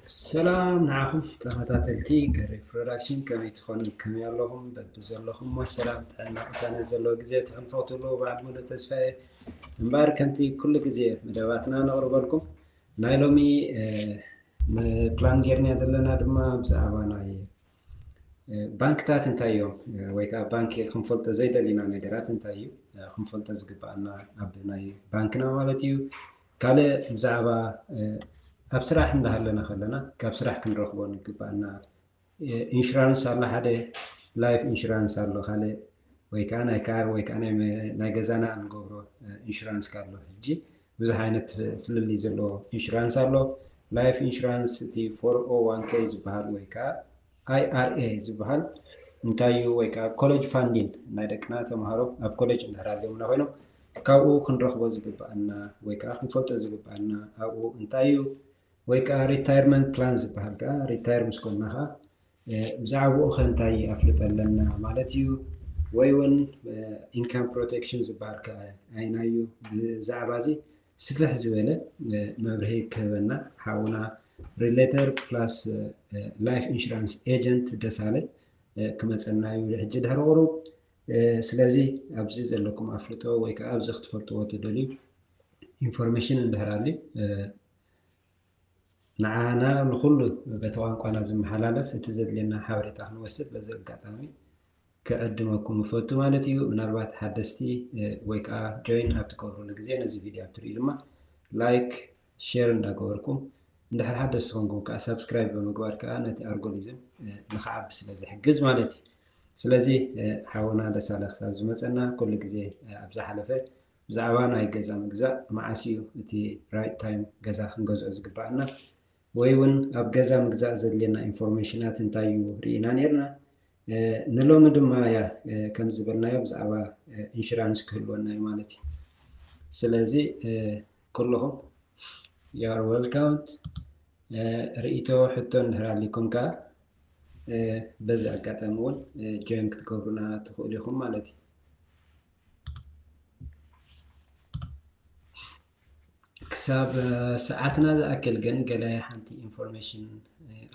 ሰላም ንዓኹም ተኸታተልቲ ገሬ ፕሮዳክሽን፣ ከመይ ትኾኑ? ከመይ ኣለኹም? በብዘለኹምዎ ሰላም፣ ጥዕና፣ ቅሳነት ዘለዎ ግዜ ተሕልፎ ክትህልዉ በዓል ሙሉእ ተስፋ እየ። እምበኣር ከምቲ ኩሉ ግዜ መደባትና ነቕርበልኩም፣ ናይ ሎሚ ፕላን ጌርና ዘለና ድማ ብዛዕባ ናይ ባንክታት እንታይ እዮም፣ ወይ ከዓ ባንክ ክንፈልጦ ዘይደሊና ነገራት እንታይ እዩ ክንፈልጦ ዝግባኣና ኣብ ናይ ባንክና ማለት እዩ። ካልእ ብዛዕባ ኣብ ስራሕ እንዳሃለና ከለና ካብ ስራሕ ክንረኽቦ ንግባኣና ኢንሹራንስ ኣሎ። ሓደ ላይፍ ኢንሹራንስ ኣሎ፣ ካልእ ወይ ከዓ ናይ ካር ወይ ከዓ ናይ ገዛና እንገብሮ ኢንሹራንስ ኣሎ። ሕጂ ብዙሕ ዓይነት ፍልልይ ዘለዎ ኢንሹራንስ ኣሎ። ላይፍ ኢንሹራንስ እቲ ፎር ኦ ዋን ኬ ዝበሃል ወይ ከዓ ኣይ ኣር ኤ ዝበሃል እንታይ እዩ? ወይ ከዓ ኮሌጅ ፋንዲን ናይ ደቅና ተምሃሮ ኣብ ኮሌጅ እንዳሃለውና ኮይኖም ካብኡ ክንረኽቦ ዝግባኣና ወይ ከዓ ክንፈልጦ ዝግባኣና ኣብኡ እንታይ እዩ? ወይ ከዓ ሪታይርመንት ፕላን ዝበሃል ከዓ ሪታይር ምስ ኮንና ከዓ ብዛዕባኡ ከ እንታይ ኣፍልጦ ኣለና ማለት እዩ። ወይ እውን ኢንካም ፕሮቴክሽን ዝበሃል ከዓ ኣይናዩ ብዛዕባ እዚ ስፍሕ ዝበለ መብርሂ ክህበና ሓውና ሪሌተር ፕላስ ላይፍ ኢንሹራንስ ኤጀንት ደሳለ ክመፀና እዩ ሕጂ ድሕሪ ቁሩብ። ስለዚ ኣብዚ ዘለኩም ኣፍልጦ ወይ ከዓ ኣብዚ ክትፈልጥዎ ትደልዩ ኢንፎርሜሽን እንድሕር ኣልዩ ንዓና ንኩሉ በቲ ቋንቋና ዝመሓላለፍ እቲ ዘድልየና ሓበሬታ ክንወስድ በዚ ኣጋጣሚ ክዕድመኩም እፈቱ ማለት እዩ። ምናልባት ሓደስቲ ወይ ከዓ ጆይን ኣብ ትገብሩሉ ግዜ ነዚ ቪድዮ ኣብ ትርእዩ ድማ ላይክ፣ ሼር እንዳገበርኩም እንድሕር ሓደስቲ ኮንኩም ከዓ ሳብስክራይብ ብምግባር ከዓ ነቲ ኣልጎሪዝም ንክዓቢ ስለ ዝሕግዝ ማለት እዩ። ስለዚ ሓውና ደሳለ ክሳብ ዝመፀና ኩሉ ግዜ ኣብ ዝሓለፈ ብዛዕባ ናይ ገዛ ምግዛእ መዓስ እዩ እቲ ራይት ታይም ገዛ ክንገዝኦ ዝግባኣና ወይ እውን ኣብ ገዛ ምግዛእ ዘድልየና ኢንፎርሜሽናት እንታይ እዩ ርኢና ነርና። ንሎሚ ድማ ያ ከም ዝበልናዮ ብዛዕባ ኢንሹራንስ ክህልወና እዩ ማለት እዩ። ስለዚ ኩልኹም you are welcome። ርእይቶ ሕቶ እንድሕር ኣሊኩም ከዓ በዚ ኣጋጣሚ እውን ጆይን ክትገብሩና ትኽእሉ ኢኹም ማለት እዩ። ክሳብ ሰዓትና ዝኣክል ግን ገለ ሓንቲ ኢንፎርሜሽን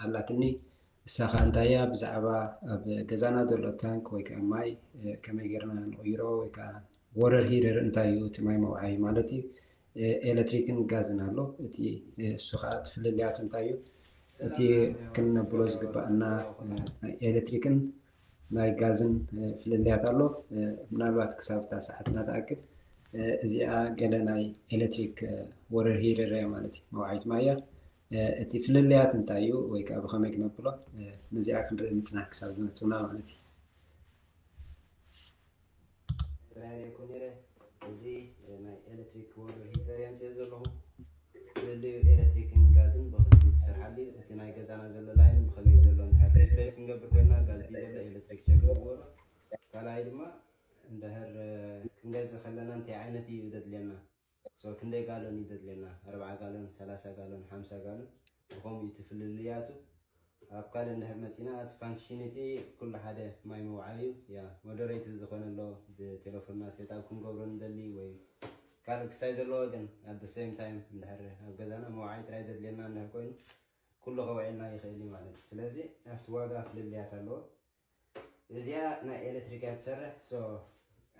ኣላትኒ። እሳ ከዓ እንታይ እያ? ብዛዕባ ኣብ ገዛና ዘሎ ታንክ ወይ ከዓ ማይ ከመይ ጌርና ንቕይሮ ወይ ከዓ ወረር ሂረር እንታይ እዩ እቲ ማይ መውዓይ ማለት እዩ። ኤሌክትሪክን ጋዝን ኣሎ። እቲ እሱ ከዓ እቲ ፍልልያቱ እንታይ እዩ? እቲ ክንነብሎ ዝግባኣና ናይ ኤሌክትሪክን ናይ ጋዝን ፍልልያት ኣሎ። ምናልባት ክሳብ እታ ሰዓትና ትኣክል እዚኣ ገለ ናይ ኤሌክትሪክ ወረር ሂረር እያ ማለት እዩ። መውዓይት ማይ እያ። እቲ ፍልልያት እንታይ እዩ ወይ ከዓ ብኸመይ ክነብሎ ነዚኣ ክንርኢ ምፅናሕ ክሳብ ዝመፅና ማለት እዩ። ራይረ ኮኒረ እዚ ናይ ኤሌክትሪክ ወርደር ሂተር የምፅእ ዘለኹ። ፍልልዩ ኤሌክትሪክን ጋዝን ብኽልቲኡ ትሰርሓሉ እዩ። እቲ ናይ ገዛና ዘሎ ላይን ብኸመይ ዘሎ እንድሕር ሪፕሌስ ክንገብር ኮይና ጋዝ ድዩ ዘሎ ኤሌክትሪክ ቸክ ንግበሮ። ካልኣይ ድማ እንድሕር ክንገዝእ ከለና እንታይ ዓይነት እዩ ዘድልየና? ሶ ክንደይ ጋሎን እዩ ዘድልየና? ኣርብዓ ጋሎን፣ ሰላሳ ጋሎን፣ ሓምሳ ጋሎን ብኸምኡ እዩ እቲ ፍልልያቱ። ኣብ ካልእ እንድሕር መፂና እቲ ፋንክሽን እቲ ኩሉ ሓደ ማይ ምውዓይ እዩ። ያ ሞደሬት ዝኾነ ኣሎ ብቴሌፎንና ሴት ኣፕ ክንገብሮ ንደሊ ወይ ካልእ ክስታይ ዘለዎ ግን ኣት ሴም ታይም እንድሕር ኣብ ገዛና መውዓይ ጥራይ ዘድልየና እንድሕር ኮይኑ ኩሉ ከውዕልና ይኽእል እዩ ማለት እዩ። ስለዚ ኣብቲ ዋጋ ፍልልያት ኣለዎ። እዚኣ ናይ ኤሌክትሪክ እያ ትሰርሕ። ሶ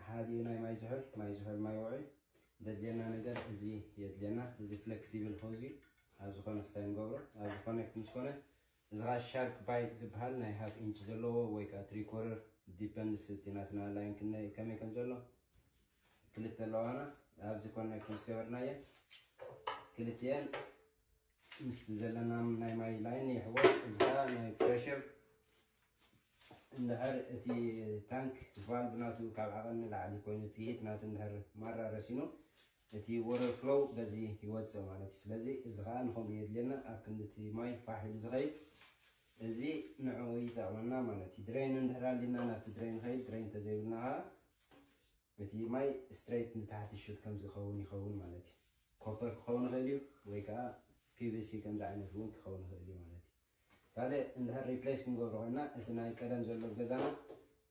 ሓዲኡ ናይ ማይ ዝሑል ማይ ዝሑል ማይ ውዑይ ዘድልየና ነገር እዚ የድልየና። እዚ ፍሌክሲብል ሆዝ እዩ። ኣብ ዝኾነ ክስታይ ንገብሮ ኣብ ዝኾነ ምስ ኮነ እዚ ከዓ ሻርክ ባይት ዝበሃል ናይ ሃፍ ኢንች ዘለዎ ወይ ከዓ ትሪ ኮረር ዲፐንድስ እቲ ናትና ላይን ክንደይ ከመይ ከም ዘሎ ክልተ ኣለዋና። ኣብዚ ኮነክት ምስ ገበርናየን ክልቲኤን ምስቲ ዘለና ናይ ማይ ላይን ይሕወስ። እዚ ከዓ ናይ ፕሬሽር እንድሕር እቲ ታንክ ቫልቭ ናቱ ካብ ዓቐን ንላዕሊ ኮይኑ እቲ ሂት ናቱ እንድሕር ማራ ረሲኑ እቲ ወረር ፍሎው በዚ ይወፅእ ማለት እዩ። ስለዚ እዚ ከዓ ንከምኡ የድልየና ኣብ ክንዲ እቲ ማይ ፋሕ ኢሉ ዝኸይድ እዚ ንዕኡ ይጠቕመና ማለት እዩ። ድሬን እንድሕር ኣሊና ናብቲ ድሬን ይኸይድ፣ ድሬን እንተዘይብልና ከዓ እቲ ማይ ስትሬት ንታሕቲ ሹት ከም ዝኸውን ይኸውን ማለት እዩ። ኮፐር ክኸውን ይኽእል እዩ ወይ ከዓ ፒ ቪ ሲ ከምዚ ዓይነት እውን ክኸውን ይኽእል እዩ ማለት እዩ። ካልእ እንድሕር ሪፕሌስ ክንገብሮ ኮይና እቲ ናይ ቀደም ዘሎ ገዛና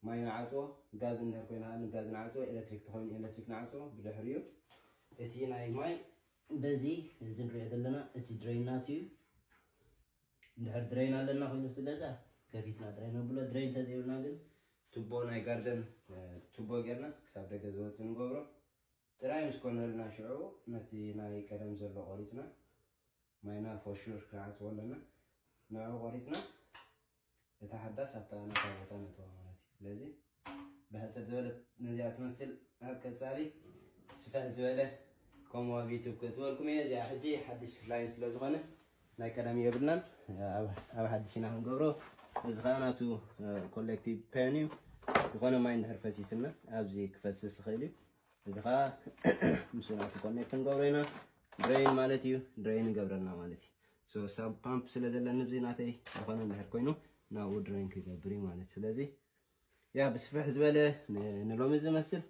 ማይ ንዓፅዎ፣ ጋዝ እንድሕር ኮይና ንጋዝ ንዓፅዎ፣ ኤሌክትሪክ ተኮይኑ ኤሌክትሪክ ንዓፅዎ። ብድሕሪኡ እቲ ናይ ማይ በዚ እዚ ንሪኦ ዘለና እቲ ድሬን ናቱ እዩ። እንድሕር ድሬን ኣለና ኮይኑ እቲ ገዛ ከፊትና ጥራይ ነብሎ። ድሬን እንተዘይብልና ግን ቱቦ ናይ ጋርደን እ፣ ቱቦ ጌርና ክሳብ ደገ ዝወፅእ ንገብሮ። ጥራይ ምስ ኮነልና ሽዑ ነቲ ናይ ቀደም ዘሎ ቆሪፅና ማይና for sure ክዓፅዎ ኣለና። ንዕኡ ቆሪፅና እታ ሓዳስ ኣብታ ናታ ቦታ ነእትዋ ማለት እዩ። ስለዚ ብሕፅር ዝበለት ነዚኣ ትመስል። ኣብ ቀፃሊ ስፍሕ ዝበለ ከምኡ ኣብ ዩቱብ ክእትወልኩም እየ። እዚኣ ሕጂ ሓድሽ ላይን ስለ ዝኾነ ናይ ቀደም የብልናን። ኣብ ኣብ ሓድሽ ኢና ክንገብሮ። እዚ ከዓ ናቱ ኮሌክቲቭ ፔን እዩ። ዝኾነ ማይ እንድሕር ፈሲስና ኣብዚ ክፈስስ ይኽእል እዩ። እዚ ከዓ ምስ ናቱ ኮኔክት ክንገብሮ ኢና። ድሬን ማለት እዩ፣ ድሬን ይገብረልና ማለት እዩ። So ሳብ ፓምፕ ስለ ዘለኒ እዚ ናተይ ዝኾነ እንድሕር ኮይኑ ናብኡ ድሬን ክገብር እዩ ማለት። ስለዚ ያ ብስፍሕ ዝበለ ን- ንሎሚ ዝመስል።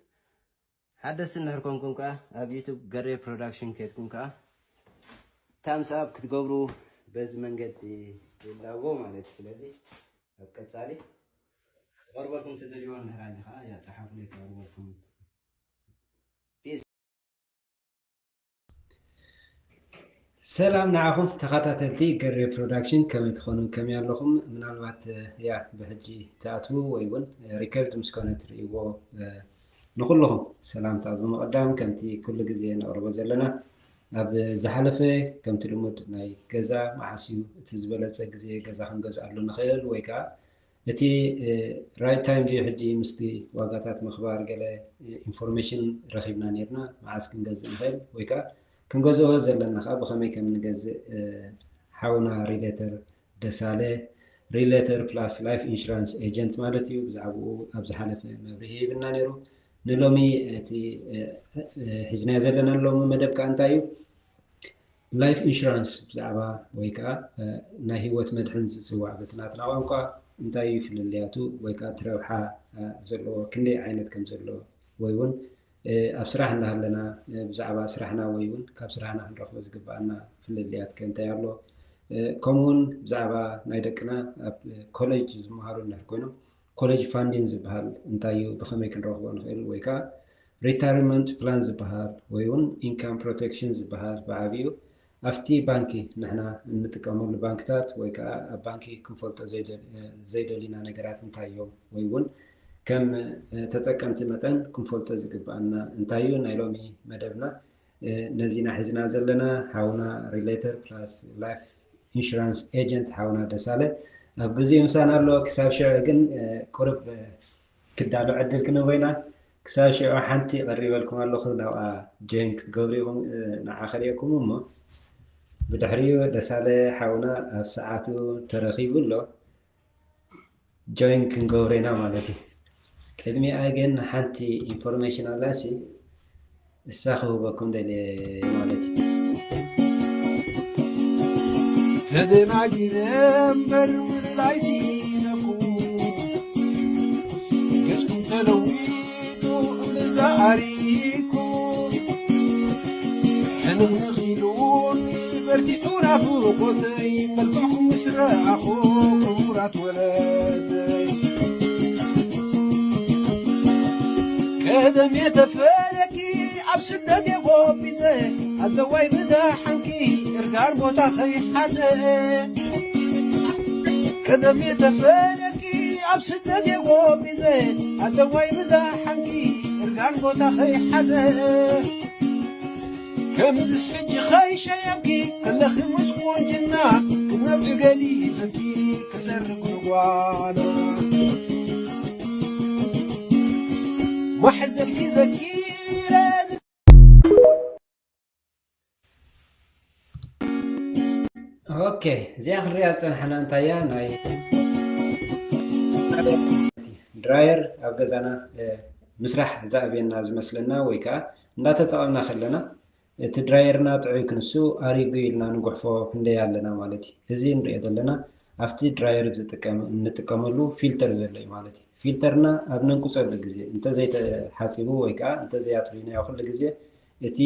ሓደስቲ እንድሕር ኮንኩም ከዓ ኣብ ዩቱብ ገሬ ፕሮዳክሽን ከድኩም ከዓ ታምስ ኣፕ ክትገብሩ በዚ መንገዲ ይላቦ ማለት እዩ። ስለዚ ኣብ ቀፃሊ ክቐርበልኩም ትደልይዎ እንድሕር ኣሊ ከዓ ያ ፀሓፉለይ ክቐርበልኩም። ሰላም ንዓኹም ተኸታተልቲ ገሬ ፕሮዳክሽን፣ ከመይ ትኾኑ? ከመይ ኣለኹም? ምናልባት እ፣ ያ ብሕጂ ትኣትዉ ወይ እውን እ፣ ሪከርድ ምስ ኮነ ትርእይዎ እ፣ ንኹልኹም ሰላምታ ብምቕዳም ከምቲ ኩሉ ግዜ ነቕርቦ ዘለና ኣብ ዝሓለፈ ከምቲ ልሙድ ናይ ገዛ መዓስ እዩ እቲ ዝበለጸ ግዜ ገዛ ክንገዝኣሉ ንኽእል ወይ ከዓ እቲ ራይት ታይም ድዩ ሕጂ ምስቲ ዋጋታት ምኽባር ገለ ኢንፎርሜሽን ረኺብና ነርና፣ መዓስ ክንገዝእ ንኽእል ወይ ከዓ ክንገዝኦ ዘለና ከዓ ብኸመይ ከም ንገዝእ ሓውና ሪሌተር ደሳለ ሪሌተር ፕላስ ላይፍ ኢንሹራንስ ኤጀንት ማለት እዩ ብዛዕባኡ ኣብ ዝሓለፈ መብርሂ ሂብና ነይሩ። ንሎሚ እቲ ሒዝናዮ ዘለና ሎሚ መደብ ከዓ እንታይ እዩ? ላይፍ ኢንሹራንስ ብዛዕባ ወይ ከዓ ናይ ህይወት መድሕን ዝፅዋዕ በቲ ናትና ቋንቋ እንታይ እዩ ፍልልያቱ ወይ ከዓ እቲ ረብሓ ዘለዎ ክንደይ ዓይነት ከም ዘሎ ወይ እውን ኣብ ስራሕ እንዳሃለና ብዛዕባ ስራሕና ወይ እውን ካብ ስራሕና ክንረኽቦ ዝግባኣና ፍልልያት ከ እንታይ ኣሎ? ከምኡውን ብዛዕባ ናይ ደቅና ኣብ ኮሌጅ ዝመሃሩ እንድሕር ኮይኖም ኮሌጅ ፋንዲን ዝበሃል እንታይ እዩ? ብኸመይ ክንረኽቦ ንኽእል? ወይ ከዓ ሪታይርመንት ፕላን ዝበሃል ወይ እውን ኢንካም ፕሮቴክሽን ዝበሃል ብዓብዩ ኣብቲ ባንኪ ንሕና እንጥቀመሉ ባንክታት ወይ ከዓ ኣብ ባንኪ ክንፈልጦ ዘይደል- ዘይደሊና ነገራት እንታይ እዮም? ወይ እውን ከም ተጠቀምቲ መጠን ክንፈልጦ ዝግባኣና እንታይ እዩ? ናይ ሎሚ መደብና ነዚና ሒዝና ዘለና ሓውና ሪሌተር ፕላስ ላይፍ ኢንሹራንስ ኤጀንት ሓውና ደሳለ ኣብ ግዜኡ ምሳና ኣሎ። ክሳብ ሽዑ ግን ቁርብ ክዳሎ ዕድል ክንህቦ ኢና። ክሳብ ሽዑ ሓንቲ ቀሪበልኩም ኣለኹ፣ ናብኣ ጆይን ክትገብሩ ኢኹም። ንዓ ከርእየኩም እሞ ብድሕሪኡ ደሳለ ሓውና ኣብ ሰዓቱ ተረኺቡ ኣሎ። ጆይን ክንገብሮ ኢና ማለት እዩ። ቅድሚኣ ግን ሓንቲ ኢንፎርሜሽን ኣላሲ እሳ ክህበኩም ደልየ ማለት እዩ። ተደናጊረ እምበር ምልላይ ሲኢነኩም ገጽኩም ተለዊጡ እምብዛ ኣሪኩም ሕንኽንኽ ኢሉኒ በርቲዑ ናፍቖተይ መልክዕኩም ምስ ረኣኹ ክቡራት ወለደይ ቀደም የተፈለኪ ኣብ ስደት የጎቢዘ ኣለዋይ ብደሓንኪ እርጋን ቦታ ከይሓዘ ቀደም የተፈለኪ ኣብ ስደት የጎቢዘ ኣለዋይ ብደሓንኪ እርጋን ቦታ ከይሓዘ ከምዚ ሕጂ ኸይሸየምኪ ከለኺ ምስ ቁንጅና ክነብሪ ገዲፈኪ ክጸርግ ንጓና ማሕዘልኪ ዘኪረ ኦኬ እዚኣ ክንሪኣ ዝፀናሕና እንታያ ናይ ድራየር ኣብ ገዛና ምስራሕ ዝኣብየና ዝመስለና ወይ ከዓ እንዳተጠቐምና ከለና እቲ ድራየርና ጥዑይ ክንሱ ኣሪጉ ኢልና ንጉሕፎ ክንደይ ኣለና ማለት እዩ። እዚ ንሪኦ ዘለና ኣብቲ ድራየር ዝጥቀም እንጥቀመሉ ፊልተር ዘሎ እዩ ማለት እዩ። ፊልተርና ኣብ ነንቁፀሉ ግዜ እንተዘይተሓፂቡ ወይ ከዓ እንተዘይኣፅሪናዮ ኩሉ ግዜ እቲ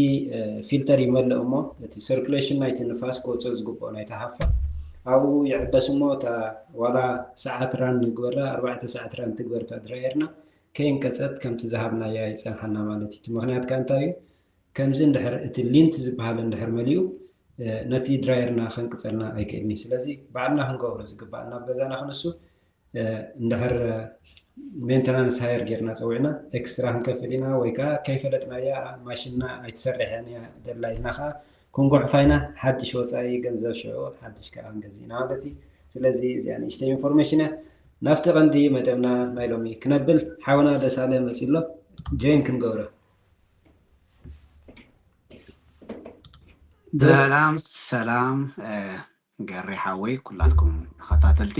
ፊልተር ይመልእ እሞ እቲ ሰርኩሌሽን ናይቲ ንፋስ ክወፅእ ዝግብኦ ናይቲ ሃፋ ኣብኡ ይዕበስ እሞ እታ ዋላ ሰዓት ራን ንግበራ ኣርባዕተ ሰዓት ራን ትግበር እታ ድራየርና ከየንቀፀት ከምቲ ዝሃብናያ ይፀንሓና ማለት እዩ። እቲ ምክንያት ከዓ እንታይ እዩ? ከምዚ እንድሕር እቲ ሊንት ዝበሃል እንድሕር መሊኡ ነቲ ድራየርና ከንቅፀልና ኣይክእልን እዩ። ስለዚ ባዕልና ክንገብሮ ዝግባኣና ኣብ ገዛና ክንሱ እንድሕር ሜንተናንስ ሃየር ጌርና ፀዊዕና ኤክስትራ ክንከፍል ኢና፣ ወይ ከዓ ከይፈለጥናያ ማሽንና ኣይትሰርሕን እያ ደላ ኢልና ከዓ ክንጉሕፋ ኢና። ሓድሽ ወፃኢ ገንዘብ ሽዑ ሓድሽ ከዓ ንገዝእ ኢና ማለት እዩ። ስለዚ እዚኣ ንእሽተይ ኢንፎርሜሽን እያ። ናብቲ ቀንዲ መደብና ናይ ሎሚ ክነብል ሓውና ደሳለ መፂ ኣሎ። ጆይን ክንገብሮ። ሰላም ሰላም ገሬ ሓወይ ኩላትኩም ተኸታተልቲ፣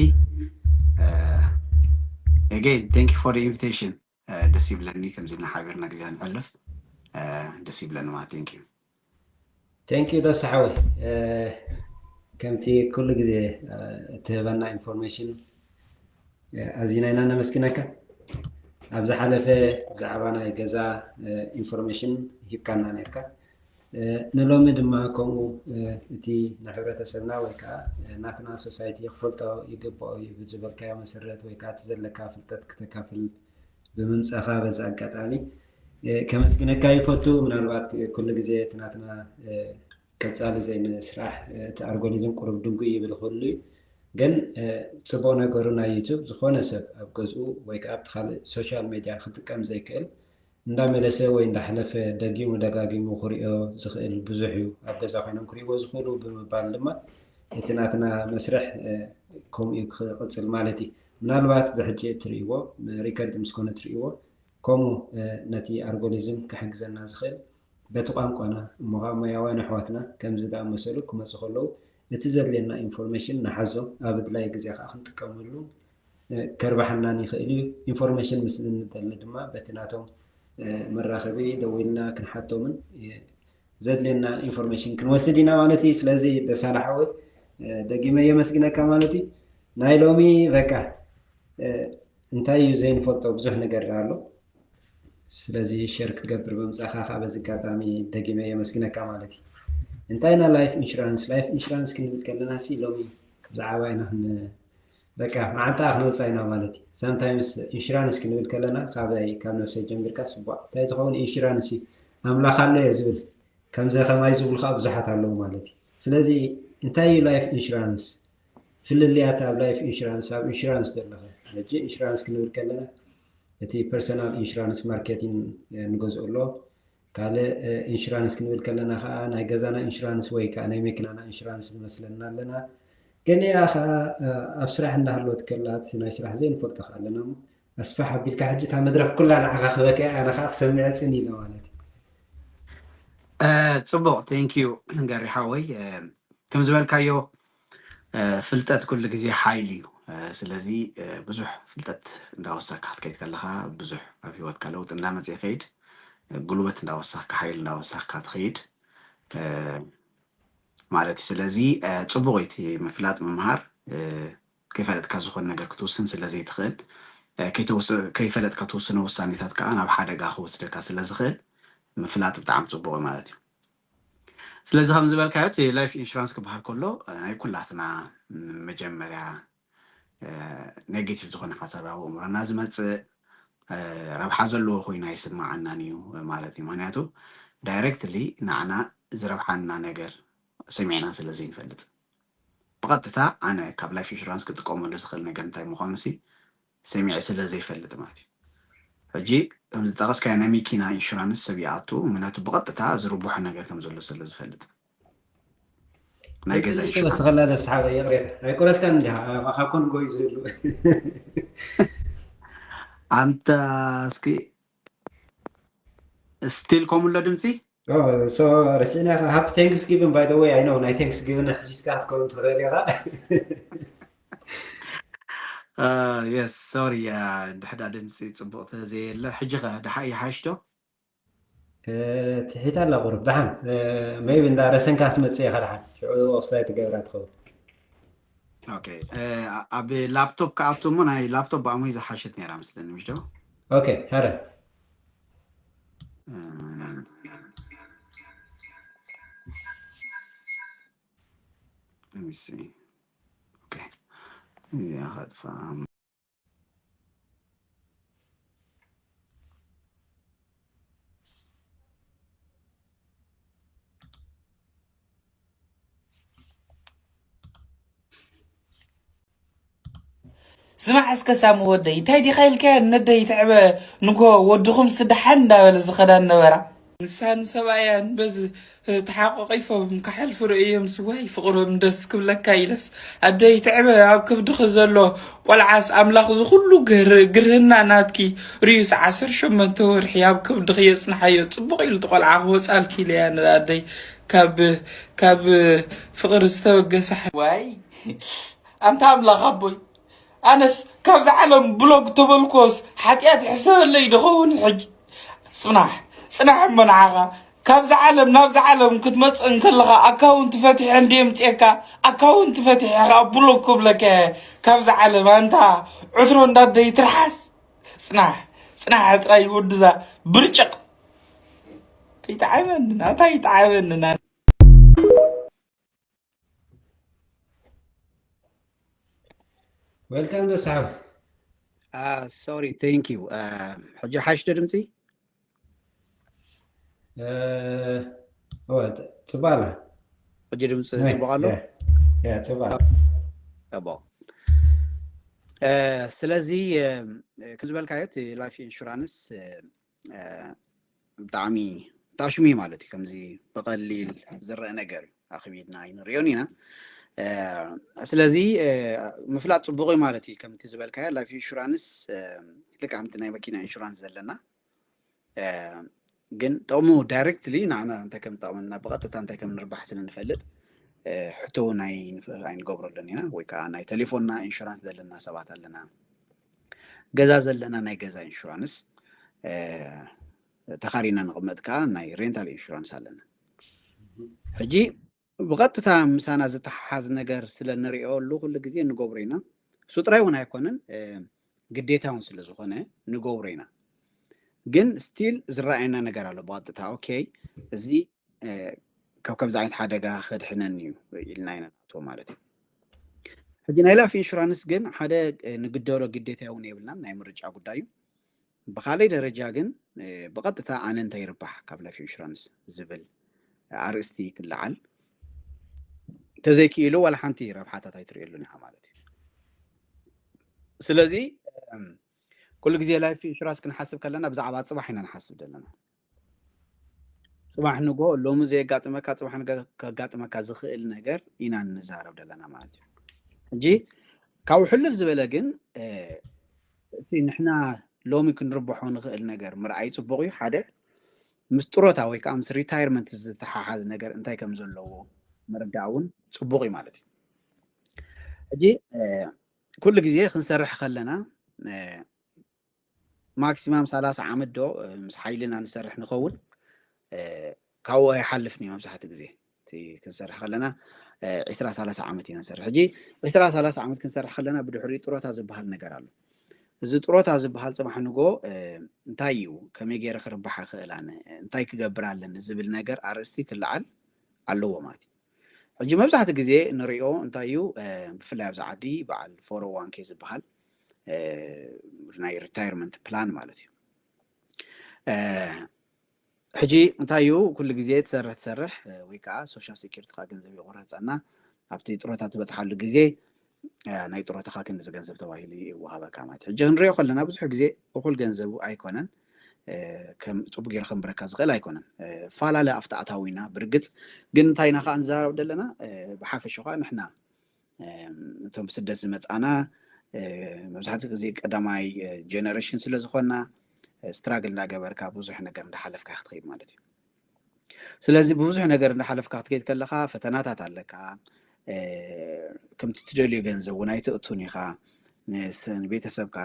again thank you for the invitation። ደስ ይብለኒ ከምዚ ኢልና ሓቢርና ግዜ ንሕልፍ። ደስ ይብለኒ ማለት thank you። Thank you ደስ ሓወይ፣ ከምቲ ኩሉ ግዜ እትህበና ኢንፎርሜሽን ኣዚና ኢና ነመስግነካ። ኣብ ዝሓለፈ ብዛዕባ ናይ ገዛ ኢንፎርሜሽን ሂብካና ነርካ። ንሎሚ ድማ ከምኡ እቲ ንሕብረተሰብና ወይ ከዓ ናትና ሶሳይቲ ክፈልጦ ይግብኦ እዩ ብዝበልካዮ መሰረት ወይ ከዓ እቲ ዘለካ ፍልጠት ክተካፍል ብምምፃኻ በዚ ኣጋጣሚ ከመስግነካ ይፈቱ። ምናልባት ኩሉ ግዜ እቲ ናትና ቀፃሊ ዘይምስራሕ እቲ ኣርጎሊዝም ቁሩብ ድንጉ ይብል ኩሉ እዩ። ግን ፅቡቅ ነገሩ ናይ ዩቱብ ዝኾነ ሰብ ኣብ ገዝኡ ወይ ከዓ ኣብቲ ካልእ ሶሻል ሜድያ ክጥቀም ዘይክእል እንዳመለሰ ወይ እንዳሕለፈ ደጊሙ ደጋጊሙ ክሪኦ ዝኽእል ብዙሕ እዩ። ኣብ ገዛ ኮይኖም ክሪእዎ ዝኽእሉ ብምባል ድማ እቲ ናትና መስርሕ ከምኡ እዩ ክቕፅል ማለት እዩ። ምናልባት ብሕጂ እትርእይዎ ሪከርድ ምስ ኮነ እትርእይዎ ከምኡ ነቲ ኣርጎሊዝም ክሕግዘና ዝኽእል በቲ ቋንቋና እሞ ከዓ ሞያውያን ኣሕዋትና ከምዚ ዝኣመሰሉ ክመፁ ከለዉ እቲ ዘድልየና ኢንፎርሜሽን ንሓዞ ኣብ ኣድላይ ግዜ ከዓ ክንጥቀመሉ ከርባሓናን ይኽእል እዩ። ኢንፎርሜሽን ምስ እንደሊ ድማ በቲ ናቶም መራኸቢ ደዊልና ክንሓቶምን ዘድልየና ኢንፎርሜሽን ክንወስድ ኢና ማለት እዩ። ስለዚ ደሳለ ሓወይ ደጊመ የመስግነካ ማለት እዩ። ናይ ሎሚ በቃ እንታይ እዩ ዘይንፈልጦ ብዙሕ ነገር ኣሎ። ስለዚ ሸር ክትገብር ብምምፃእካ ከዓ በዚ ኣጋጣሚ ደጊመ የመስግነካ ማለት እዩ። እንታይ ኢና ላይፍ ኢንሹራንስ? ላይፍ ኢንሹራንስ ክንብል ከለና ሲ ሎሚ ብዛዕባ ኢና በቃ መዓንጣ ክነውፃ ኢና ማለት እዩ። ሳምታይምስ ኢንሹራንስ ክንብል ከለና ካበይ ካብ ነብሰይ ጀሚርካ ስቡዕ እንታይ ዝኸውን ኢንሹራንስ እዩ ኣምላኽ ኣሎ እየ ዝብል ከምዚ ከማይ ዝብሉ ከዓ ብዙሓት ኣለዉ ማለት እዩ። ስለዚ እንታይ እዩ ላይፍ ኢንሹራንስ? ፍልልያት ኣብ ላይፍ ኢንሹራንስ ኣብ ኢንሹራንስ ዘለኸ ሕጂ ኢንሹራንስ ክንብል ከለና እቲ ፐርሰናል ኢንሹራንስ ማርኬቲንግ ንገዝኦ ኣሎ። ካልእ ኢንሹራንስ ክንብል ከለና ከዓ ናይ ገዛና ኢንሹራንስ ወይ ከዓ ናይ መኪናና ኢንሹራንስ ዝመስለና ኣለና። ገሊኣ ከዓ ኣብ ስራሕ እንዳሃለወት ከላት ናይ ስራሕ ዘይንፈልጦ ከዓ ኣለና። ኣስፋሕ ኣቢልካ ሕጂ እታ መድረክ ኩላ ንዓኻ ክበክያ ኣነ ከዓ ክሰምዐ ፅን ኢለ ማለት እዩ። ፅቡቅ thank you ገሪ ሓወይ። ከም ዝበልካዮ ፍልጠት ኩሉ ግዜ ሓይሊ እዩ። ስለዚ ብዙሕ ፍልጠት እንዳወሰካ ክትከይድ ከለካ ብዙሕ ኣብ ሂወትካ ለውጢ እንዳመፀ ይኸይድ። ጉልበት እንዳወሰካ ሓይሊ እንዳወሰካ ትኸይድ ማለት እዩ። ስለዚ ፅቡቅ እዩ እቲ ምፍላጥ ምምሃር። ከይፈለጥካ ዝኾነ ነገር ክትውስን ስለዘይትኽእል ከይፈለጥካ ትውስኖ ውሳኔታት ከዓ ናብ ሓደጋ ክወስደካ ስለዝኽእል ምፍላጥ ብጣዕሚ ፅቡቅ ማለት እዩ። ስለዚ ከም ዝበልካዮ እቲ ላይፍ ኢንሹራንስ ክበሃል ከሎ ናይ ኩላትና መጀመርያ ኔጌቲቭ ዝኾነ ሓሳብ ኣብ ኣእምሮና ዝመፅእ ረብሓ ዘለዎ ኮይኑ ኣይስማዓናን እዩ ማለት እዩ። ምክንያቱ ዳይሬክትሊ ንዓና ዝረብሓና ነገር ሰሚዕና ስለ ዘይንፈልጥ ብቐጥታ ኣነ ካብ ላይፍ ኢንሹራንስ ክጥቀመሉ ዝኽእል ነገር እንታይ ምዃኑ ሲ ሰሚዐ ስለ ዘይፈልጥ ማለት እዩ። ሕጂ ከም ዝጠቐስካዮ ናይ መኪና ኢንሹራንስ ሰብ ይኣቱ ምክንያቱ ብቐጥታ ዝርብሖ ነገር ከም ዘሎ ስለ ዝፈልጥ ናይ ገዛ ኢንሹራንስ ተወስኸላ ደስ ሓበ ይቕሬታ ኣይቆረስካን እንዲኻ ኣኻኮን ጎይ ዝህሉ ኣንተ እስኪ ስቲል ከምሎ ድምፂ ርሲዕና ሃፕ ቴንክስ ጊቭን ባይ ወይ ኣይ ናይ ቴንክስ ጊቭን ሕፊስካ ክትከውን ትኽእል ኢኻ። የስ ሶሪ ድሕዳ ድምፂ ፅቡቅ ተዘየለ ሕጂ ከ ድሓ ይሓሽቶ ትሒት ኣላ ቁሩብ ደሓን ሜቢ እንዳ ረሰንካ ክትመፅእ ኢኻ ደሓን ሽዑ ኦፍሳይት ትገብራ ትኸውን። ኦኬ ኣብ ላፕቶፕ ክኣቱ እሞ ናይ ላፕቶፕ ብኣሙይ ዝሓሸት ነይራ መስለኒ ምሽ ዶ ኦኬ ሀረ Let me see. Okay. Yeah, ስማዕ እስከ ሳሚ ወደይ፣ እንታይ ዲኻ ኢልካያ ነደይ ትዕበ ንጎ ወድኹም ስደሓን እንዳበለ ዝኸዳ ነበራ። ንሳ ንሰብኣያን በዚ ተሓቋቒፎም ክሓልፉ ርእዮም ስዋይ ፍቕሮም ደስ ክብለካ ኢለስ ኣደይ ትዕበ ኣብ ክብድኺ ዘሎ ቆልዓስ ኣምላኽ ዝኹሉ ግር- ግርህና ናትኪ ርእዩስ ዓሰርተ ሸሞንተ ወርሒ ኣብ ክብድኺ የጽንሓዮ ጽቡቕ ኢሉ እቲ ቆልዓ ክወጻልኪ ኢለያ ንኣደይ ካብ ካብ ፍቕሪ ዝተበገሰ ሓ- ዋይ ኣንታ ኣምላኽ ኣቦይ ኣነስ ካብዛ ዓለም ብሎግ ተበልኮስ ሓጢኣት ይሕሰበለይ ዶ ኸውን ሕጂ? ጽናሕ ጽናሕ እሞ ንዓኻ ካብዛ ዓለም ናብዛ ዓለም ክትመጽእ እንከለኻ ኣካውንት ፈቲሐ እንድየ ምጽኤካ ኣካውንት ፈቲሐ ኸኣ ብሎግ ክብለካ እየ ካብዛ ዓለም ኣንታ ዕትሮ እንዳደይ ትርሓስ ጽናሕ ጽናሕ ጥራይ ወድዛ ብርጭቕ ኣይጠዓመንና እንታይ ይጠዓመንና Welcome to Sahawi. Uh, sorry, thank you. Uh, ሕጂ ሓሽ ዶ ድምፂ? Uh, what? Tsubala. ሕጂ ድምፂ ጽቡቕ ኣሎ? Yeah, Tsubala. ኣቦ ስለዚ ከም ዝበልካዮ እቲ ላይፍ ኢንሹራንስ ብጣዕሚ ታሽሚ ማለት እዩ። ከምዚ ብቐሊል ዝረአ ነገር እዩ። ኣኽቢድና ኣይንሪኦን ኢና። ስለዚ ምፍላጥ ፅቡቕ እዩ ማለት እዩ። ከምቲ ዝበልካዮ ላይፍ ኢንሹራንስ ልክዕ ከምቲ ናይ መኪና ኢንሹራንስ ዘለና ግን ጥቕሙ ዳይሬክትሊ ንዓና እንታይ ከም ዝጠቕመና ብቐጥታ እንታይ ከም ንርባሕ ስለ ንፈልጥ ሕቶ እውን ኣይንገብረሉን ኢና። ወይ ከዓ ናይ ቴሌፎንና ኢንሹራንስ ዘለና ሰባት ኣለና። ገዛ ዘለና ናይ ገዛ ኢንሹራንስ ተኻሪና ንቕመጥ ከዓ ናይ ሬንታል ኢንሹራንስ ኣለና። ሕጂ ብቐጥታ ምሳና ዝተሓሓዝ ነገር ስለ ንሪኦሉ ኩሉ ግዜ ንገብሮ ኢና። እሱ ጥራይ እውን ኣይኮነን ግዴታ እውን ስለ ዝኾነ ንገብሮ ኢና። ግን ስቲል ዝረኣየና ነገር ኣሎ ብቐጥታ ኦኬ እዚ ካብ ከምዚ ዓይነት ሓደጋ ከድሕነኒ እዩ ኢልና ኢና ንኣትዎ ማለት እዩ። ሕጂ ናይ ላይፍ ኢንሹራንስ ግን ሓደ ንግደሎ ግዴታ እውን የብልናን ናይ ምርጫ ጉዳይ እዩ። ብካልኣይ ደረጃ ግን ብቐጥታ ኣነ እንታይ ይርባሕ ካብ ላይፍ ኢንሹራንስ ዝብል ኣርእስቲ ክለዓል ተዘይክኢሉ ዋላ ሓንቲ ረብሓታት ኣይትርእየሉን ኢኻ ማለት እዩ። ስለዚ ኩሉ ግዜ ላይፍ ኢንሹራንስ ክንሓስብ ከለና ብዛዕባ ፅባሕ ኢና ንሓስብ ዘለና። ፅባሕ ንጎ ሎሚ ዘየጋጥመካ ፅባሕ ንጎ ከጋጥመካ ዝኽእል ነገር ኢና እንዛረብ ዘለና ማለት እዩ። ሕጂ ካብኡ ሕልፍ ዝበለ ግን እቲ ንሕና ሎሚ ክንርብሖ ንኽእል ነገር ምርኣይ ፅቡቕ እዩ። ሓደ ምስ ጥሮታ ወይ ከዓ ምስ ሪታይርመንት ዝተሓሓዝ ነገር እንታይ ከም ዘለዎ ምርዳእ እውን ፅቡቕ እዩ ማለት እዩ። ሕጂ ኩሉ ግዜ ክንሰርሕ ከለና ማክሲማም ሰላሳ ዓመት ዶ ምስ ሓይልና ንሰርሕ ንኸውን ካብኡ ኣይሓልፍን እዩ መብዛሕትኡ ግዜ እቲ ክንሰርሕ ከለና ዒስራ ሰላሳ ዓመት ኢና ንሰርሕ ሕጂ ዒስራ ሰላሳ ዓመት ክንሰርሕ ከለና ብድሕሪኡ ጥሮታ ዝበሃል ነገር ኣሎ እዚ ጥሮታ ዝበሃል ፅባሕ ንጎ እንታይ እዩ ከመይ ገይረ ክርባሕ ይኽእል ኣነ እንታይ ክገብር ኣለኒ ዝብል ነገር ኣርእስቲ ክለዓል ኣለዎ ማለት እዩ ሕጂ መብዛሕትኡ ግዜ ንሪኦ እንታይ እዩ ብፍላይ ኣብዚ ዓዲ በዓል ፎር ኦ ዋን ኬ ዝበሃል ናይ ሪታይርመንት ፕላን ማለት እዩ ሕጂ እንታይ እዩ ኩሉ ግዜ ትሰርሕ ትሰርሕ ወይ ከዓ ሶሻል ሴኪሪቲካ ገንዘብ ይቁረፀና ኣብቲ ጥሮታ ትበፅሓሉ ግዜ ናይ ጥሮታካ ክንዲ ዝገንዘብ ተባሂሉ ይወሃበካ ማለት ሕጂ ክንሪኦ ከለና ብዙሕ ግዜ እኩል ገንዘቡ ኣይኮነን ከም ፅቡቅ ገይሩ ከንብረካ ዝኽእል ኣይኮነን ፈላለ ኣብቲ ኣታዊና ብርግፅ ግን እንታይ ኢና ከዓ ንዛረብ ዘለና ብሓፈሻ ከዓ ንሕና እቶም ብስደት ዝመፃና መብዛሕትኡ ግዜ ቀዳማይ ጀነሬሽን ስለ ዝኾንና ስትራግል እንዳገበርካ ብዙሕ ነገር እንዳሓለፍካ ክትኸይድ ማለት እዩ ስለዚ ብብዙሕ ነገር እንዳሓለፍካ ክትከይድ ከለካ ፈተናታት ኣለካ ከምቲ ትደልዮ ገንዘብ እውን ኣይተእቱን ኢኻ ንቤተሰብካ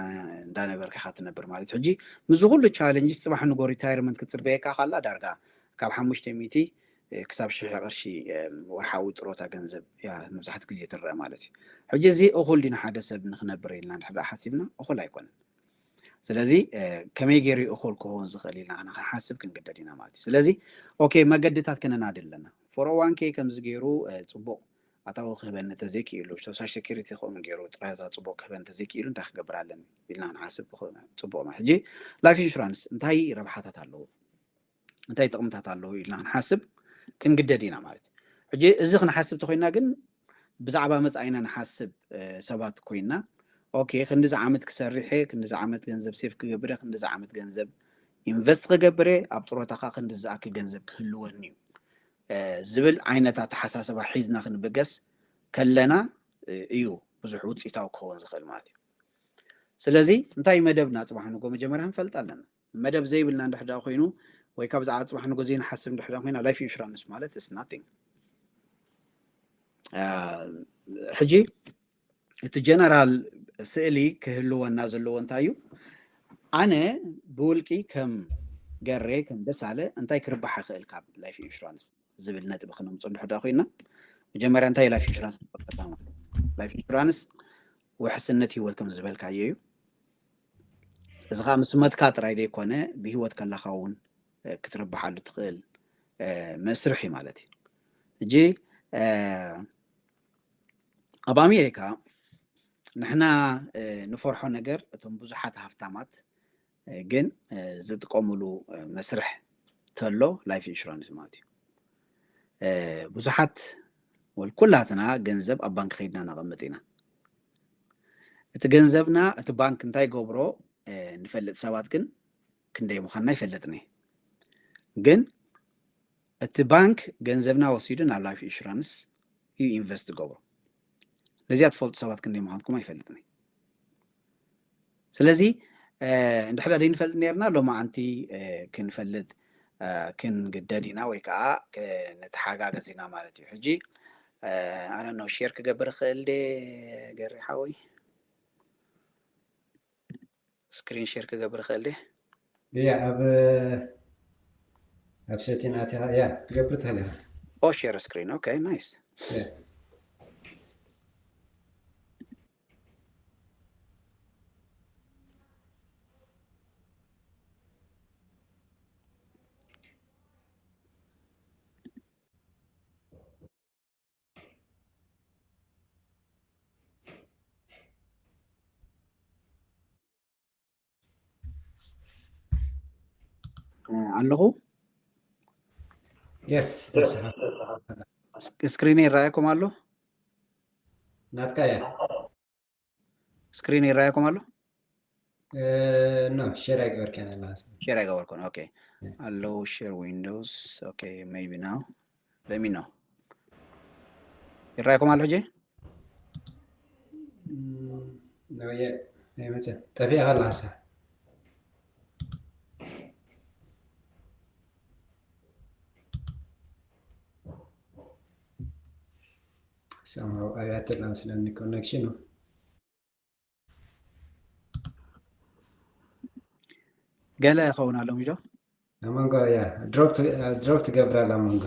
እንዳነበርካ ኢኻ ትነብር ማለት ሕጂ ምስ ኩሉ ቻለንጅ ፅባሕ ንጎ ሪታይርመንት ክትፅበየካ ካላ ዳርጋ ካብ ሓሙሽተ ሚእቲ ክሳብ ሽሕ ቅርሺ ወርሓዊ ጥሮታ ገንዘብ እያ መብዛሕትኡ ግዜ ትረአ ማለት እዩ ሕጂ እዚ እኹል ድዩ ንሓደ ሰብ ንክነብር ኢልና ንድሕር ሓሲብና እኹል ኣይኮነን ስለዚ ከመይ ገይሩ እኹል ክኸውን ዝኽእል ኢልና ንክንሓስብ ክንግደድ ኢና ማለት እዩ ስለዚ ኦኬ መገድታት ክነናዲ ኣለና ፎር ኦ ዋን ኬ ከምዚ ገይሩ ፅቡቕ ኣታዊ ክህበኒ ተዘይክኢሉ ሶሻል ሴኪሪቲ ከምኡ ገይሩ ጥራታ ፅቡቕ ክህበኒ ተዘይክኢሉ እንታይ ክገብር ኣለኒ ኢልና ክንሓስብ ፅቡቕ ማለት ሕጂ ላይፍ ኢንሹራንስ እንታይ ረብሓታት ኣለዎ እንታይ ጥቕምታት ኣለዎ ኢልና ክንሓስብ ክንግደድ ኢና ማለት ሕጂ እዚ ክንሓስብ ተኮይና ግን ብዛዕባ መፃኢና ንሓስብ ሰባት ኮይና okay ክንዲዚ ዓመት ክሰርሕ እየ፣ ክንዲዚ ዓመት ገንዘብ save ክገብር እየ፣ ክንዲዚ ዓመት ገንዘብ invest ክገብር እየ፣ ኣብ ጥሮታ ከዓ ክንዲዚ ዝኣክል ገንዘብ ክህልወኒ እዩ ዝብል ዓይነት ኣተሓሳስባ ሒዝና ክንብገስ ከለና እዩ ብዙሕ ውፅኢታዊ ክኸውን ዝኽእል ማለት እዩ። ስለዚ እንታይ መደብና ፅባሕ ንጎ መጀመርያ ክንፈልጥ ኣለና። መደብ ዘይብልና እንድሕር ኮይኑ ወይ ካብ ዝዓ ፅባሕ ንጎ ዘይንሓስብ እንድሕር ኮይና life insurance ማለት is nothing። ሕጂ እቲ general ስእሊ ክህልወና ዘለዎ እንታይ እዩ? ኣነ ብውልቂ ከም ገሬ ከም ደሳለ እንታይ ክርባሕ ይኽእል ካብ life insurance ዝብል ነጥቢ ክነምፁ እንድሕር ኮይና፣ መጀመርያ እንታይ life insurance ማለት life insurance ውሕስነት ህይወት ከም ዝበልካዮ እዩ። እዚ ከዓ ምስ መትካ ጥራይ ዘይኮነ ብህይወት ከላካ እውን ክትርብሓሉ ትኽእል መስርሕ እዩ ማለት እዩ። ሕጂ ኣብ ኣሜሪካ ንሕና ንፈርሖ ነገር እቶም ብዙሓት ሃፍታማት ግን ዝጥቀምሉ መስርሕ ተሎ life insurance ማለት እዩ። ብዙሓት ወል ኩላትና ገንዘብ ኣብ ባንክ ከይድና ነቐምጥ ኢና። እቲ ገንዘብና እቲ ባንክ እንታይ ገብሮ ንፈልጥ ሰባት ግን ክንደይ ምዃንና ይፈልጥኒ። ግን እቲ ባንክ ገንዘብና ወሲዱ ናብ life insurance እዩ invest ገብሮ። ነዚኣ ትፈልጡ ሰባት ክንደይ ምዃንኩም ኣይፈልጥኒ። ስለዚ እንድሕዳ ዘይንፈልጥ ነርና ሎማዓንቲ ክንፈልጥ ክንግደድ ኢና ወይ ከዓ ክንተሓጋገዝ ኢና ማለት እዩ። ሕጂ ኣነ ነው share ክገብር እኽእል ደ ገሪ ሓወይ? Screen share ክገብር እኽእል ደ? ያ ኣብ ኣብ setting ኣትያ ያ ትገብር ትኽእል ኢኻ። Oh, share screen. Okay, nice. ኣለኹ። Yes. Screen ይ ይረኣየኩም ኣሎ? ናትካ እያ። Screen ይ ይረኣየኩም ኣሎ? No, share ኣይገበርካን ኣለኻ። Share ኣይገበርኩን። Okay. ኣለዉ share windows. Okay, maybe now. Let me know. ይረኣየኩም ኣሎ ሕጂ? No, yeah. ኣይመፅን። ጠፊእካ ኣለኻ። Somehow ኣይኣትላን ስለኒ connection ኡ። ገለ ይኸውን ኣሎ ሚዶ? ኣብ መንጎ ያ drop drop ትገብር ኣላ ኣብ መንጎ።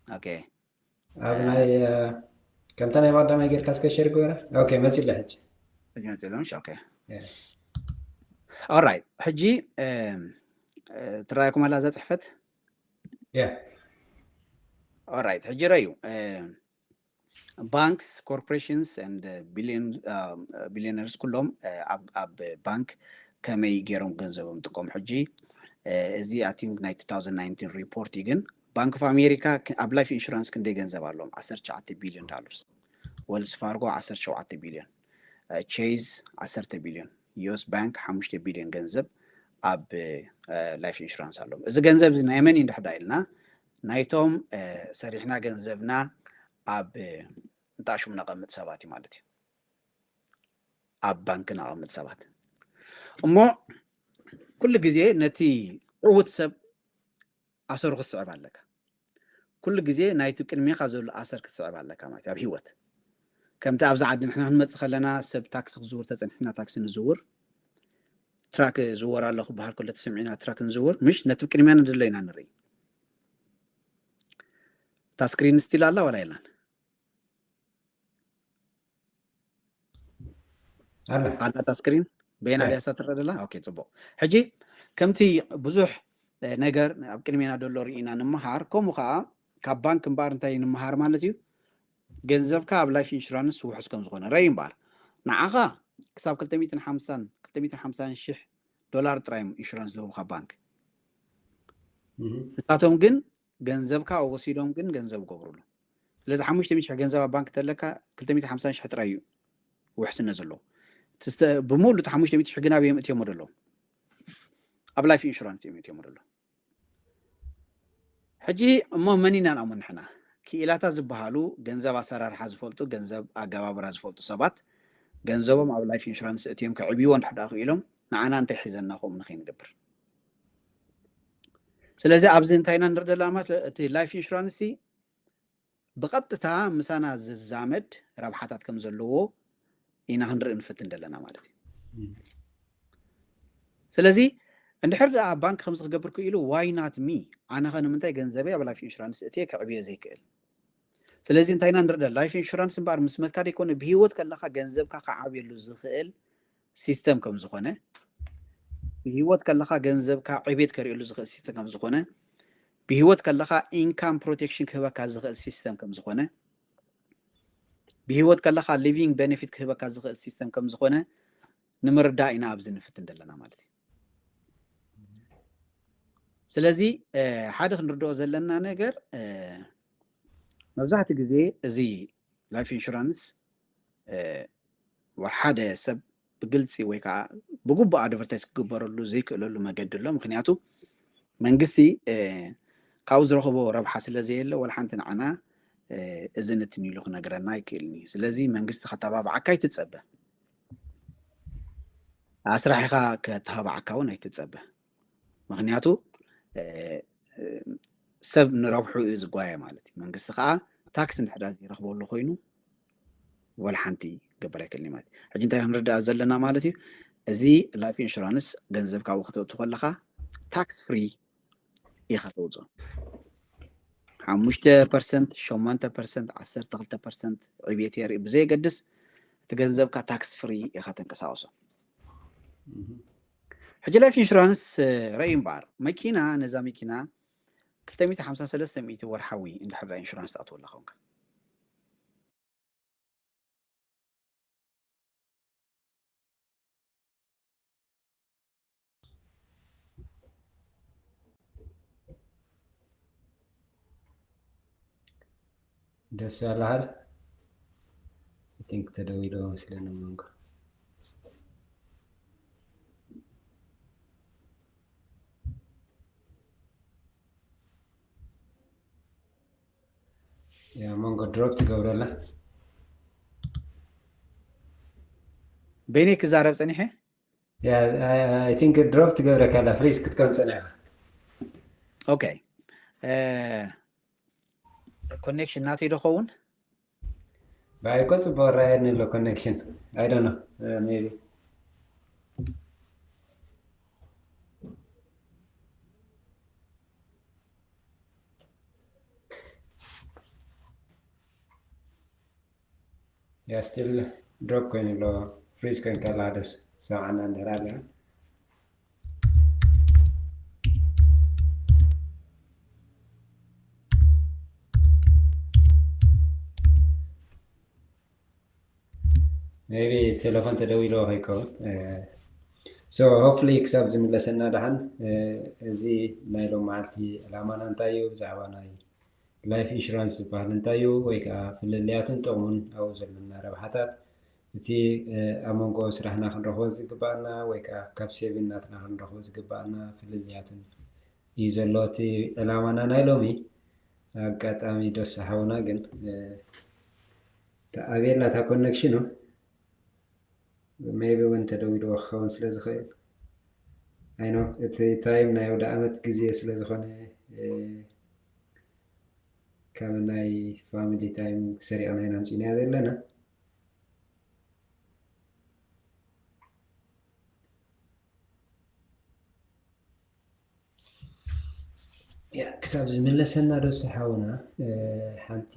Okay. ኣብ ናይ ከምታ ናይ ባዳማይ ጌርካ እስከ share ግበራ። Okay, መፂላ ሕጂ። ሕጂ መፂላ ምሽ? Okay. All right. ሕጂ ትረኣየኩም ኣላ እዛ ፅሕፈት? Yeah. All right. ሕጂ ረዩ banks, corporations and billion billionaires ኩሎም ኣብ ባንክ ከመይ ገይሮም ገንዘቦም ጥቀሙ። ሕጂ እዚ I think ናይ two thousand nineteen report እዩ፣ ግን Bank of America ኣብ life insurance ክንደይ ገንዘብ ኣለዎም? ዓሰርተ ትሽዓተ billion dollars። Wells Fargo ዓሰርተ ሸውዓተ billion፣ Chase ዓሰርተ billion፣ US Bank ሓሙሽተ billion ገንዘብ ኣብ life insurance ኣለዎም። እዚ ገንዘብ እዚ ናይ መን እዩ እንድሕዳ ኢልና ናይቶም ሰሪሕና ገንዘብና ኣብ እንጣሹም ነቐምጥ ሰባት እዩ ማለት እዩ። ኣብ ባንክ ነቐምጥ ሰባት እሞ ኩሉ ግዜ ነቲ ዕዉት ሰብ ኣሰሩ ክትስዕብ ኣለካ። ኩሉ ግዜ ናይቲ ቅድሜኻ ዘሎ ኣሰር ክትስዕብ ኣለካ ማለት እዩ። ኣብ ህይወት ከምቲ ኣብዚ ዓዲ ንሕና ክንመፅእ ከለና ሰብ ታክሲ ክዝውር ተፀኒሕና ታክሲ ንዝውር፣ ትራክ ዝወር ኣሎ ክበሃል ከሎ ተሰሚዕና ትራክ ንዝውር ምሽ ነቲ ቅድሚያ ንደሎ ኢና ንርኢ። እታ screen still ኣላ ዋላ የላን? ኣላ። ኣላ እታ screen በየና ድያ እሳ ትረአ ዘላ? Okay፣ ፅቡቕ። ሕጂ ከምቲ ብዙሕ ነገር ኣብ ቅድሜና ደሎ ርኢና ንምሃር፣ ከምኡ ከዓ ካብ ባንክ እምበኣር እንታይ ንምሃር ማለት እዩ? ገንዘብካ ኣብ life insurance ውሑስ ከም ዝኾነ ረይ እምበኣር ንዓኻ ክሳብ ክልተ ሚእትን ሓምሳን ክልተ ሚእትን ሓምሳን ሺሕ ዶላር ጥራይ እዮም insurance ዝህቡካ ባንክ። ንሳቶም ግን ገንዘብካ ወሲዶም ግን ገንዘብ ገብሩሉ። ስለዚ ሓሙሽተ ሚእቲ ሺሕ ገንዘብ ኣብ ባንክ ተለካ ክልተ ሚእቲ ሓምሳን ሺሕ ጥራይ እዩ ውሕስነት ዘለዎ። ትስተ-፣ ብሙሉ እቲ ሓሙሽተ ሚእቲ ሽሕ ግን ኣበይ እዮም እትዮሞ ዘለዉ? ኣብ ላይፍ ኢንሹራንስ እዮም እትዮሞ ዘለዉ። ሕጂ እሞ መን ኢና ንኣምን ንሕና? ክኢላታት ዝበሃሉ ገንዘብ ኣሰራርሓ ዝፈልጡ፣ ገንዘብ ኣገባብራ ዝፈልጡ ሰባት ገንዘቦም ኣብ ላይፍ ኢንሹራንስ እትዮም ከዕብይዎ እንድሕር ደኣ ክኢሎም ንዓና እንታይ ሒዘና ከምኡ ንኸይንገብር? ስለዚ ኣብዚ እንታይ ኢና ንርኢ ዘለና ማለት እቲ ላይፍ ኢንሹራንስ ብቐጥታ ምሳና ዝዛመድ ረብሓታት ከም ዘለዎ ኢና ክንርኢ ንፍትን ዘለና ማለት እዩ። ስለዚ እንድሕር ደኣ ባንክ ከምዚ ክገብር ክኢሉ why not me? ኣነ ኸ ንምንታይ ገንዘበይ ኣብ ላይፍ ኢንሹራንስ እትየ ከዕብዮ ዘይክእል? ስለዚ እንታይ ኢና ንርኢ? ላይፍ ኢንሹራንስ እምበኣር ምስ መትካ ደይኮነ ብህይወት ከለኻ ገንዘብካ ከዓብየሉ ዝኽእል ሲስተም ከም ዝኾነ፣ ብህይወት ከለኻ ገንዘብካ ዕቤት ከርእየሉ ዝኽእል ሲስተም ከም ዝኾነ፣ ብህይወት ከለኻ ኢንካም ፕሮቴክሽን ክህበካ ዝኽእል ሲስተም ከም ዝኾነ፣ ብህይወት ከለኻ ሊቪንግ ቤኔፊት ክህበካ ዝኽእል ሲስተም ከም ዝኾነ ንምርዳእ ኢና ኣብዚ ንፍትን ዘለና ማለት እዩ። ስለዚ ሓደ ክንርድኦ ዘለና ነገር መብዛሕትኡ ግዜ እዚ ላይፍ ኢንሹራንስ ወር ሓደ ሰብ ብግልፂ ወይ ከዓ ብግቡእ ኣድቨርታይዝ ክግበረሉ ዘይክእለሉ መገዲ ኣሎ። ምክንያቱ መንግስቲ ካብኡ ዝረኽቦ ረብሓ ስለ ዘየለ ወላ ሓንቲ ንዓና እዚ ንትን ኢሉ ክነግረና ኣይክእልን እዩ። ስለዚ መንግስቲ ከተባብዓካ ኣይትፀበ፣ ኣስራሒኻ ከተባብዓካ እውን ኣይትፀበ። ምክንያቱ ሰብ ንረብሑ እዩ ዝጓየ ማለት እዩ። መንግስቲ ከዓ ታክስ እንድሕዳ ዘይረኽበሉ ኮይኑ ወላ ሓንቲ ክገብር ኣይክእልን ማለት እዩ። ሕጂ እንታይ ክንርዳእ ዘለና ማለት እዩ? እዚ ላይፍ ኢንሹራንስ ገንዘብ ካብኡ ክተእቱ ከለኻ ታክስ ፍሪ ኢኻ ተውፅኦ። ሓሙሽተ ፐርሰንት፣ ሸሞንተ ፐርሰንት፣ ዓሰርተ ክልተ ፐርሰንት ዕብየት የርኢ ብዘየገድስ እቲ ገንዘብካ ታክስ ፍሪ ኢኻ ተንቀሳቕሶ። ሕጂ ላይፍ ኢንሹራንስ ረእዩ እምበኣር መኪና፣ ነዛ መኪና ክልተ ሚእቲ ሓምሳ ሰለስተ ሚእቲ ወርሓዊ እንድሕር ኢንሹራንስ ትኣትወላ ኮንካ ደስ ያለሃል። I think ተደዊሎ መስለኒ መንጎ ያ መንጎ ድሮፕ ትገብረላ። በይነይ ክዛረብ ጸኒሐ። ያ I think ድሮፕ ትገብረካ ኣላ፣ ፍሪዝ ክትከውን ጸኒኻ። ኦኬ። ኮኔክሽን ናተይ ዶ ኸውን? ብኣይ እኮ ጽቡቕ ራየኒ ኣሎ ኮኔክሽን። I don't know, maybe። ያ ስቲል ድሮፕ ኮይኑ ኣሎ፣ ፍሪዝ ኮይንካ ኣላ፣ ደስ ሰምዓና እንድሕር ኣለና። ሜቢ ቴሌፎን ተደዊልዎ ከይከውን። So hopefully ክሳብ ዝምለሰና ደሓን። እዚ ናይ ሎም መዓልቲ ዕላማና እንታይ እዩ? ብዛዕባ ናይ ላይፍ ኢንሹራንስ ዝበሃል እንታይ እዩ? ወይ ከዓ ፍልልያቱን ጥቕሙን፣ ኣብኡ ዘለና ረብሓታት፣ እቲ ኣብ መንጎ ስራሕና ክንረኽቦ ዝግባኣና ወይ ከዓ ካብ ሴቪን ናትና ክንረኽቦ ዝግባኣና ፍልልያቱን እዩ ዘሎ እቲ ዕላማና ናይ ሎሚ። ኣጋጣሚ ዶስ ሓውና ግን ተኣብየላ እታ ኮኔክሽኑ። ሜቢ እውን ተደዊልዎ ክኸውን ስለ ዝኽእል፣ I know እቲ ታይም ናይ ወደ ዓመት ግዜ ስለ ዝኾነ፣ ከም ናይ ፋሚሊ ታይም ሰሪዕና ኢና ኣምፂእናዮ ዘለና። ያ ክሳብ ዝምለሰና ዶ ሓውና፣ ሓንቲ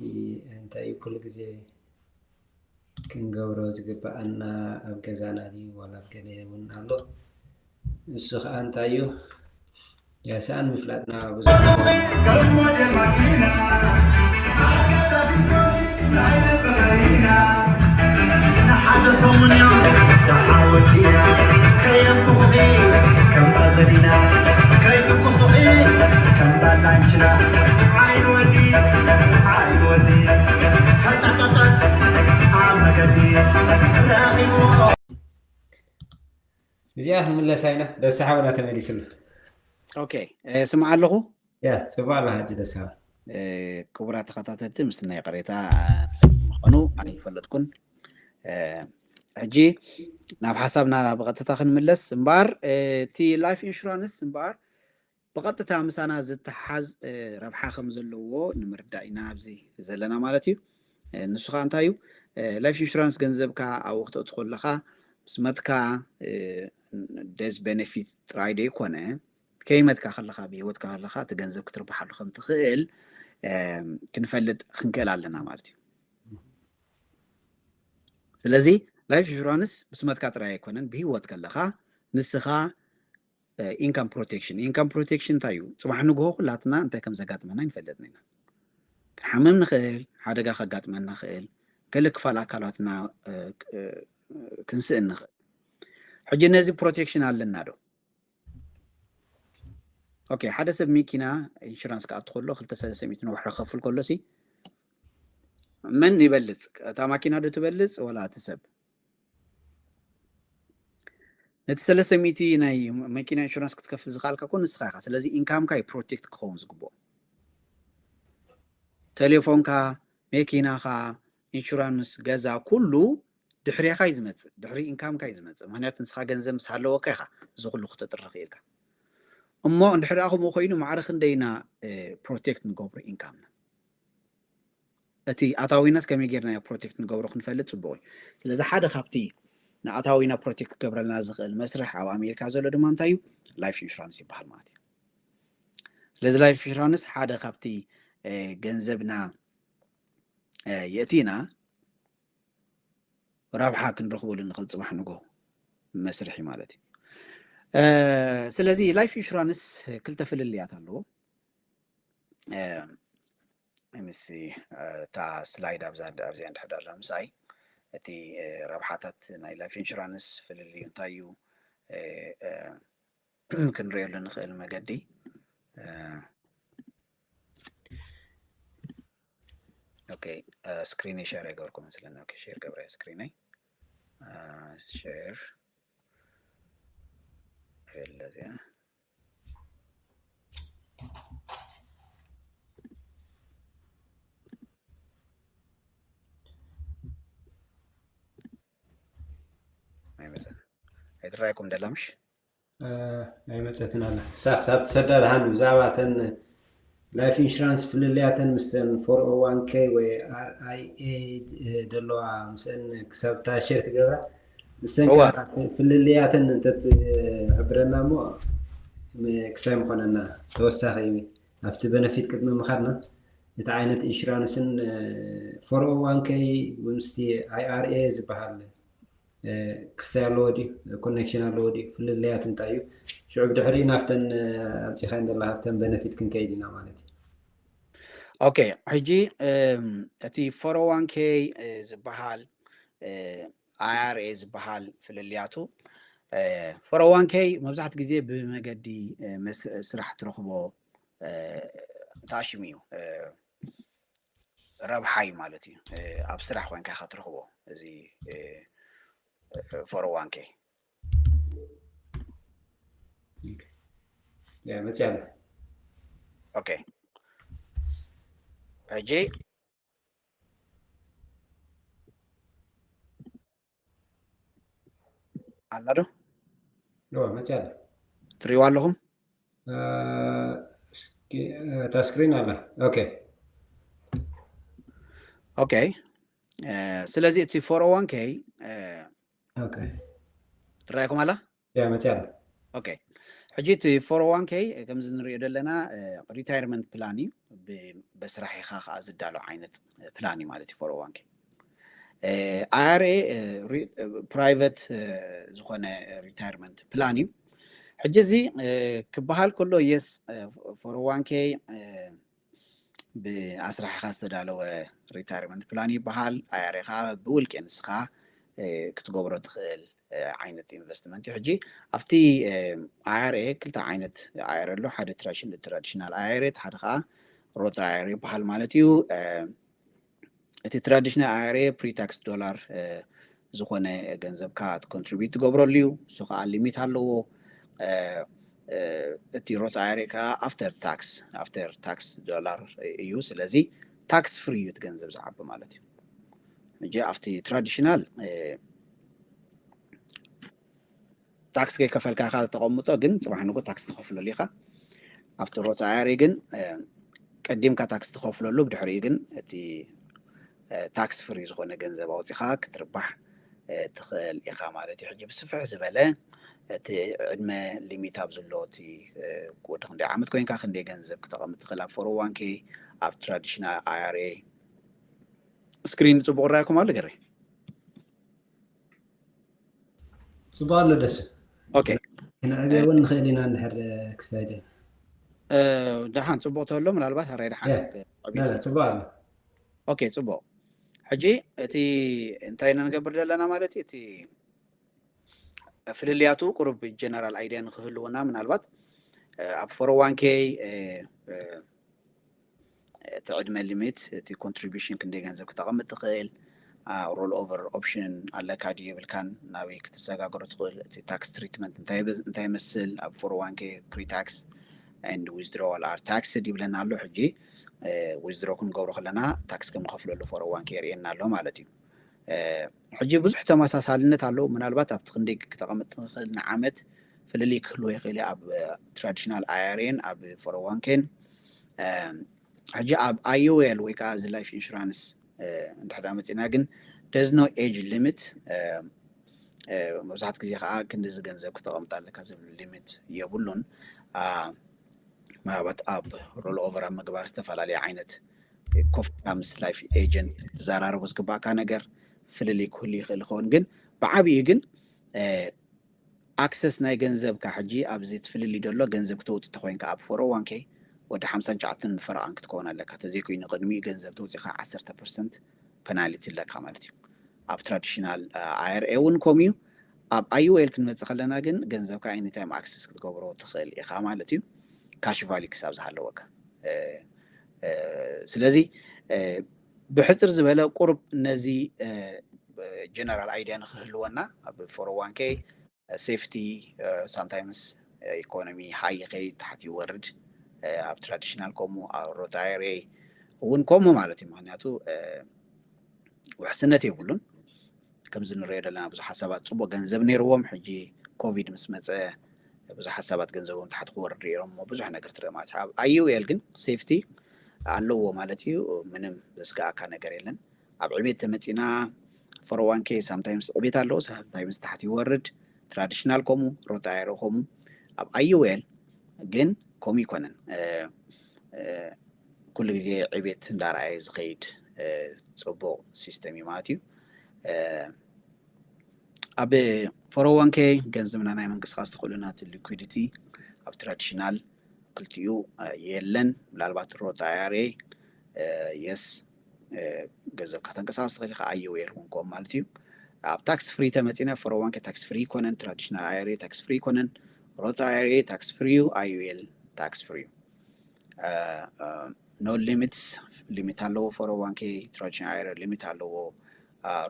እንታይ እዩ ኩሉ ግዜ ክንገብሮ ዝግባኣና ኣብ ገዛና ድዩ ዋላ ኣብ ገለ እውን ኣሎ? እሱ ከዓ እንታይ እዩ? ያሳን ምፍላጥና ብዙሕ ንሓደ ሰሙን እዮም ተሓወዲና ከየምትኹኺ ከም ባዘሊና ከይትኩሱኺ ከም ባላንችና ዓይን ወዲ ዓይን ወዲ ፈጣጣጣት ኣብ መገዲ ረኺብዎ። እዚኣ ክንምለሳ ኢና። ደስ ሓውና ተመሊስሉ። ኦኬ፣ ስምዓ ኣለኹ። ያ ጽቡቅ ኣላ። ሕጂ ደስ ሓው ክቡራት ተኸታተልቲ፣ ምስናይ ቅሬታ ምዃኑ ኣይፈለጥኩን። ሕጂ ናብ ሓሳብና ብቐጥታ ክንምለስ እምበኣር፣ እቲ ላይፍ ኢንሹራንስ እምበኣር ብቐጥታ ምሳና ዝተሓዝ ረብሓ ከም ዘለዎ ንምርዳእ ኢና ኣብዚ ዘለና ማለት እዩ። ንሱ ከዓ እንታይ እዩ? ላይፍ ኢንሹራንስ ገንዘብካ ኣብኡ ክተእቱ ከለካ ምስ መትካ ደዝ ቤነፊት ጥራይ ደይኮነ፣ ከይመትካ ከለካ፣ ብሂወትካ ከለካ እቲ ገንዘብ ክትርብሓሉ ከም ትኽእል ክንፈልጥ ክንክእል ኣለና ማለት እዩ። ስለዚ ላይፍ ኢንሹራንስ ምስ መትካ ጥራይ ኣይኮነን፣ ብሂወት ከለካ ንስኻ ኢንካም ፕሮቴክሽን። ኢንካም ፕሮቴክሽን እንታይ እዩ? ጽባሕ ንግሆ ኩላትና እንታይ ከም ዘጋጥመና ይንፈልጥና ኢና። ክንሓምም ንኽእል፣ ሓደጋ ከጋጥመና ንኽእል፣ ገለ ክፋል ኣካላትና ክንስእን ንኽእል። ሕጂ ነዚ ፕሮቴክሽን ኣለና ዶ? ኦኬ፣ ሓደ ሰብ መኪና ኢንሹራንስ ክኣቱ ከሎ ክልተ ሰለስተ ሚእቲ ንወርሒ ክኸፍል ከሎ ሲ መን ይበልጽ? እታ ማኪና ዶ ትበልጽ ወላ እቲ ሰብ? ነቲ ሰለስተ ሚእቲ ናይ መኪና ኢንሹራንስ ክትከፍል ዝኽኣልካ ኮ ንስኻ ኢኻ። ስለዚ ኢንካምካ እዩ ፕሮቴክት ክኸውን ዝግብኦ። ቴሌፎንካ፣ መኪናኻ፣ ኢንሹራንስ፣ ገዛ፣ ኩሉ ድሕሬኻ እዩ ዝመጽእ፣ ድሕሪ ኢንካምካ እዩ ዝመጽእ። ምክንያቱ ንስኻ ገንዘብ ምስ ሃለወካ ኢኻ እዚ ኩሉ ክተጥሪ ክኢልካ። እሞ እንድሕር ደኣ ከምኡ ኮይኑ ማዕረ ክንደይና ፕሮቴክት ንገብሮ ኢንካምና? እቲ ኣታዊናስ ከመይ ጌርና ፕሮቴክት ንገብሮ ክንፈልጥ ጽቡቕ እዩ። ስለዚ ሓደ ካብቲ ንኣታዊና ፕሮቴክት ክገብረልና ዝኽእል መስርሕ ኣብ ኣሜሪካ ዘሎ ድማ እንታይ እዩ? ላይፍ ኢንሹራንስ ይበሃል ማለት እዩ። ስለዚ ላይፍ ኢንሹራንስ ሓደ ካብቲ ገንዘብና የእቲና ረብሓ ክንረኽበሉ ንኽእል ጽባሕ ንጎ መስርሒ ማለት እዩ። ስለዚ ላይፍ ኢንሹራንስ ክልተ ፍልልያት ኣለዎ። ምስ እታ ስላይድ ኣብዛ ኣብዚኣ እንድሕር ዳላ ምሳይ እቲ ረብሓታት ናይ ላይፍ ኢንሹራንስ ፍልልዩ እንታይ እዩ ክንሪኤሉ ንኽእል መገዲ። ኦኬ፣ ስክሪን ሸር የገበርኩ መስለኒ። ኦኬ፣ ሼር ገብረ ስክሪነይ ሼር የለ እዚኣ ኣይመሰን ኣይትረኣይኩም ደላ ምሽ ኣይመፀትን ኣላ። እሳ ክሳብ ትሰዳ ደሓን ብዛዕባ እተን ላይፍ ኢንሹራንስ ፍልልያተን ምስተን ፎር ኦ ዋን ኬ ወይ ኣር ኣይ ኤ ደለዋ ምስአን ክሳብ እታ ሼር ትገብራ ንሰን ፍልልያተን እንተትሕብረና እሞ ክስታይ ምኾነና ተወሳኺ ኣብቲ በነፊት ቅድሚ ምኻድና እቲ ዓይነት ኢንሹራንስን ፎር ኦ ዋን ኬ ምስቲ ኣይ ኣር ኤ ዝበሃል ክስታይ ኣለዎ ድዩ? ኮኔክሽን ኣለዎ ድዩ? ፍልልያት እንታይ እዩ? ሽዑ ብድሕሪ ናብተን ኣምፂኻን ዘላ ሃብተን በነፊት ክንከይድ ኢና ማለት እዩ። ኦኬ፣ ሕጂ እቲ ፎር ኦ ዋን ኬ ዝበሃል ኣይ ኣር ኤ ዝበሃል ፍልልያቱ ፎር ኦ ዋን ኬ መብዛሕትኡ ግዜ ብመገዲ ስራሕ ትረኽቦ ታሽም እዩ ረብሓ እዩ ማለት እዩ። ኣብ ስራሕ ኮይንካ ኢኻ ትረኽቦ እዚ ፎር ኦ ዋን ኬ መፅያ ኣለ። ኦኬ፣ ሕጂ ኣላ ዶ? መፅያ ኣለ። ትሪእዋ ኣለኹም? እታ ስክሪን ኣላ። ኦኬ፣ ኦኬ። ስለዚ እቲ ፎር ኦ ዋን ኬ ኦኬ፣ ትረኣይኩም ኣላ? ያ መፅያ ኣለ። ኦኬ፣ ሕጂ እቲ ፎር ኦ ዋን ኬ ከምዚ ንሪኦ ዘለና ሪታይርመንት ፕላን እዩ። በስራሕ ኢኻ ከዓ ዝዳሎ ዓይነት ፕላን እዩ ማለት እዩ ፎር ኦ ዋን ኬ። ኣይ ኣር ኤ ፕራይቨት ዝኾነ ሪታይርመንት ፕላን እዩ። ሕጂ እዚ ክበሃል ከሎ የስ ፎር ኦ ዋን ኬ ብኣስራሕኻ ዝተዳለወ ሪታይርመንት ፕላን ይበሃል። ኣይ ኣር ኤ ከዓ ብውልቂ ንስኻ ክትገብሮ ትኽእል ዓይነት ኢንቨስትመንት እዩ። ሕጂ ኣብቲ ኣይ ኣር ኤ ክልተ ዓይነት ኣይ ኣር ኤ ኣሎ። ሓደ ትራዲሽናል ኣይ ኣር ኤ፣ ሓደ ከዓ ሮት ኣይ ኣር ኤ ይበሃል ማለት እዩ። እቲ ትራዲሽናል ኣይ ኣር ኤ ፕሪታክስ ዶላር ዝኾነ ገንዘብካ ኮንትሪቢዩት ትገብረሉ እዩ። እሱ ከዓ ሊሚት ኣለዎ። እቲ ሮት ኣይ ኣር ኤ ከዓ ኣፍተር ታክስ ኣፍተር ታክስ ዶላር እዩ። ስለዚ ታክስ ፍሪ እዩ እቲ ገንዘብ ዝዓቢ ማለት እዩ። ሕጂ ኣብቲ ትራዲሽናል ታክስ ከይከፈልካ ኢኻ ተቐምጦ፣ ግን ፅባሕ ንጎ ታክስ ትኸፍለሉ ኢኻ። ኣብቲ ሮት ኣይ ኣር ኤ ግን ቀዲምካ ታክስ ትኸፍለሉ፣ ብድሕሪኡ ግን እቲ ታክስ ፍሪ ዝኾነ ገንዘብ ኣውፂኻ ክትርባሕ ትኽእል ኢኻ ማለት እዩ። ሕጂ ብስፍሕ ዝበለ እቲ ዕድመ ሊሚት ኣብ ዘሎ እቲ ወዲ ክንደይ ዓመት ኮይንካ ክንደይ ገንዘብ ክተቐምጥ ትኽእል ኣብ ፎር ኦ ዋን ኬ ኣብ ትራዲሽናል ኣይ ኣር ኤ። ስክሪን ፅቡቕ ራይኩም ኣሎ ገረ ፅቡቅ ኣሎ ደስ ኦኬ ክንዕብዮ እውን ንኽእል ኢና እንድሕር ክስታይ ደሓን ፅቡቅ ተሎ ምናልባት ኣራይ ደሓን ፅቡቅ ኣሎ ኦኬ ፅቡቅ። ሕጂ እቲ እንታይ ኢና ንገብር ዘለና ማለት እዩ? እቲ ፍልልያቱ ቁሩብ ጀነራል ኣይድያ ንክህልውና ምናልባት ኣብ ፎር ኦ ዋን ኬ እቲ ዕድመ ሊሚት እቲ ኮንትሪቢሽን ክንደይ ገንዘብ ክተቐምጥ ትኽእል፣ ሮል ኦቨር ኦፕሽን ኣለካ ድዩ የብልካን፣ ናበይ ክትሰጋገሮ ትኽእል፣ እቲ ታክስ ትሪትመንት እንታይ ይመስል ኣብ ፎር ኦ ዋን ኬ ፕሪ ታክስ and withdrawal are taxed ይብለና ኣሎ። ሕጂ ዊዝድሮ ክንገብሮ ከለና ታክስ ከምንኸፍለሉ ፎር ኦ ዋን ኬ የርእየና ኣሎ ማለት እዩ። ሕጂ ብዙሕ ተመሳሳልነት ኣለዎ። ምናልባት ኣብቲ ክንደይ ክተቐምጥ ንኽእል ንዓመት ፍልልይ ክህልዎ ይኽእል እዩ ኣብ ትራዲሽናል ኣይ ኣር ኤን ኣብ ፎር ኦ ዋን ኬን። ሕጂ ኣብ ኣይ ዩ ኤል ወይ ከዓ እዚ ላይፍ ኢንሹራንስ እንድሕር መፂና ግን there's no age limit። መብዛሕትኡ ግዜ ከዓ ክንድዚ ገንዘብ ክተቐምጥ ኣለካ ዝብል ሊሚት የብሉን። ምናልባት ኣብ ሮል ኦቨር ኣብ ምግባር ዝተፈላለዩ ዓይነት ኮፍካ ምስ ላይፍ ኤጀንት ትዘራረቦ ዝግባእካ ነገር ፍልልይ ክህሉ ይኽእል ይኸውን፣ ግን ብዓብኡ ግን ኣክሰስ ናይ ገንዘብካ ሕጂ ኣብዚ እቲ ፍልልይ ዘሎ ገንዘብ ክተውፅእ ተኮይንካ ኣብ ፎር ኦ ዋን ኬ ወዲ ሓምሳን ትሽዓተን ፈረቓን ክትከውን ኣለካ። ተዘይኮይኑ ቅድሚኡ ገንዘብ ተውፂእካ ዓሰርተ ፐርሰንት ፐናልቲ ኣለካ ማለት እዩ። ኣብ ትራዲሽናል ኣይ ኣር ኤ እውን ከምኡ እዩ። ኣብ ኣይ ዩ ኤል ክንመፅእ ከለና ግን ገንዘብካ ኤኒታይም ኣክሰስ ክትገብሮ ትኽእል ኢኻ ማለት እዩ፣ ካሽ ቫሊ ክሳብ ዝሃለወካ። ስለዚ ብሕፅር ዝበለ ቁሩብ ነዚ ጀነራል ኣይድያ ንክህልወና ኣብ ፎር ኦ ዋን ኬ ሴፍቲ ሳምታይምስ ኢኮኖሚ ሃይ ይኸይድ ታሕቲ ይወርድ። ኣብ ትራዲሽናል ከምኡ ኣብ ሮት ኣይ ኣር ኤ እውን ከምኡ ማለት እዩ። ምክንያቱ ውሕስነት የብሉን። ከምዚ ንሪኦ ዘለና ብዙሓት ሰባት ፅቡቅ ገንዘብ ነይርዎም፣ ሕጂ ኮቪድ ምስ መፀ ብዙሓት ሰባት ገንዘቦም ታሕቲ ክወርድ ሪኦም እሞ ብዙሕ ነገር ትርኢ ማለት እዩ። ኣብ ኣይ ዩ ኤል ግን ሴፍቲ ኣለዎ ማለት እዩ። ምንም ዘስጋኣካ ነገር የለን። ኣብ ዕቤት ተመፂና ፎር ኦ ዋን ኬ ሳምታይምስ ዕቤት ኣለዎ፣ ሳምታይምስ ታሕቲ ይወርድ። ትራዲሽናል ከምኡ፣ ሮት ኣይ ኣር ኤ ከምኡ። ኣብ ኣይ ዩ ኤል ግን ከምኡ ይኮነን። ኩሉ ግዜ ዕቤት እንዳረኣየ ዝኸይድ ፅቡቅ ሲስተም እዩ ማለት እዩ። ኣብ ፎር ኦ ዋን ኬ ገንዘብና ናይ ምንቅስቃስ ትኽእሉና እቲ ሊኩዊዲቲ ኣብ ትራዲሽናል ክልቲኡ የለን። ምናልባት ሮት ኣይ ኣር ኤ የስ ገንዘብካ ተንቀሳቀስ ትኽእል ኢኻ። ኣይ ዩ ኤል እውን ከምኡ ማለት እዩ። ኣብ ታክስ ፍሪ ተመፂና ፎር ኦ ዋን ኬ ታክስ ፍሪ ይኮነን፣ ትራዲሽናል ኣይ ኣር ኤ ታክስ ፍሪ ይኮነን፣ ሮት ኣይ ኣር ኤ ታክስ ፍሪ እዩ፣ ኣይ ዩ ኤል ታክስ ፍሪ እዩ። ኖ ሊሚትስ ሊሚት ኣለዎ። ፎር ኦ ዋን ኬ ትራዲሽናል ኣይ ኣር ኤ ሊሚት ኣለዎ።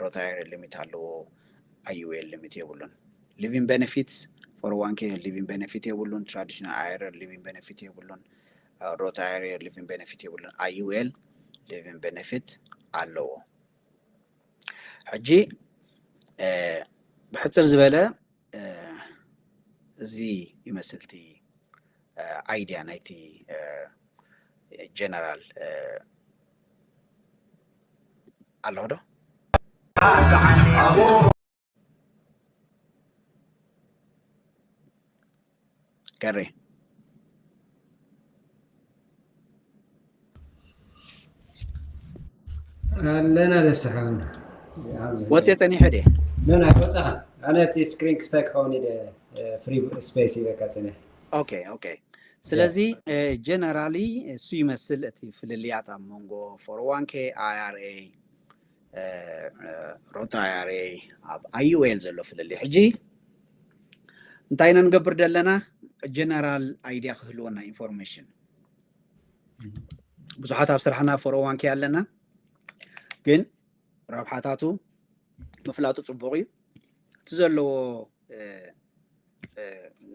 ሮት ኣይ ኣር ኤ ሊሚት ኣለዎ። ኣይ ዩ ኤል ሊሚት የብሉን። ሊቪንግ ቤነፊትስ ፎር ኦ ዋን ኬ ሊቪንግ ቤነፊት የብሉን። ትራዲሽናል ኣይ ኣር ኤ ሊቪንግ ቤነፊት የብሉን። ሮት ኣይ ኣር ኤ ሊቪንግ ቤነፊት የብሉን። ኣይ ዩ ኤል ሊቪንግ ቤነፊት ኣለዎ። ሕጂ ብሕፅር ዝበለ እዚ ይመስል እቲ ኣይድያ ናይቲ ጀነራል ኣለኹ ዶ? ገሬ ኣለና ደስሓ ወፅየ ፀኒሐ ድየ? ኖን ኣይወፃኻን። ኣነ እቲ ስክሪን ክስታይ ክኸውን ኢለ ፍሪ ስፔስ ይበካ ፅነ ኦኬ ኦኬ። ስለዚ ጀነራሊ እሱ ይመስል እቲ ፍልልያት ኣብ መንጎ ፎር ዋን ኬ፣ ኣይ ኣር ኤ፣ ሮት ኣይ ኣር ኤ ኣብ ኣይ ዩ ኤል ዘሎ ፍልልይ። ሕጂ እንታይ ኢና ንገብር ዘለና? ጀነራል ኣይድያ ክህልወና ኢንፎርሜሽን ብዙሓት ኣብ ስራሕና ፎር ኦ ዋን ኬ ኣለና፣ ግን ረብሓታቱ ምፍላጡ ፅቡቕ እዩ። እቲ ዘለዎ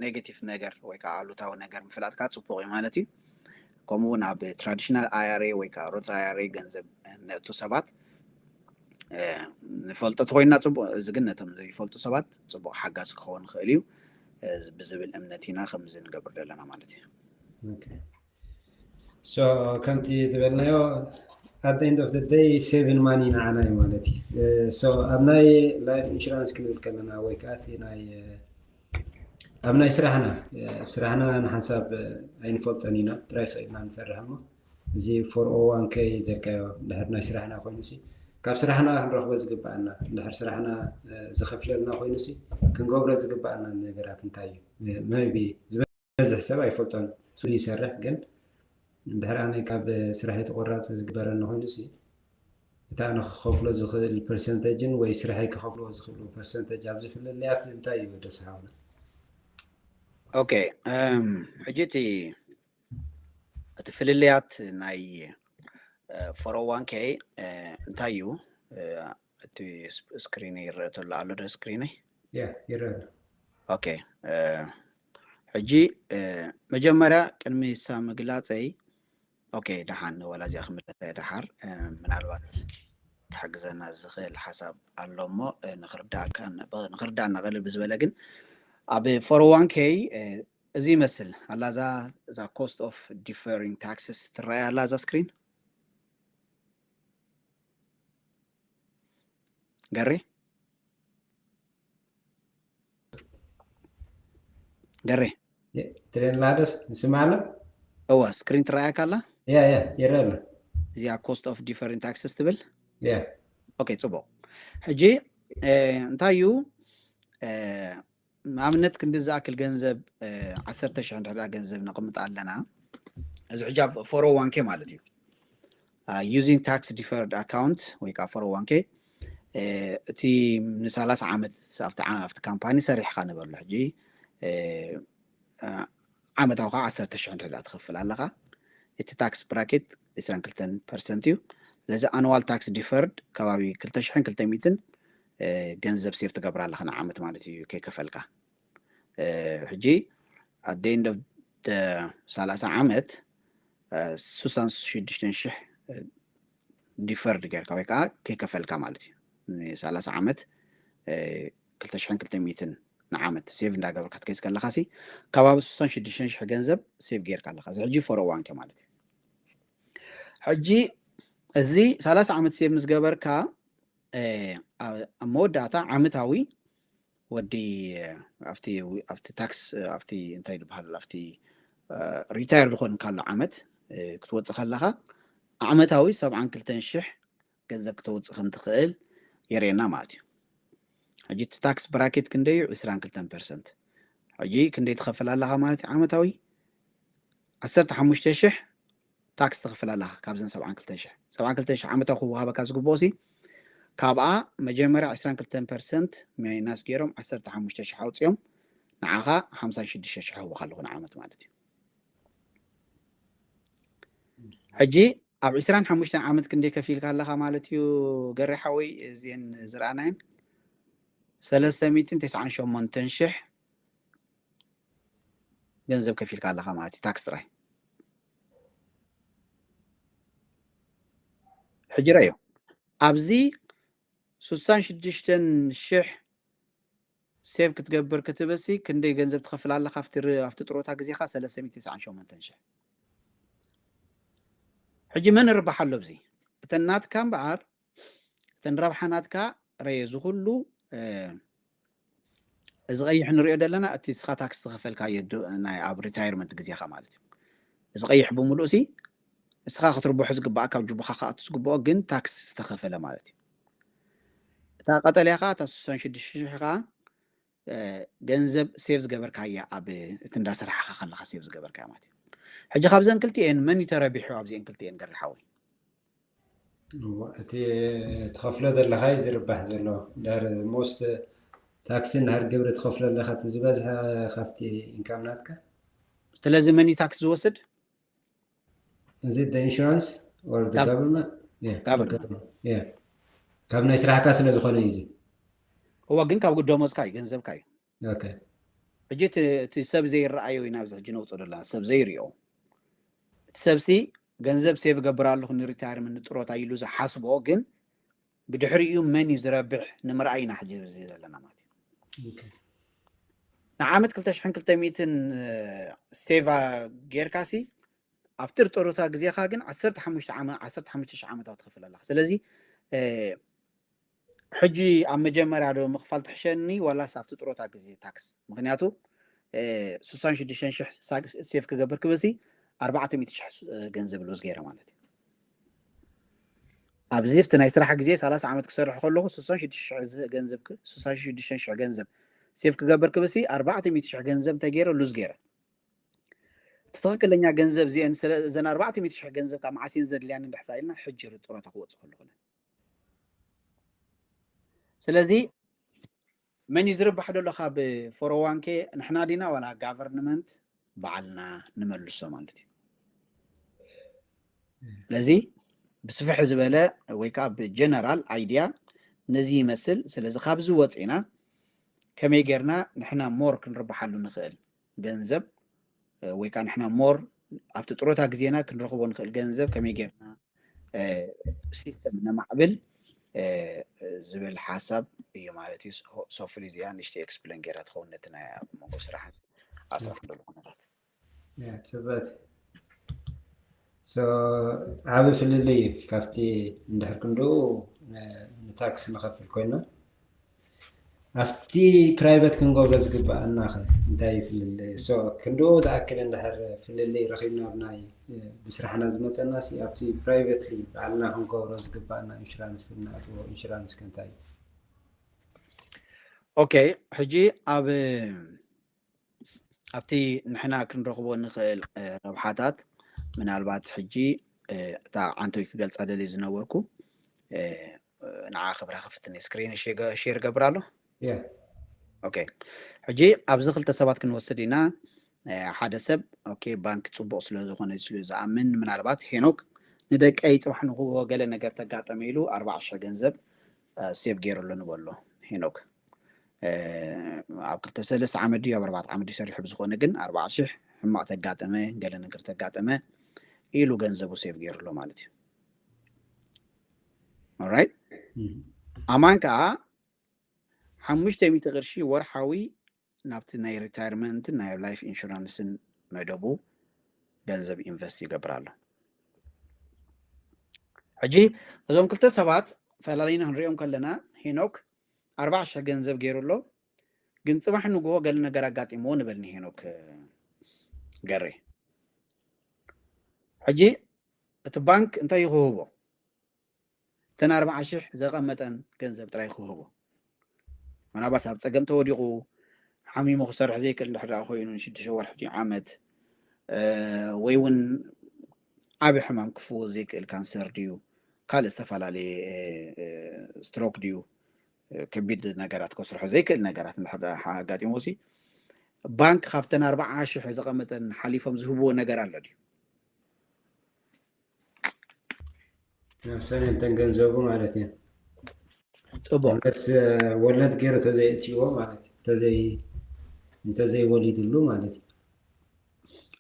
negative ነገር ወይ ከዓ ኣሉታዊ ነገር ምፍላጥካ ፅቡቕ እዩ ማለት እዩ። ከምኡ እውን ኣብ traditional I R A ወይ ከዓ Roth I R A ገንዘብ ነእቱ ሰባት ንፈልጦ ተኮይንና ፅቡቕ፣ እዚ ግን ነቶም ዘይፈልጡ ሰባት ፅቡቕ ሓጋዚ ክኸውን ይኽእል እዩ ብዝብል እምነት ኢና ከምዚ ንገብር ዘለና ማለት እዩ። So ከምቲ ዝበልናዮ at the end of the day saving money ንዓና እዩ ማለት እዩ። So ኣብ ናይ life insurance ክንብል ከለና ወይ ከዓ እቲ ናይ ኣብ ናይ ስራሕና ኣብ ስራሕና ንሓንሳብ ኣይንፈልጦን ኢና፣ ጥራይ ሰቂልና ንሰርሕ እሞ እዚ four oh one k ዘልካዮ ድሕር ናይ ስራሕና ኮይኑ ሲ ካብ ስራሕና ክንረኽቦ ዝግባኣና ድሕር ስራሕና ዝኸፍለልና ኮይኑ ሲ ክንገብሮ ዝግባኣና ነገራት እንታይ እዩ? Maybe ዝበዝሕ ሰብ ኣይፈልጦን፣ ሱ ይሰርሕ ግን ድሕር ኣነ ካብ ስራሕ ተቆራፂ ዝግበረኒ ኮይኑ ሲ እታ ኣነ ክኸፍሎ ዝኽእል percentage ን ወይ ስራሐይ ክኸፍሎ ዝኽእሉ percentage ኣብዚ ፍልልያት እንታይ እዩ ደስ ሓውና? Okay ሕጂ እቲ እቲ ፍልልያት ናይ four oh one k እንታይ እዩ? እቲ screen ይ ይረአ ተሎ ኣሎ ዶ screen ይ? Yeah ይረአ ኣሎ። Okay ሕጂ መጀመርያ ቅድሚ ሳ ምግላፀይ okay ደሓን ወላ እዚኣ ክምለሳ እየ ደሓር ምናልባት ክሕግዘና ዝኽእል ሓሳብ ኣሎ እሞ ንክርዳእና ቀልል ብዝበለ ግን ኣብ four oh one k እዚ ይመስል ኣላ እዛ cost of deferring taxes ትረኣይ ኣላ እዛ screen ገሬ ገሬ ትሬን ላደስ ንስማ ኣሎ እዋ screen ትረኣየካ ኣላ ያ ያ ይረአ ኣሎ እዚኣ cost of deferring taxes ትብል ያ okay ፅቡቕ ሕጂ እንታይ እዩ ንኣብነት ክንዲ ዝኣክል ገንዘብ ዓሰርተ ሽሕ እንድሕዳ ገንዘብ ነቕምጥ ኣለና እዚ ሕጂ ኣብ four oh one k ማለት እዩ using tax deferred account ወይ ከዓ four oh one k እቲ ንሰላሳ ዓመት ኣብቲ company ሰሪሕካ ንበሎ ሕጂ ዓመታዊ ከዓ ዓሰርተ ሽሕ እንድሕዳ ትኸፍል ኣለካ እቲ tax bracket ዕስራን ክልተን percent እዩ ስለዚ annual tax deferred ከባቢ ክልተ ሽሕን ክልተ ሚእትን ገንዘብ save ትገብር ኣለካ ንዓመት ማለት እዩ ከይከፈልካ ሕጂ at the end of the ሰላሳ ዓመት ሱሳን ሽዱሽተን ሽሕ deferred ጌርካ ወይ ከዓ ከይከፈልካ ማለት እዩ ሰላሳ ዓመት ክልተ ሽሕን ክልተ ሚእትን ንዓመት save እንዳገበርካ ትከይስ ከለካ ሲ ከባቢ ሱሳን ሽዱሽተን ሽሕ ገንዘብ save ጌርካ ኣለካ እዚ ሕጂ four oh one k ማለት እዩ ሕጂ እዚ ሰላሳ ዓመት save ምስ ገበርካ ኣብ መወዳእታ ዓመታዊ ወዲ ኣብቲ ኣብቲ tax ኣብቲ እንታይ ዝበሃል ኣብቲ retire ዝኾን ካሎ ዓመት ክትወፅእ ከለካ ዓመታዊ ሰብዓን ክልተን ሽሕ ገንዘብ ክተውፅእ ከም ትኽእል የርእየና ማለት እዩ ሕጂ እቲ tax bracket ክንደይ እዩ ዕስራን ክልተን percent ሕጂ ክንደይ ትኸፍል ኣለካ ማለት እዩ ዓመታዊ ዓሰርተ ሓሙሽተ ሽሕ tax ትኸፍል ኣለካ ካብዘን ሰብዓን ክልተን ሽሕ ሰብዓን ክልተን ሽሕ ዓመታዊ ክወሃበካ ዝግብኦ ሲ ካብኣ መጀመርያ ዕስራን ክልተን percent minus ገይሮም ዓሰርተ ሓሙሽተ ሽሕ ኣውፅኦም ንዓኻ ሓምሳን ሽዱሽተ ሽሕ ህቡካ ኣለኹ ንዓመት ማለት እዩ ሕጂ ኣብ ዕስራን ሓሙሽተን ዓመት ክንደይ ከፊልካ ኣለካ ማለት እዩ ገሬ ሓወይ እዚአን ዝረኣናየን ሰለስተ ሚእትን ተስዓን ሸሞንተን ሽሕ ገንዘብ ከፊልካ ኣለካ ማለት እዩ tax ጥራይ ሕጂ ረዮ ኣብዚ ሱሳን ሽዱሽተን ሽሕ save ክትገብር ክትብሲ ክንደይ ገንዘብ ትኸፍል ኣለካ ኣብቲ ጥሮታ ግዜካ ሰለስተ ሚእትን ተስዓን ሸሞንተን ሽሕ ሕጂ መን ርባሕ ኣሎ ኣብዚ እተን ናትካ እምበኣር እተን ረብሓ ናትካ ረየ እዚ ኩሉ እዚ ቀይሕ ንሪኦ ዘለና እቲ ስኻ tax ዝኸፈልካዮ ናይ ኣብ retirement ግዜኻ ማለት እዩ እዚ ቀይሕ ብምሉእ ሲ እስኻ ክትርብሑ ዝግባኣ ካብ ጅቡኻ ክኣቱ ዝግብኦ ግን tax ዝተኸፈለ ማለት እዩ እታ ቀጠልያ ከዓ እታ ስሳን ሽዱሽተ ሽሕ ከዓ ገንዘብ save ዝገበርካያ ኣብ እቲ እንዳስራሕኻ ከለካ save ዝገበርካያ ማለት እዩ ሕጂ ካብዘን ክልቲኤን መን እዩ ተረቢሑ ኣብዚኤን ክልቲኤን ገርሓወይ እቲ ትኸፍሎ ዘለካ እዩ ዝርባሕ ዘሎ ድሕር most tax እንድሕር ግብሪ ትኸፍሎ ኣለካ እቲ ዝበዝሐ ካብቲ income ናትካ ስለዚ መን እዩ tax ዝወስድ እዚ insurance or Gov- government Government. ካብ ናይ ስራሕካ ስለ ዝኾነ እዩ እዚ እዋ ግን ካብ ደሞዝካ እዩ፣ ገንዘብካ እዩ። Okay. ሕጂ እቲ ሰብ ዘይረኣዮ ኢና ኣብዚ ሕጂ ነውፅኦ ዘለና፣ ሰብ ዘይሪኦ። እቲ ሰብሲ ገንዘብ ሴቭ ገብር ኣለኹ ንሪታይርመንት ንጥሮታ ኢሉ ዝሓስቦ፣ ግን ብድሕሪኡ መን እዩ ዝረብሕ ንምርኣይ ኢና ሕጂ እዚ ዘለና ማለት እዩ። ንዓመት ክልተ ሽሕን ክልተ ሚእትን ሴቫ ጌርካሲ ኣብቲ ጥሮታ ግዜኻ ግን ዓሰርተ ሓሙሽተ ዓመት ዓሰርተ ሓሙሽተ ሽሕ ዓመታዊ ትኸፍል ኣለኻ። ስለዚ ሕጂ ኣብ መጀመርያ ዶ ምኽፋል ትሕሸኒ ዋላስ ኣብቲ ጥሮታ ግዜ ታክስ? ምክንያቱ ስሳን ሽዱሽተን ሽሕ ሴፍ ክገብር ክበሲ ኣርባዕተ ሚእቲ ሽሕ ገንዘብ ሉዝ ገይረ ማለት እዩ። ኣብዚ እቲ ናይ ስራሕ ግዜ ሰላሳ ዓመት ክሰርሕ ከለኹ ስሳን ሽዱሽተ ሽሕ ገንዘብ ስሳን ሽዱሽተ ሽሕ ገንዘብ ሴፍ ክገብር ክበሲ ኣርባዕተ ሚእቲ ሽሕ ገንዘብ እንታይ ገይረ ሉዝ ገይረ። እቲ ትኽክለኛ ገንዘብ እዚአን እዘን ኣርባዕተ ሚእቲ ሽሕ ገንዘብ ካብ መዓስ እየን ዘድልያኒ እንድሕር ኢልና ሕጂ ጥሮታ ክወፅእ ከለኹ ስለዚ መን እዩ ዝርባሕ ዘሎ ካብ ፎር ኦ ዋን ኬ ንሕና ዲና ዋላ ጋቨርንመንት ባዕልና ንመልሶ ማለት እዩ። ስለዚ ብስፍሕ ዝበለ ወይ ከዓ ብጀነራል ኣይድያ ነዚ ይመስል። ስለዚ ካብዚ ወፂና ከመይ ጌርና ንሕና ሞር ክንርባሓሉ ንኽእል ገንዘብ ወይ ከዓ ንሕና ሞር ኣብቲ ጥሮታ ግዜና ክንረኽቦ ንኽእል ገንዘብ ከመይ ጌርና ሲስተም ነማዕብል ዝብል ሓሳብ እዩ ማለት እዩ። ሶፍሊ እዚኣ ንሽተ ኤክስፕሌን ጌራ ትኸውን ነቲ ናይ ኣብ መንጎ ስራሕን ኣብ ስራሕ ዘሎ ኩነታት ፅበት ዓብ ፍልልይ እዩ ካብቲ እንድሕር ክንድኡ ንታክስ ንኸፍል ኮይና ኣብቲ ፕራይቨት ክንገብሮ ዝግባኣና እንታይ ይፍልል ክንድኡ ዝኣክል እንድሕር ፍልልይ ረኺብና ናይ ብስራሕና ዝመፀና ኣብቲ ፕራይቨትሊ ባዕልና ክንገብሮ ዝግባኣና ኢንሹራንስ እናእትዎ ኢንሹራንስ ከንታይ ኦኬ ሕጂ ኣብ ኣብቲ ንሕና ክንረኽቦ ንኽእል ረብሓታት ምናልባት ሕጂ እታ ዓንቶይ ክገልፃ ደልየ ዝነበርኩ ንዓ ክብራ ክፍትኒ ስክሪን ሼር ገብር ኣሎ። ኦኬ ሕጂ ኣብዚ ክልተ ሰባት ክንወስድ ኢና። ሓደ ሰብ ኦኬ ባንክ ፅቡቕ ስለ ዝኾነ ስለ ዝኣምን ምናልባት ሄኖክ ንደቀይ ፅባሕ ንኽዎ ገለ ነገር ተጋጠመ ኢሉ ኣርባዓ ሽሕ ገንዘብ ሴቭ ገይሩ ኣሎ ንበሎ ሄኖክ ኣብ ክልተ ሰለስተ ዓመት ድዩ ኣብ ኣርባዕተ ዓመት ድዩ ሰሪሑ ብዝኾነ ግን ኣርባዓ ሽሕ ሕማቕ ተጋጠመ ገለ ነገር ተጋጠመ ኢሉ ገንዘቡ ሴቭ ገይሩ ኣሎ ማለት እዩ። ኦራይት ኣማን ከዓ ሓሙሽተ ሚእቲ ቅርሺ ወርሓዊ ናብቲ ናይ ሪታይርመንትን ናይ ላይፍ ኢንሹራንስን መደቡ ገንዘብ ኢንቨስት ይገብር ኣሎ። ሕጂ እዞም ክልተ ሰባት ፈላሊና ክንሪኦም ከለና ሄኖክ ኣርባዓ ሽሕ ገንዘብ ገይሩ ኣሎ፣ ግን ፅባሕ ንግሆ ገለ ነገር ኣጋጢምዎ ንበል ንሄኖክ ገሬ። ሕጂ እቲ ባንክ እንታይ እዩ ክህቦ? እተን ኣርባዓ ሽሕ ዘቐመጠን ገንዘብ ጥራይ ክህቦ። ምናልባት ኣብ ፀገም ተወዲቑ ሓሚሙ ክሰርሕ ዘይክእል እንድሕር ደኣ ኮይኑ ንሽዱሽተ ወርሒ ድዩ ዓመት ወይ እውን ዓብ ሕማም ክፍወስ ዘይክእል ካንሰር ድዩ ካልእ ዝተፈላለየ ስትሮክ ድዩ ከቢድ ነገራት ከስርሖ ዘይክእል ነገራት እንድሕር ደኣ ኣጋጢሞ ሲ ባንክ ካብተን ኣርባዓ ሽሕ ዘቐመጠን ሓሊፎም ዝህብዎ ነገር ኣሎ ድዩ? ሰነ እንተን ገንዘቡ ማለት እዩ። ፅቡቅ መለስ ወለድ ገይሩ ተዘይእትይዎ ማለት እዩ። ተዘይ እንተዘይወሊድሉ ማለት እዩ።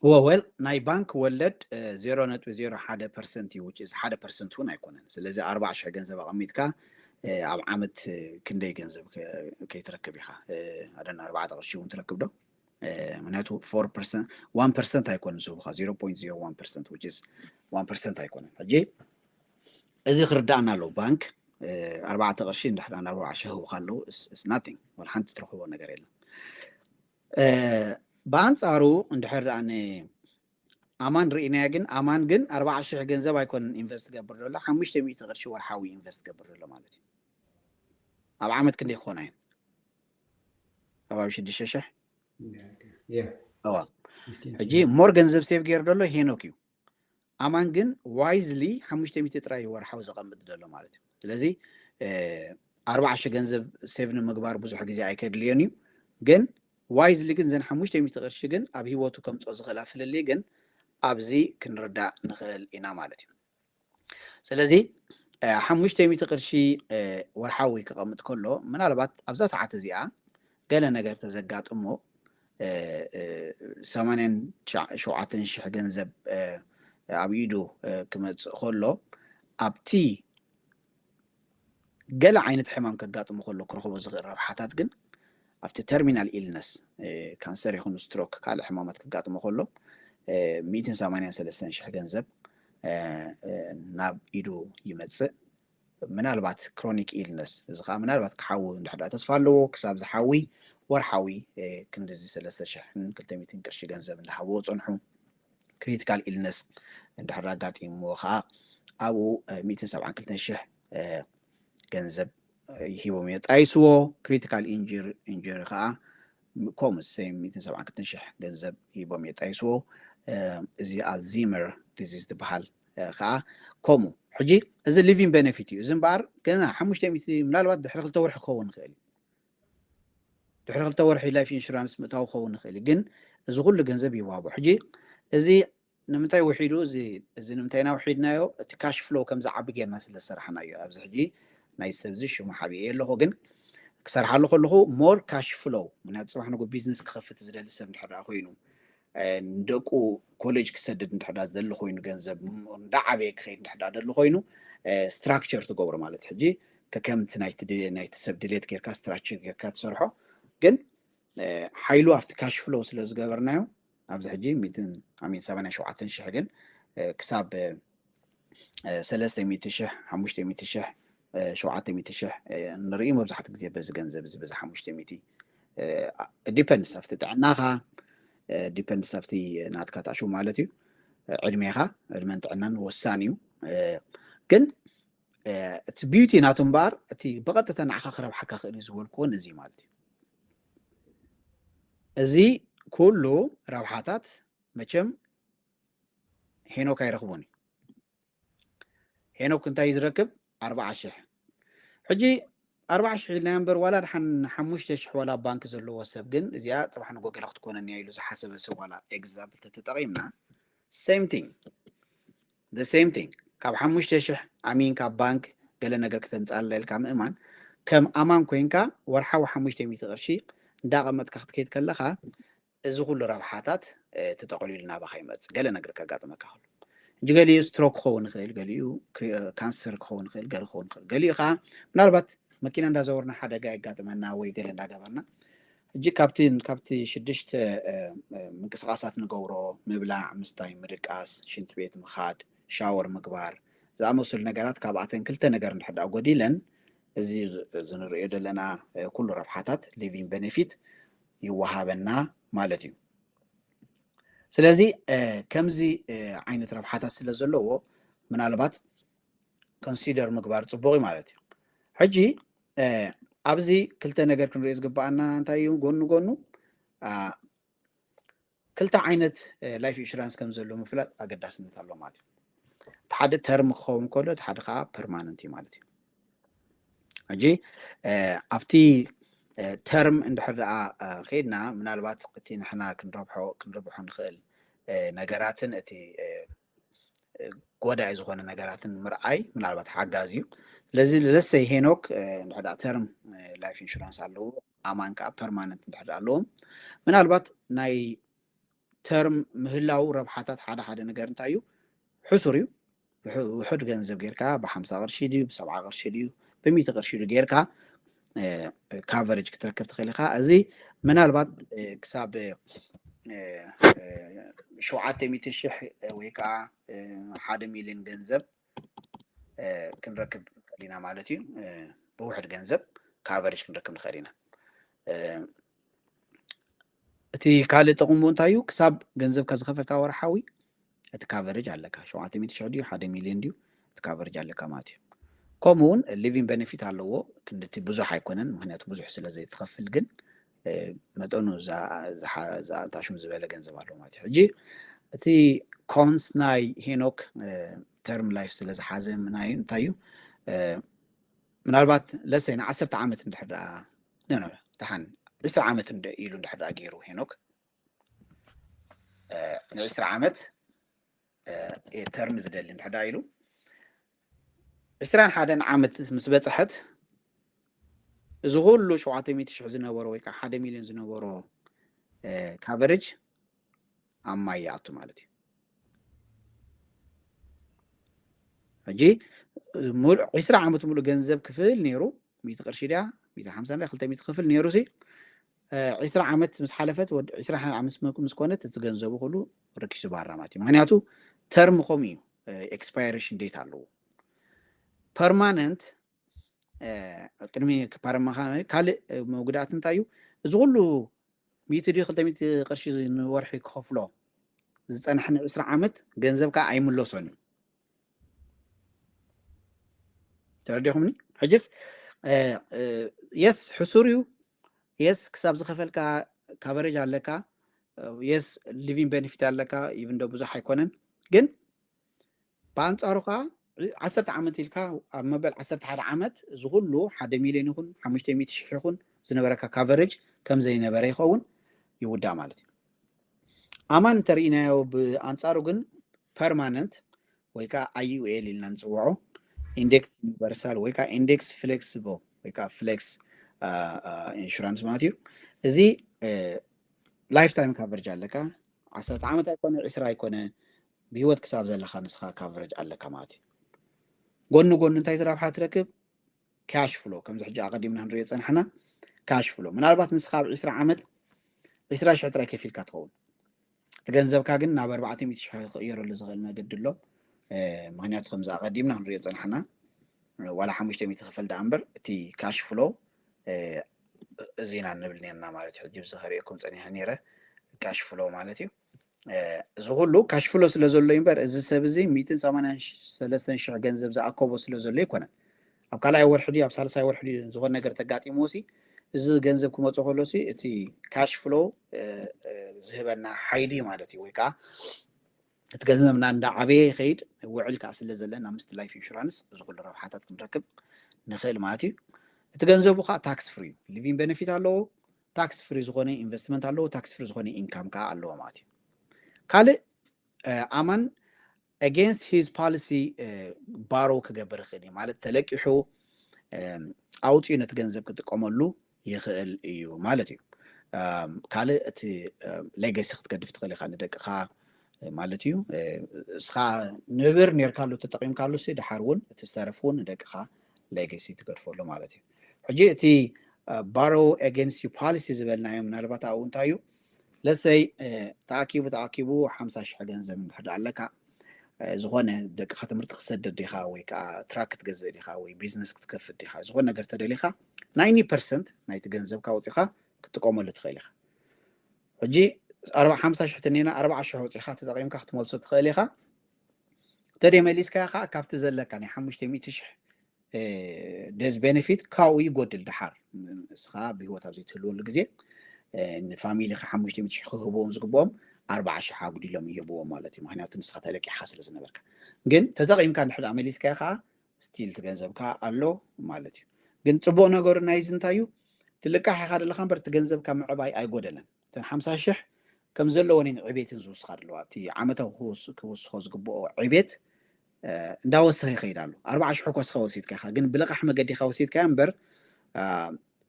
እወ ወል ናይ ባንክ ወለድ ዜሮ ነጥቢ ዜሮ ሓደ ፐርሰንት እዩ። ውጭ ሓደ ፐርሰንት እውን ኣይኮነን። ስለዚ ኣርባዓ ሽሕ ገንዘብ ኣቐሚጥካ ኣብ ዓመት ክንደይ ገንዘብ ከይትረክብ ኢኻ? ኣደና ኣርባዕተ ቅርሺ እውን ትረክብ ዶ? ምክንያቱ ፎር ፐርሰንት ዋን ፐርሰንት ኣይኮነን ዝህቡኻ ዜሮ ፖይንት ዜሮ ዋን ፐርሰንት which is ዋን ፐርሰንት ኣይኮነን። ሕጂ እዚ ክርዳእና ኣለዎ። ባንክ ኣርባዕተ ቅርሺ እንድሕር ኣርባዓ ሽህ ህቡኻ ኣለዉ it's nothing ወላ ሓንቲ ትረኽቦ ነገር የለን። ብኣንፃሩ እንድሕር ደኣ ኣማን ርኢናያ ግን ኣማን ግን ኣርባዓ ሽሕ ገንዘብ ኣይኮነን ኢንቨስት ገብር ዘሎ ሓሙሽተ ሚእቲ ቅርሺ ወርሓዊ ኢንቨስት ገብር ዘሎ ማለት እዩ። ኣብ ዓመት ክንደይ ክኾና እየን? ከባቢ ሽዱሽተ ሽሕ እዋ ሕጂ ሞር ገንዘብ ሴቭ ገይሩ ዘሎ ሄኖክ እዩ። ኣማን ግን ዋይዝሊ ሓሙሽተ ሚእቲ ጥራይ ወርሓዊ ዘቐምጥ ዘሎ ማለት እዩ። ስለዚ ኣርባዓ ሽሕ ገንዘብ ሴቭ ንምግባር ብዙሕ ግዜ ኣይከድልዮን እዩ። ግን ዋይዝሊ ግን ዘን ሓሙሽተ ሚእቲ ቅርሺ ግን ኣብ ሂወቱ ከምፅኦ ዝኽእላ ፍልልይ ግን ኣብዚ ክንርዳእ ንኽእል ኢና ማለት እዩ። ስለዚ ሓሙሽተ ሚእቲ ቅርሺ ወርሓዊ ክቐምጥ ከሎ፣ ምናልባት ኣብዛ ሰዓት እዚኣ ገለ ነገር ተዘጋጥሞ ሰማንያን ሸውዓተን ሽሕ ገንዘብ ኣብ ኢዱ ክመፅእ ከሎ፣ ኣብቲ ገለ ዓይነት ሕማም ከጋጥሞ ከሎ ክረኽቦ ዝኽእል ረብሓታት ግን ኣብቲ ተርሚናል ኢልነስ፣ ካንሰር ይኹን ስትሮክ፣ ካልእ ሕማማት ከጋጥሞ ከሎ ሚእትን ሰማንያን ሰለስተን ሽሕ ገንዘብ ናብ ኢዱ ይመፅእ። ምናልባት ክሮኒክ ኢልነስ፣ እዚ ከዓ ምናልባት ክሓዊ እንድሕር ተስፋ ኣለዎ፣ ክሳብ ዝሓዊ ወርሓዊ ክንድዚ ሰለስተ ሽሕን ክልተ ሚእትን ቅርሺ ገንዘብ እንዳሃብዎ ፀንሑ። ክሪቲካል ኢልነስ እንድሕር ኣጋጢምዎ ከዓ ኣብኡ ሚእትን ሰብዓን ክልተን ሽሕ ገንዘብ ሂቦም የጣይስዎ። ክሪቲካል ኢንጁሪ ከዓ ከምኡ ሰም ሚእትን ሰብዓን ክልተን ሽሕ ገንዘብ ሂቦም የጣይስዎ። እዚ ኣልዚመር ዲዚዝ ዝበሃል ከዓ ከምኡ። ሕጂ እዚ ሊቪንግ ቤነፊት እዩ። እዚ እምበኣር ገና ሓሙሽተ ሚእቲ ምናልባት ድሕሪ ክልተ ወርሒ ክኸውን ይኽእል እዩ። ድሕሪ ክልተ ወርሒ ላይፍ ኢንሹራንስ ምእታው ክኸውን ይኽእል እዩ። ግን እዚ ኩሉ ገንዘብ ይዋሃቦ። ሕጂ እዚ ንምንታይ ውሒዱ? እዚ እዚ ንምንታይ ኢና ውሒድናዮ? እቲ ካሽ ፍሎ ከም ዝዓቢ ጌርና ስለ ዝሰራሕናዮ። ኣብዚ ሕጂ ናይ ሰብዚ ሽሙ ሓቢኤ ኣለኹ፣ ግን ክሰርሓሉ ከለኹ ሞር ካሽ ፍሎ፣ ምክንያቱ ፅባሕ ንጎ ቢዝነስ ክኸፍት ዝደሊ ሰብ እንድሕር ደኣ ኮይኑ፣ ንደቁ ኮሌጅ ክሰድድ እንድሕር ደኣ ዝደሊ ኮይኑ፣ ገንዘብ እንዳዓበየ ክኸይድ እንድሕር ደኣ ደሊ ኮይኑ፣ ስትራክቸር ትገብሮ ማለት ሕጂ ከከምቲ ናይቲ ድሌ-፣ ናይቲ ሰብ ድሌት ጌርካ ስትራክቸር ጌርካ ትሰርሖ። ግን ሓይሉ ኣብቲ ካሽ ፍሎ ስለ ዝገበርናዮ ኣብዚ ሕጂ ሚእትን ኣሚን ሰማንያን ሸውዓተን ሽሕ ግን ክሳብ ሰለስተ ሚእቲ ሽሕ፣ ሓሙሽተ ሚእቲ ሽሕ፣ ሸውዓተ ሚእቲ ሽሕ ንርኢ። መብዛሕትኡ ግዜ በዚ ገንዘብ እዚ፣ በዚ ሓሙሽተ ሚእቲ፣ ዲፐንድስ ኣብቲ ጥዕናኻ፣ ዲፐንድስ ኣብቲ ናትካ ታሽው ማለት እዩ። ዕድሜኻ፣ ዕድመን ጥዕናን ወሳኒ እዩ። ግን እቲ ቢዩቲ ናቱ እምበኣር እቲ ብቐጥታ ንዓኻ ክረብሓካ ክእል እዩ ዝበልክዎ ነዚ ማለት እዩ። እዚ ኩሉ ረብሓታት መቸም ሄኖክ ኣይረኽቦን እዩ። ሄኖክ እንታይ እዩ ዝረክብ? ኣርባዓ ሽሕ። ሕጂ ኣርባዓ ሽሕ ኢልና እምበር ዋላ ድሓን ሓሙሽተ ሽሕ ዋላ ባንክ ዘለዎ ሰብ ግን እዚኣ ፅባሕ ንጎ ገለ ክትኮነኒ እያ ኢሉ ዝሓሰበ ሰብ ዋላ ኤግዛምፕል ተተጠቒምና፣ ሴም ቲንግ፣ the same thing። ካብ ሓሙሽተ ሽሕ ኣሚን ካብ ባንክ ገለ ነገር ክተምፃለ ኢልካ ምእማን፣ ከም ኣማን ኮይንካ ወርሓዊ ሓሙሽተ ሚእቲ ቅርሺ እንዳቐመጥካ ክትከይድ ከለኻ እዚ ኩሉ ረብሓታት ተጠቕሊሉ ናባኻ ይመፅእ። ገለ ነገር ከጋጥመካ ከሎ፣ ሕጂ ገሊኡ ስትሮክ ክኸውን ይኽእል፣ ገሊኡ ካንሰር ክኸውን ይኽእል፣ ገለ ክኸውን ይኽእል፣ ገሊኡ ከዓ ምናልባት መኪና እንዳዘወርና ሓደጋ የጋጥመና ወይ ገለ እንዳገበርና፣ ሕጂ ካብቲ ካብቲ ሽዱሽተ ምንቅስቃሳት ንገብሮ፣ ምብላዕ፣ ምስታይ፣ ምድቃስ፣ ሽንቲ ቤት ምኻድ፣ ሻወር ምግባር ዝኣመሰሉ ነገራት፣ ካብኣተን ክልተ ነገር እንድሕር ደኣ ጎዲለን፣ እዚ እዚ ንርእዮ ዘለና ኩሉ ረብሓታት ሊቪንግ ቤኔፊት ይወሃበና ማለት እዩ። ስለዚ ከምዚ ዓይነት ረብሓታት ስለ ዘለዎ ምናልባት ኮንሲደር ምግባር ፅቡቕ እዩ ማለት እዩ። ሕጂ ኣብዚ ክልተ ነገር ክንሪኦ ዝግባኣና እንታይ እዩ? ጎኑ ጎኑ ክልተ ዓይነት ላይፍ ኢንሹራንስ ከም ዘሎ ምፍላጥ ኣገዳስነት ኣሎ ማለት እዩ። እቲ ሓደ ተርም ክኸውን ከሎ፣ እቲ ሓደ ከዓ ፐርማነንት እዩ ማለት እዩ። ሕጂ ኣብቲ ተርም እንድሕር ደኣ ከይድና፣ ምናልባት እቲ ንሕና ክንረብሖ ክንረብሖ ንኽእል ነገራትን እቲ ጎዳኢ ዝኾነ ነገራትን ምርኣይ ምናልባት ሓጋዚ እዩ። ስለዚ ለሰይ ሄኖክ እንድሕር ደኣ ተርም ላይፍ ኢንሹራንስ ኣለዎ፣ ኣማን ከዓ ፐርማነንት እንድሕር ደኣ ኣለዎም፣ ምናልባት ናይ ተርም ምህላው ረብሓታት ሓደ ሓደ ነገር እንታይ እዩ? ሕሱር እዩ። ውሑ-፣ ውሑድ ገንዘብ ጌርካ ብሓምሳ ቅርሺ ድዩ፣ ብሰብዓ ቅርሺ ድዩ፣ ብሚእቲ ቅርሺ ድዩ ጌርካ ካቨሬጅ ክትረክብ ትኽእል ኢኻ። እዚ ምናልባት ክሳብ ሸውዓተ ሚእቲ ሽሕ ወይ ከዓ ሓደ ሚልዮን ገንዘብ ክንረክብ ንኽእል ኢና ማለት እዩ። ብውሕድ ገንዘብ ካቨሬጅ ክንረክብ ንኽእል ኢና። እቲ ካልእ ጥቕሙ እንታይ እዩ? ክሳብ ገንዘብካ ዝኸፈልካ ወርሓዊ እቲ ካቨሬጅ ኣለካ። ሸውዓተ ሚእቲ ሽሕ ድዩ ሓደ ሚልዮን ድዩ እቲ ካቨሬጅ ኣለካ ማለት እዩ። ከምኡ እውን ሊቪንግ ቤኔፊት ኣለዎ። ክንድቲ ብዙሕ ኣይኮነን፣ ምክንያቱ ብዙሕ ስለ ዘይትኸፍል፣ ግን መጠኑ ዝኣታሽም ዝበለ ገንዘብ ኣለዎ ማለት እዩ። ሕጂ እቲ ኮንስ ናይ ሄኖክ ተርም ላይፍ ስለ ዝሓዘ ምናይ እንታይ እዩ? ምናልባት ለሰይ ንዓሰርተ ዓመት እንድሕር ደኣ፣ ኖ፣ ኖ፣ ደሓን ዕስራ ዓመት እንደ ኢሉ እንድሕር ደኣ ገይሩ ሄኖክ፣ ንዕስራ ዓመት ተርም ዝደሊ እንድሕር ደኣ ኢሉ፣ ዕስራን ሓደን ዓመት ምስ በፅሐት እዚ ኩሉ ሸውዓተ ሚእቲ ሽሕ ዝነበሮ ወይ ከዓ ሓደ ሚሊዮን ዝነበሮ ካቨሬጅ ኣብ ማይ ይኣቱ ማለት እዩ። ሕጂ ዕስራ ዓመት ሙሉእ ገንዘብ ክፍል ነይሩ፣ ሚእቲ ቅርሺ ድያ፣ ሚእቲ ሓምሳ ድያ፣ ክልተ ሚእቲ ክፍል ነይሩ ሲ ዕስራ ዓመት ምስ ሓለፈት ዕስራ ዓመት ምስ ኮነት እቲ ገንዘቡ ኩሉ ረኪሱ ባራ ማለት እዩ። ምክንያቱ ተርም ከምኡ እዩ፣ ኤክስፓይሬሽን ዴት ኣለዎ። ፐርማነንት ቅድሚ ክፓረማኻ ካልእ መጉዳእቲ እንታይ እዩ? እዚ ኩሉ ሚእቲ ድዩ ክልተ ሚእቲ ቅርሺ ንወርሒ ክኸፍሎ ዝፀንሐ ንዕስራ ዓመት ገንዘብ ከዓ ኣይምለሶን እዩ። ተረዲኹምኒ? ሕጅስ የስ ሕሱር እዩ። የስ ክሳብ ዝኸፈልካ ካቨሬጅ ኣለካ። የስ ሊቪንግ ቤኔፊት ኣለካ። ኢቭን ዶ ብዙሕ ኣይኮነን ግን ብኣንፃሩ ከዓ ዓሰርተ ዓመት ኢልካ ኣብ መበል ዓሰርተ ሓደ ዓመት እዚ ኩሉ ሓደ ሚሊዮን ይኹን ሓሙሽተ ሚእቲ ሽሕ ይኹን ዝነበረካ ካቨሬጅ ከም ዘይነበረ ይኸውን ይውዳእ ማለት እዩ። ኣማን እንተርኢናዮ ብኣንፃሩ ግን ፐርማነንት ወይ ከዓ ኣይ ዩ ኤል ኢልና ንፅውዖ ኢንዴክስ ዩኒቨርሳል ወይ ከዓ ኢንዴክስ ፍሌክሲብል ወይ ከዓ ፍሌክስ ኢንሹራንስ ማለት እዩ። እዚ ላይፍ ታይም ካቨሬጅ ኣለካ። ዓሰርተ ዓመት ኣይኮነ ዕስራ ኣይኮነ ብህይወት ክሳብ ዘለካ ንስኻ ካቨሬጅ ኣለካ ማለት እዩ። ጎኒ ጎኒ እንታይ ረብሓ ትረክብ? ካሽ ፍሎ ከምዚ ሕጂ ኣቐዲምና ንሪኦ ፀናሕና ካሽ ፍሎ ምናልባት ንስኻ ኣብ ዕስራ ዓመት ዕስራ ሽሕ ጥራይ ከፊልካ ትኸውን። እቲ ገንዘብካ ግን ናብ ኣርባዕተ ሚእቲ ሽሕ ክቕየረሉ ዝኽእል መገዲ ኣሎ። ምክንያቱ ከምዚ ኣቐዲምና ክንሪኦ ዝፀናሕና ዋላ ሓሙሽተ ሚእቲ ክፈል ደኣ እምበር እቲ ካሽ ፍሎ እዚና ንብል ነርና ማለት እዩ። ሕጂ ብዚ ከርእየኩም ፀኒሐ ነይረ ካሽ ፍሎ ማለት እዩ። እዚ ኩሉ ካሽ ፍሎ ስለ ዘሎ እምበር እዚ ሰብ እዚ ሚእትን ሰማንያን ሰለስተን ሽሕ ገንዘብ ዝኣከቦ ስለ ዘሎ ኣይኮነን። ኣብ ካልኣይ ወርሒ ድዩ ኣብ ሳልሳይ ወርሒ ድዩ ዝኾነ ነገር ተጋጢምዎ ሲ እዚ ገንዘብ ክመፆ ከሎ ሲ እቲ ካሽ ፍሎ ዝህበና ሓይሊ ማለት እዩ ወይ ከዓ እቲ ገንዘብና እንዳዓበየ ይኸይድ ውዕል ከዓ ስለ ዘለና ምስቲ ላይፍ ኢንሹራንስ እዚ ኩሉ ረብሓታት ክንረክብ ንኽእል ማለት እዩ። እቲ ገንዘቡ ከዓ ታክስ ፍሪ እዩ። ሊቪንግ ቤነፊት ኣለዎ፣ ታክስ ፍሪ ዝኾነ ኢንቨስትመንት ኣለዎ፣ ታክስ ፍሪ ዝኾነ ኢንካም ከዓ ኣለዎ ማለት እዩ። ካልእ ኣማን against his policy ባሮ ክገብር ይኽእል እዩ ማለት ተለቂሑ ኣውፅኡ ነቲ ገንዘብ ክጥቀመሉ ይኽእል እዩ ማለት እዩ። ካልእ እቲ ሌገሲ ክትገድፍ ትኽእል ኢኻ ንደቅኻ ማለት እዩ። እስኻ ንብር ኔርካሉ ተጠቂምካሉ ሲ ድሓር እውን እቲ ዝተረፍ እውን ንደቅኻ ሌገሲ ትገድፈሉ ማለት እዩ። ሕጂ እቲ ባሮ against ዩ ፖሊሲ ዝበልናዮ ምናልባት ኣብኡ እንታይ እዩ ለሰይ ተኣኪቡ ተኣኪቡ ሓምሳ ሽሕ ገንዘብ እንድሕር ኣለካ ዝኾነ ደቅኻ ትምህርቲ ክሰደድ ዲኻ ወይ ከዓ ትራክ ክትገዝእ ዲኻ ወይ ቢዝነስ ክትከፍት ዲኻ ዝኾነ ነገር ተደሊኻ ናይኒ ፐርሰንት ናይቲ ገንዘብካ ወፂኻ ክትጥቀመሉ ትኽእል ኢኻ። ሕጂ ሓምሳ ሽሕ ተኒና ኣርባዓ ሽሕ ወፂኻ ተጠቂምካ ክትመልሶ ትኽእል ኢኻ። ተደይ መሊስካዮ ከዓ ካብቲ ዘለካ ናይ ሓሙሽተ ሚእቲ ሽሕ ደዝ ቤነፊት ካብኡ ይጎድል ድሓር እስኻ ብህይወት ኣብ ዘይትህልወሉ ግዜ ንፋሚሊ ሓሙሽተ ሚእቲ ሽሕ ክህብዎም ዝግብኦም ኣርባዓ ሽሕ ኣጉዲሎም ይህብዎም ማለት እዩ። ምክንያቱ ንስኻ ተለቂሕካ ስለ ዝነበርካ ግን ተጠቂምካ እንድሕር መሊስካዮ ከዓ ስቲል ትገንዘብካ ኣሎ ማለት እዩ። ግን ፅቡቅ ነገሩ ናይዚ እንታይ እዩ ትልቃሕ ኢኻ ዘለካ እምበር እቲ ገንዘብካ ምዕባይ ኣይጎደለን። እተን ሓምሳ ሽሕ ከም ዘለወን እየን ዕቤትን ዝውስኻ ዘለዋ። እቲ ዓመታዊ ክውስኾ ዝግብኦ ዕቤት እንዳወሰኸ ይኸይድ ኣሎ። ኣርባዓ ሽሕ ኮስኻ ወሲድካ ኢኻ ግን ብልቓሕ መገዲ ኢኻ ወሲድካያ እምበር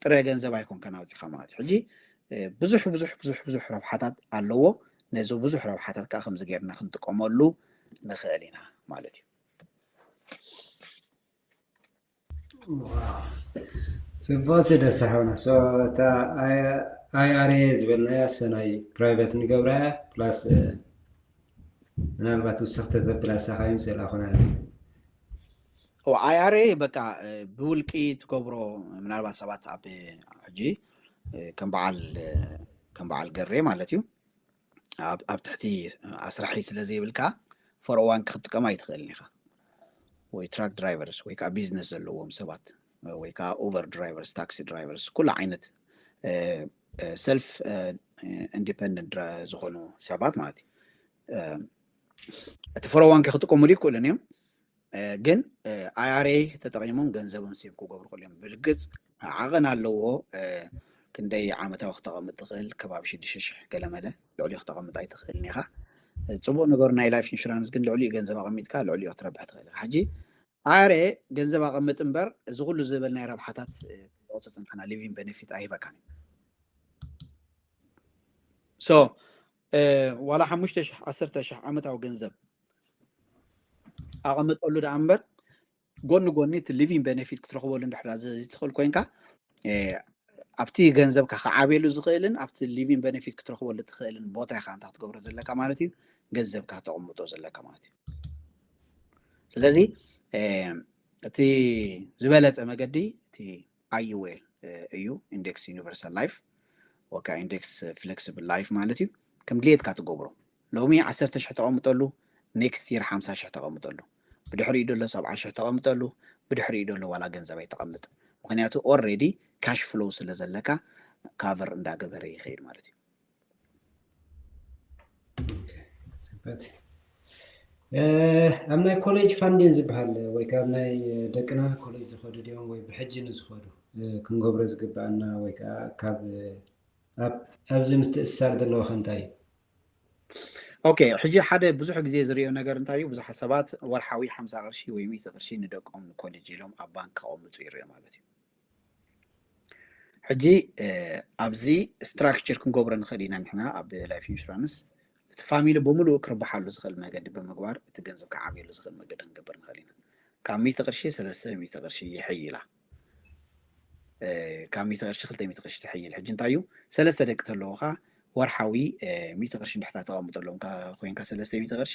ጥረ ገንዘብ ኣይኮንከን ኣውፂኻ ማለት እዩ። ሕጂ ብዙሕ ብዙሕ ብዙሕ ብዙሕ ረብሓታት ኣለዎ። ነዚ ብዙሕ ረብሓታት ከዓ ከምዚ ጌርና ክንጥቀመሉ ንኽእል ኢና ማለት እዩ። ጽቡቕቲ ደሳሐውና እታ ኣይ ኣር ኤ ዝበልናያ ሰናይ ፕራይቬት ንገብራያ ፕላስ ምናልባት ውስኽቲ ተብላ ሳኻ ይምስል ኣኾና ኣይ ኣር ኤ በቃ ብውልቂ ትገብሮ ምናልባት ሰባት ኣብ ሕጂ ከም በዓል ከም በዓል ገሬ ማለት እዩ ኣብ ትሕቲ ኣስራሒ ስለ ዘይብልካ ፎር ኦ ዋን ኪ ክትጥቀም ኣይትኽእልን ኢኻ። ወይ ትራክ ድራይቨርስ ወይ ከዓ ቢዝነስ ዘለዎም ሰባት ወይ ከዓ ኡበር ድራይቨርስ፣ ታክሲ ድራይቨርስ፣ ኩሉ ዓይነት ሰልፍ ኢንዲፐንደንት ዝኾኑ ሰባት ማለት እዩ። እቲ ፎር ኦ ዋን ኪ ክጥቀሙ ይክእሉን እዮም። ግን ኣይ ኣር ኤ ተጠቂሞም ገንዘቦም ሴቭ ክገብሩ ክእሉ እዮም። ብርግፅ ዓቐን ኣለዎ። ክንደይ ዓመታዊ ክተቐምጥ ትኽእል? ከባቢ ሽዱሽተ ሽሕ ገለመለ ልዕሊኡ ክተቐምጥ ኣይትኽእልን ኢኻ። ፅቡቅ ነገሩ ናይ ላይፍ ኢንሹራንስ ግን ልዕሊኡ ገንዘብ ኣቐሚጥካ ልዕሊኡ ክትረብሕ ትኽእል ኢኻ። ሕጂ ኣረ ገንዘብ ኣቐምጥ እምበር እዚ ኩሉ ዝበልናይ ረብሓታት እ፣ ክንጠቕሶ ፅንሕና living benefit ኣይህበካን። So እ፣ ዋላ ሓሙሽተ ሽሕ ዓሰርተ ሽሕ ዓመታዊ ገንዘብ ኣቐምጠሉ ደኣ እምበር ጎኒ ጎኒ እቲ living benefit ክትረኽበሉ እንድሕር ዘይትኽእል ኮይንካ እ፣ ኣብቲ ገንዘብካ ክዓብየሉ ዝኽእልን ኣብቲ living benefit ክትረኽበሉ ትኽእልን ቦታ ኢኻ እንታይ ክትገብሮ ዘለካ ማለት እዩ፣ ገንዘብካ ተቐምጦ ዘለካ ማለት እዩ። ስለዚ እ፣ እቲ ዝበለፀ መገዲ እቲ I U L እዩ፣ index universal life ወይ ከዓ index flexible life ማለት እዩ። ከም ድሌትካ ትገብሮ። ሎሚ ዓሰርተ ሽሕ ተቐምጠሉ፣ next year ሓምሳ ሽሕ ተቐምጠሉ፣ ብድሕሪኡ ደሎ ሰብዓ ሽሕ ተቐምጠሉ፣ ብድሕሪኡ ደሎ ዋላ ገንዘብ ኣይተቐምጥ። ምክንያቱ already cash flow ስለ ዘለካ cover እንዳገበረ ይኸይድ ማለት እዩ። ጽበት ኣብ ናይ ኮሌጅ ፋንዲን ዝበሃል ወይ ካብ ናይ ደቅና ኮሌጅ ዝኸዱ ድዮም ወይ ብሕጂ ንዝኸዱ ክንገብሮ ዝግባኣና ወይ ከዓ ካብ ኣብዚ ምትእስሳር ዘለዎ ከምታይ እዩ? ኦኬ፣ ሕጂ ሓደ ብዙሕ ግዜ ዝሪኦ ነገር እንታይ እዩ? ብዙሓት ሰባት ወርሓዊ ሓምሳ ቅርሺ ወይ ሚእቲ ቅርሺ ንደቆም ንኮሌጅ ኢሎም ኣብ ባንክ ከቐምጡ ይሪኦ ማለት እዩ። ሕጂ ኣብዚ ስትራክቸር ክንገብሮ ንኽእል ኢና ንሕና ኣብ ላይፍ ኢንሹራንስ፣ እቲ ፋሚሊ ብምሉእ ክርብሓሉ ዝኽእል መገዲ ብምግባር እቲ ገንዘብ ክዓብየሉ ዝኽእል መገዲ ክንገብር ንኽእል ኢና። ካብ ሚእቲ ቅርሺ ሰለስተ ሚእቲ ቅርሺ ይሕይላ። ካብ ሚእቲ ቅርሺ ክልተ ሚእቲ ቅርሺ ትሕይል። ሕጂ እንታይ እዩ፣ ሰለስተ ደቂ ተለውኻ ወርሓዊ ሚእቲ ቅርሺ እንድሕር ተቐምጠሎም ኮይንካ ሰለስተ ሚእቲ ቅርሺ፣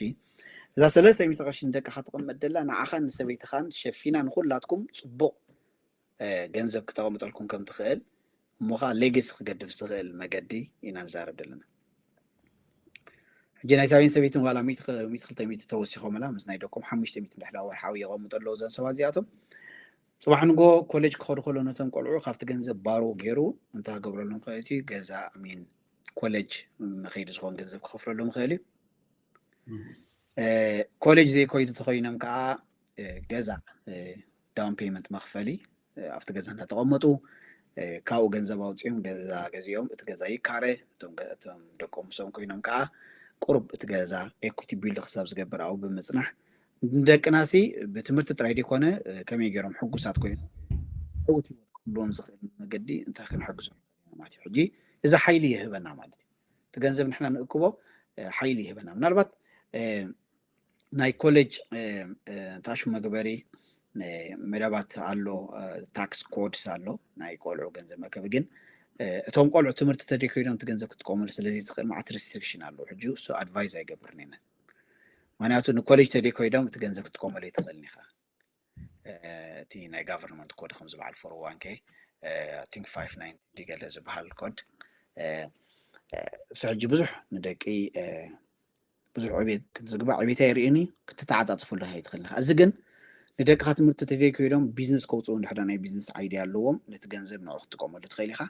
እዛ ሰለስተ ሚእቲ ቅርሺ ንደቅኻ ትቕመጥ ደላ ንዓኻን ንሰበይትኻን ሸፊና ንኩላትኩም ፅቡቕ ገንዘብ ክተቐምጠልኩም ከም ትኽእል እሞ ከዓ ሌጌሲ ክገድፍ ዝኽእል መገዲ ኢና ንዛረብ ዘለና። ሕጂ ናይ ሳቤን ሰበይትን ዋላ ሚእቲ ክልተ ሚእቲ ተወሲኾምላ ምስ ናይ ደቆም ሓሙሽተ ሚእቲ እንድሕዳ ወርሓዊ የቐምጡ ኣለዉ እዞም ሰባት እዚኣቶም። ፅባሕ ንጎ ኮሌጅ ክኸዱ ከሎ ነቶም ቆልዑ ካብቲ ገንዘብ ባሮ ገይሩ እንታይ ክገብረሎም ክእል እዩ? ገዛ ሚን ኮሌጅ መኸይዲ ዝኾን ገንዘብ ክኸፍለሎም ይኽእል እዩ። ኮሌጅ ዘይኮይዱ ተኾይኖም ከዓ ገዛ ዳውን ፔመንት መኽፈሊ ኣብቲ ገዛ እናተቐመጡ ካብኡ ገንዘብ ኣውፅኦም ገዛ ገዚኦም እቲ ገዛ ይካረ እቶም ደቆም ምስኦም ኮይኖም ከዓ ቁሩብ እቲ ገዛ ኤኩቲ ቢልድ ክሳብ ዝገብር ኣብኡ ብምፅናሕ ንደቅናሲ ብትምህርቲ ጥራይ ዘይኮነ ከመይ ገይሮም ሕጉሳት ኮይኑ ዕውት ህይወት ክህልዎም ዝኽእል መገዲ እንታይ ክንሕግዞም ማለት እዩ። ሕጂ እዚ ሓይሊ ይህበና ማለት እዩ። እቲ ገንዘብ ንሕና ንእክቦ ሓይሊ ይህበና። ምናልባት ናይ ኮሌጅ ታሽ መግበሪ መደባት ኣሎ፣ ታክስ ኮድስ ኣሎ ናይ ቆልዑ ገንዘብ መእከቢ። ግን እቶም ቆልዑ ትምህርቲ ተደይኮይዶም እቲ ገንዘብ ክትጥቀመሉ ስለዘይ ትኽእል መዓት ሪስትሪክሽን ኣለዉ። ሕጂ እሱ ኣድቫይዝ ኣይገብርን ኢና። ምክንያቱ ንኮሌጅ ተደይኮይዶም እቲ ገንዘብ ክትጥቀመሉ ኣይትኽእልን ኢኻ። እቲ ናይ ጋቨርንመንት ኮድ ከም ዝበሃል ፎር ዋን ኬ ቲንክ ፋይቭ ናይንቲ ገለ ዝበሃል ኮድ እሱ ሕጂ ብዙሕ ንደቂ ብዙሕ ዕቤት ክትዝግባእ ዕቤት ኣይርእን እዩ። ክትተዓፃፅፈሉ ኣይትኽእል ኢኻ። እዚ ግን ንደቅኻ ትምህርቲ ተደይ ኮይዶም ቢዝነስ ከውፅኡ እንድሕዳ ናይ ቢዝነስ ኣይዲያ ኣለዎም ነቲ ገንዘብ ንዑ ክትጥቀመሉ ትኽእል ኢኻ።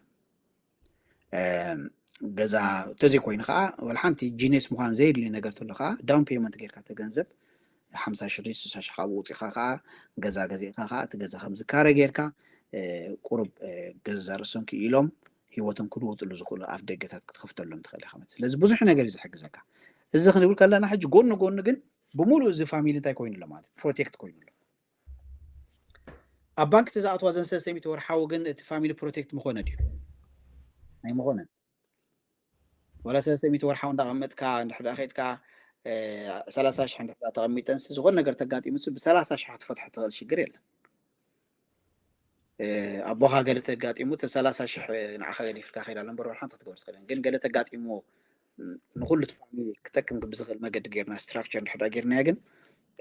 ገዛ እንተዘይኮይኑ ከዓ ወላ ሓንቲ ጂኔስ ምዃን ዘየድልዩ ነገር ተሎ ከዓ ዳውን ፔመንት ጌርካ ተገንዘብ ሓምሳ ሽሕ ስሳ ሽሕ ካብኡ ውፅኢኻ ከዓ ገዛ ገዚእካ ከዓ እቲ ገዛ ከምዝካረ ጌርካ ቁሩብ ገዛ ርእሶም ክኢሎም ህይወቶም ክልውጥሉ ዝኽእሉ ኣፍ ደገታት ክትኸፍተሎም ትኽእል ኢኻ። ስለዚ ብዙሕ ነገር እዩ ዝሕግዘካ። እዚ ክንብል ከለና ሕጂ ጎኒ ጎኒ ግን ብምሉእ እዚ ፋሚሊ እንታይ ኮይኑ ኣሎ ማለት ፕሮቴክት ኮይኑ ኣሎ። ኣብ ባንክ ተዝኣትዋ ዘን ሰለስተ ሚእቲ ወርሓዊ ግን እቲ ፋሚሊ ፕሮቴክት ምኾነ ድዩ? ኣይምኾነን። ወላ ሰለስተ ሚእቲ ወርሓዊ እንዳቐመጥካ እንድሕዳ ከይድካ ሰላሳ ሽሕ እንድሕዳ ተቐሚጠንስ ዝኾነ ነገር ተጋጢሙስ ብሰላሳ ሽሕ ክትፈትሖ ትኽእል ሽግር የለን። ኣቦኻ ገለ ተጋጢሙ እቲ ሰላሳ ሽሕ ንዓኻ ገዲፍልካ ከይዳ ኣሎ እምበር ሓንቲ ክትገብር ትኽእል ግን ገለ ተጋጢሙ ንኩሉ እቲ ፋሚሊ ክጠቅም ብዝኽእል መገዲ ጌርና ስትራክቸር እንድሕዳ ጌርናዮ ግን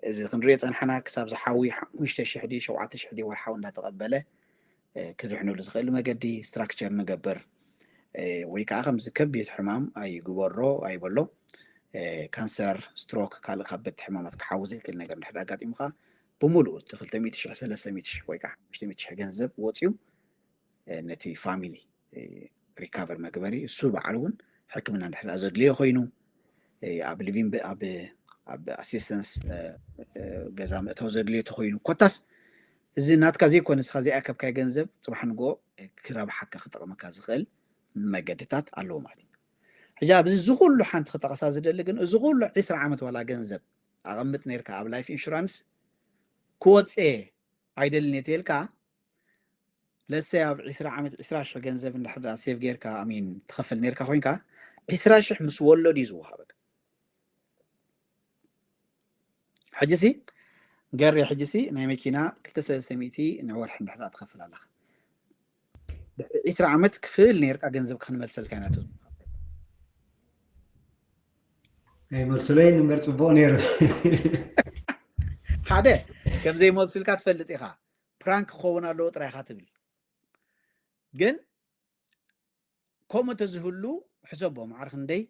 እዚ ክንሪኦ ፀንሓና ክሳብ ዝሓዊ ሓሙሽተ ሽሕ ድዩ ሸውዓተ ሽሕ ድዩ ወርሓዊ እንዳተቐበለ ክድሕነሉ ዝኽእል መገዲ ስትራክቸር ንገብር ወይ ከዓ ከምዚ ከቢድ ሕማም ኣይግበሮ ኣይበሎ ካንሰር፣ ስትሮክ፣ ካልእ ከበድቲ ሕማማት ክሓዊ ዘይክእል ነገር እንድሕር ኣጋጢሙካ ብምሉኡ እቲ ክልተ ሚእቲ ሽሕ ሰለስተ ሚእቲ ሽሕ ወይ ከዓ ሓሙሽተ ሚእቲ ሽሕ ገንዘብ ወፅዩ ነቲ ፋሚሊ ሪካቨር መግበሪ እሱ በዓል እውን ሕክምና እንድሕር ዘድልዮ ኮይኑ ኣብ ሊቪንግ ኣብ ኣሲስተንስ ገዛ ምእታው ዘድልዮ ተኮይኑ ኮታስ እዚ ናትካ ዘይኮነ ንስኻ ዘይኣከብካዮ ገንዘብ ፅባሕ ንግሆ ክረብሓካ ክጠቕመካ ዝኽእል መገድታት ኣለዎ ማለት እዩ። ሕጂ ኣብዚ እዚ ኩሉ ሓንቲ ክጠቕሳ ዝደሊ ግን እዚ ኩሉ ዕስራ ዓመት ዋላ ገንዘብ ኣቐምጥ ነርካ ኣብ ላይፍ ኢንሹራንስ ክወፅእ ኣይደልን እየ ተልካ ለሰ ኣብ ዕስራ ዓመት ዕስራ ሽሕ ገንዘብ እንድሕር ሴቭ ጌርካ ኣሚን ትኸፍል ነርካ ኮይንካ ዕስራ ሽሕ ምስ ወለዱ እዩ ዝወሃበካ። ሕጂ ሲ ገሬ ሕጂ ሲ ናይ መኪና ክልተ ሰለስተ ሚእቲ ንወርሒ እንድሕር ትኸፍል ኣለኻ። ድሕሪ ዕስራ ዓመት ክፍል ነርካ ገንዘብ ክንመልሰልካ ኢና። ኣይመልሱለይን እምበር ፅቡቕ ነይሩ። ሓደ ከምዘይመልሱልካ ትፈልጥ ኢኻ። ፕራንክ ክኸውን ኣለዎ ጥራይ ኢኻ ትብል። ግን ከምኡ ተዝህሉ ሕሰቦ ማዕረ ክንደይ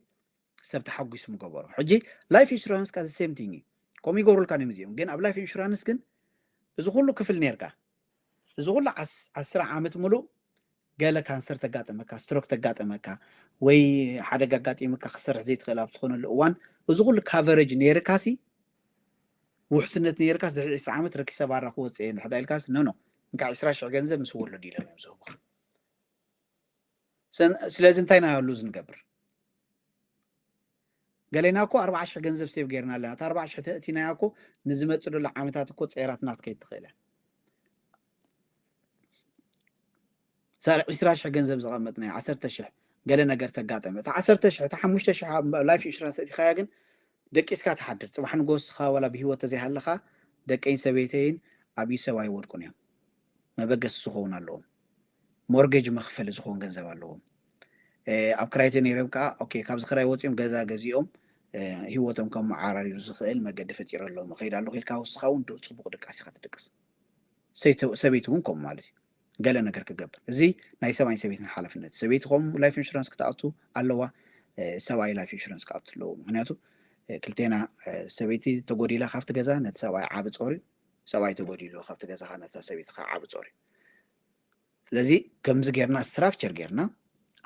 ሰብ ተሓጒሱ ምገበሩ። ሕጂ ላይፍ ኢንሹራንስ ካ ሴም ቲንግ እዩ። ከምኡ ይገብሩልካ እዮም እዚኦም። ግን ኣብ ላይፍ ኢንሹራንስ ግን እዚ ኩሉ ክፍል ነርካ እዚ ኩሉ ዓስራ ዓመት ሙሉእ ገለ ካንሰር ተጋጠመካ፣ ስትሮክ ተጋጠመካ ወይ ሓደጋ ኣጋጢምካ ክሰርሕ ዘይትኽእል ኣብ ዝኾነሉ እዋን እዚ ኩሉ ካቨሬጅ ነርካሲ ውሕስነት ነርካስ ድሕሪ ዕስራ ዓመት ረኪሰ ባራ ክወፅእ እየ እንድሕር ኢልካስ ኖ ኖ እንካ ዕስራ ሽሕ ገንዘብ ምስ ወለዱ ኢሎም እዮም ዝህቡኻ። ስለዚ እንታይ ኢና ሉዝ ንገብር? ገሌና እኮ ኣርባዓ ሽሕ ገንዘብ ሴቭ ጌርና ኣለና። እታ ኣርባዓ ሽሕ ተእቲናያ እኮ ንዝመፅእ ዘሎ ዓመታት እኮ ፀይራትና ክትከይድ ትኽእል እያ። ሳር ዕስራ ሽሕ ገንዘብ ዘቐመጥናዮ ዓሰርተ ሽሕ ገለ ነገር ተጋጠመ። እታ ዓሰርተ ሽሕ እታ ሓሙሽተ ሽሕ ላይፍ ኢንሹራንስ ተእቲኻያ ግን ደቂስካ ትሓድር። ፅባሕ ንጎስኻ ዋላ ብህይወት ተዘይሃለኻ ደቀይን ሰበይተይን ኣብዩ ሰብ ኣይወድቁን እዮም። መበገሲ ዝኸውን ኣለዎም። ሞርጌጅ መኽፈሊ ዝኸውን ገንዘብ ኣለዎም። ኣብ ክራይ ተነይሮም ከዓ ኦኬ ካብዚ ክራይ ወፂኦም ገዛ ገዚኦም ህይወቶም ከመዓራርዩ ዝኽእል መገዲ ፈጢሩ ኣለዎም። ከይድ ኣለኹ ኢልካ ውስኻ እውን ጽቡቕ ድቃስ ኢኻ ትድቅስ። ሰበይቲ እውን ከምኡ ማለት እዩ። ገለ ነገር ክገብር እዚ ናይ ሰብኣይን ሰበይትን ሓላፍነት። ሰበይቲ ከም ላይፍ ኢንሹራንስ ክትኣቱ ኣለዋ፣ ሰብኣይ ላይፍ ኢንሹራንስ ክኣቱ ኣለዎ። ምክንያቱ ክልቴና ሰበይቲ ተጎዲላ ካብቲ ገዛ ነቲ ሰብኣይ ዓቢ ጾር እዩ፣ ሰብኣይ ተጎዲሉ ካብቲ ገዛ ነታ ሰበይቲ ከዓ ዓቢ ጾር እዩ። ስለዚ ከምዚ ጌርና ስትራክቸር ጌርና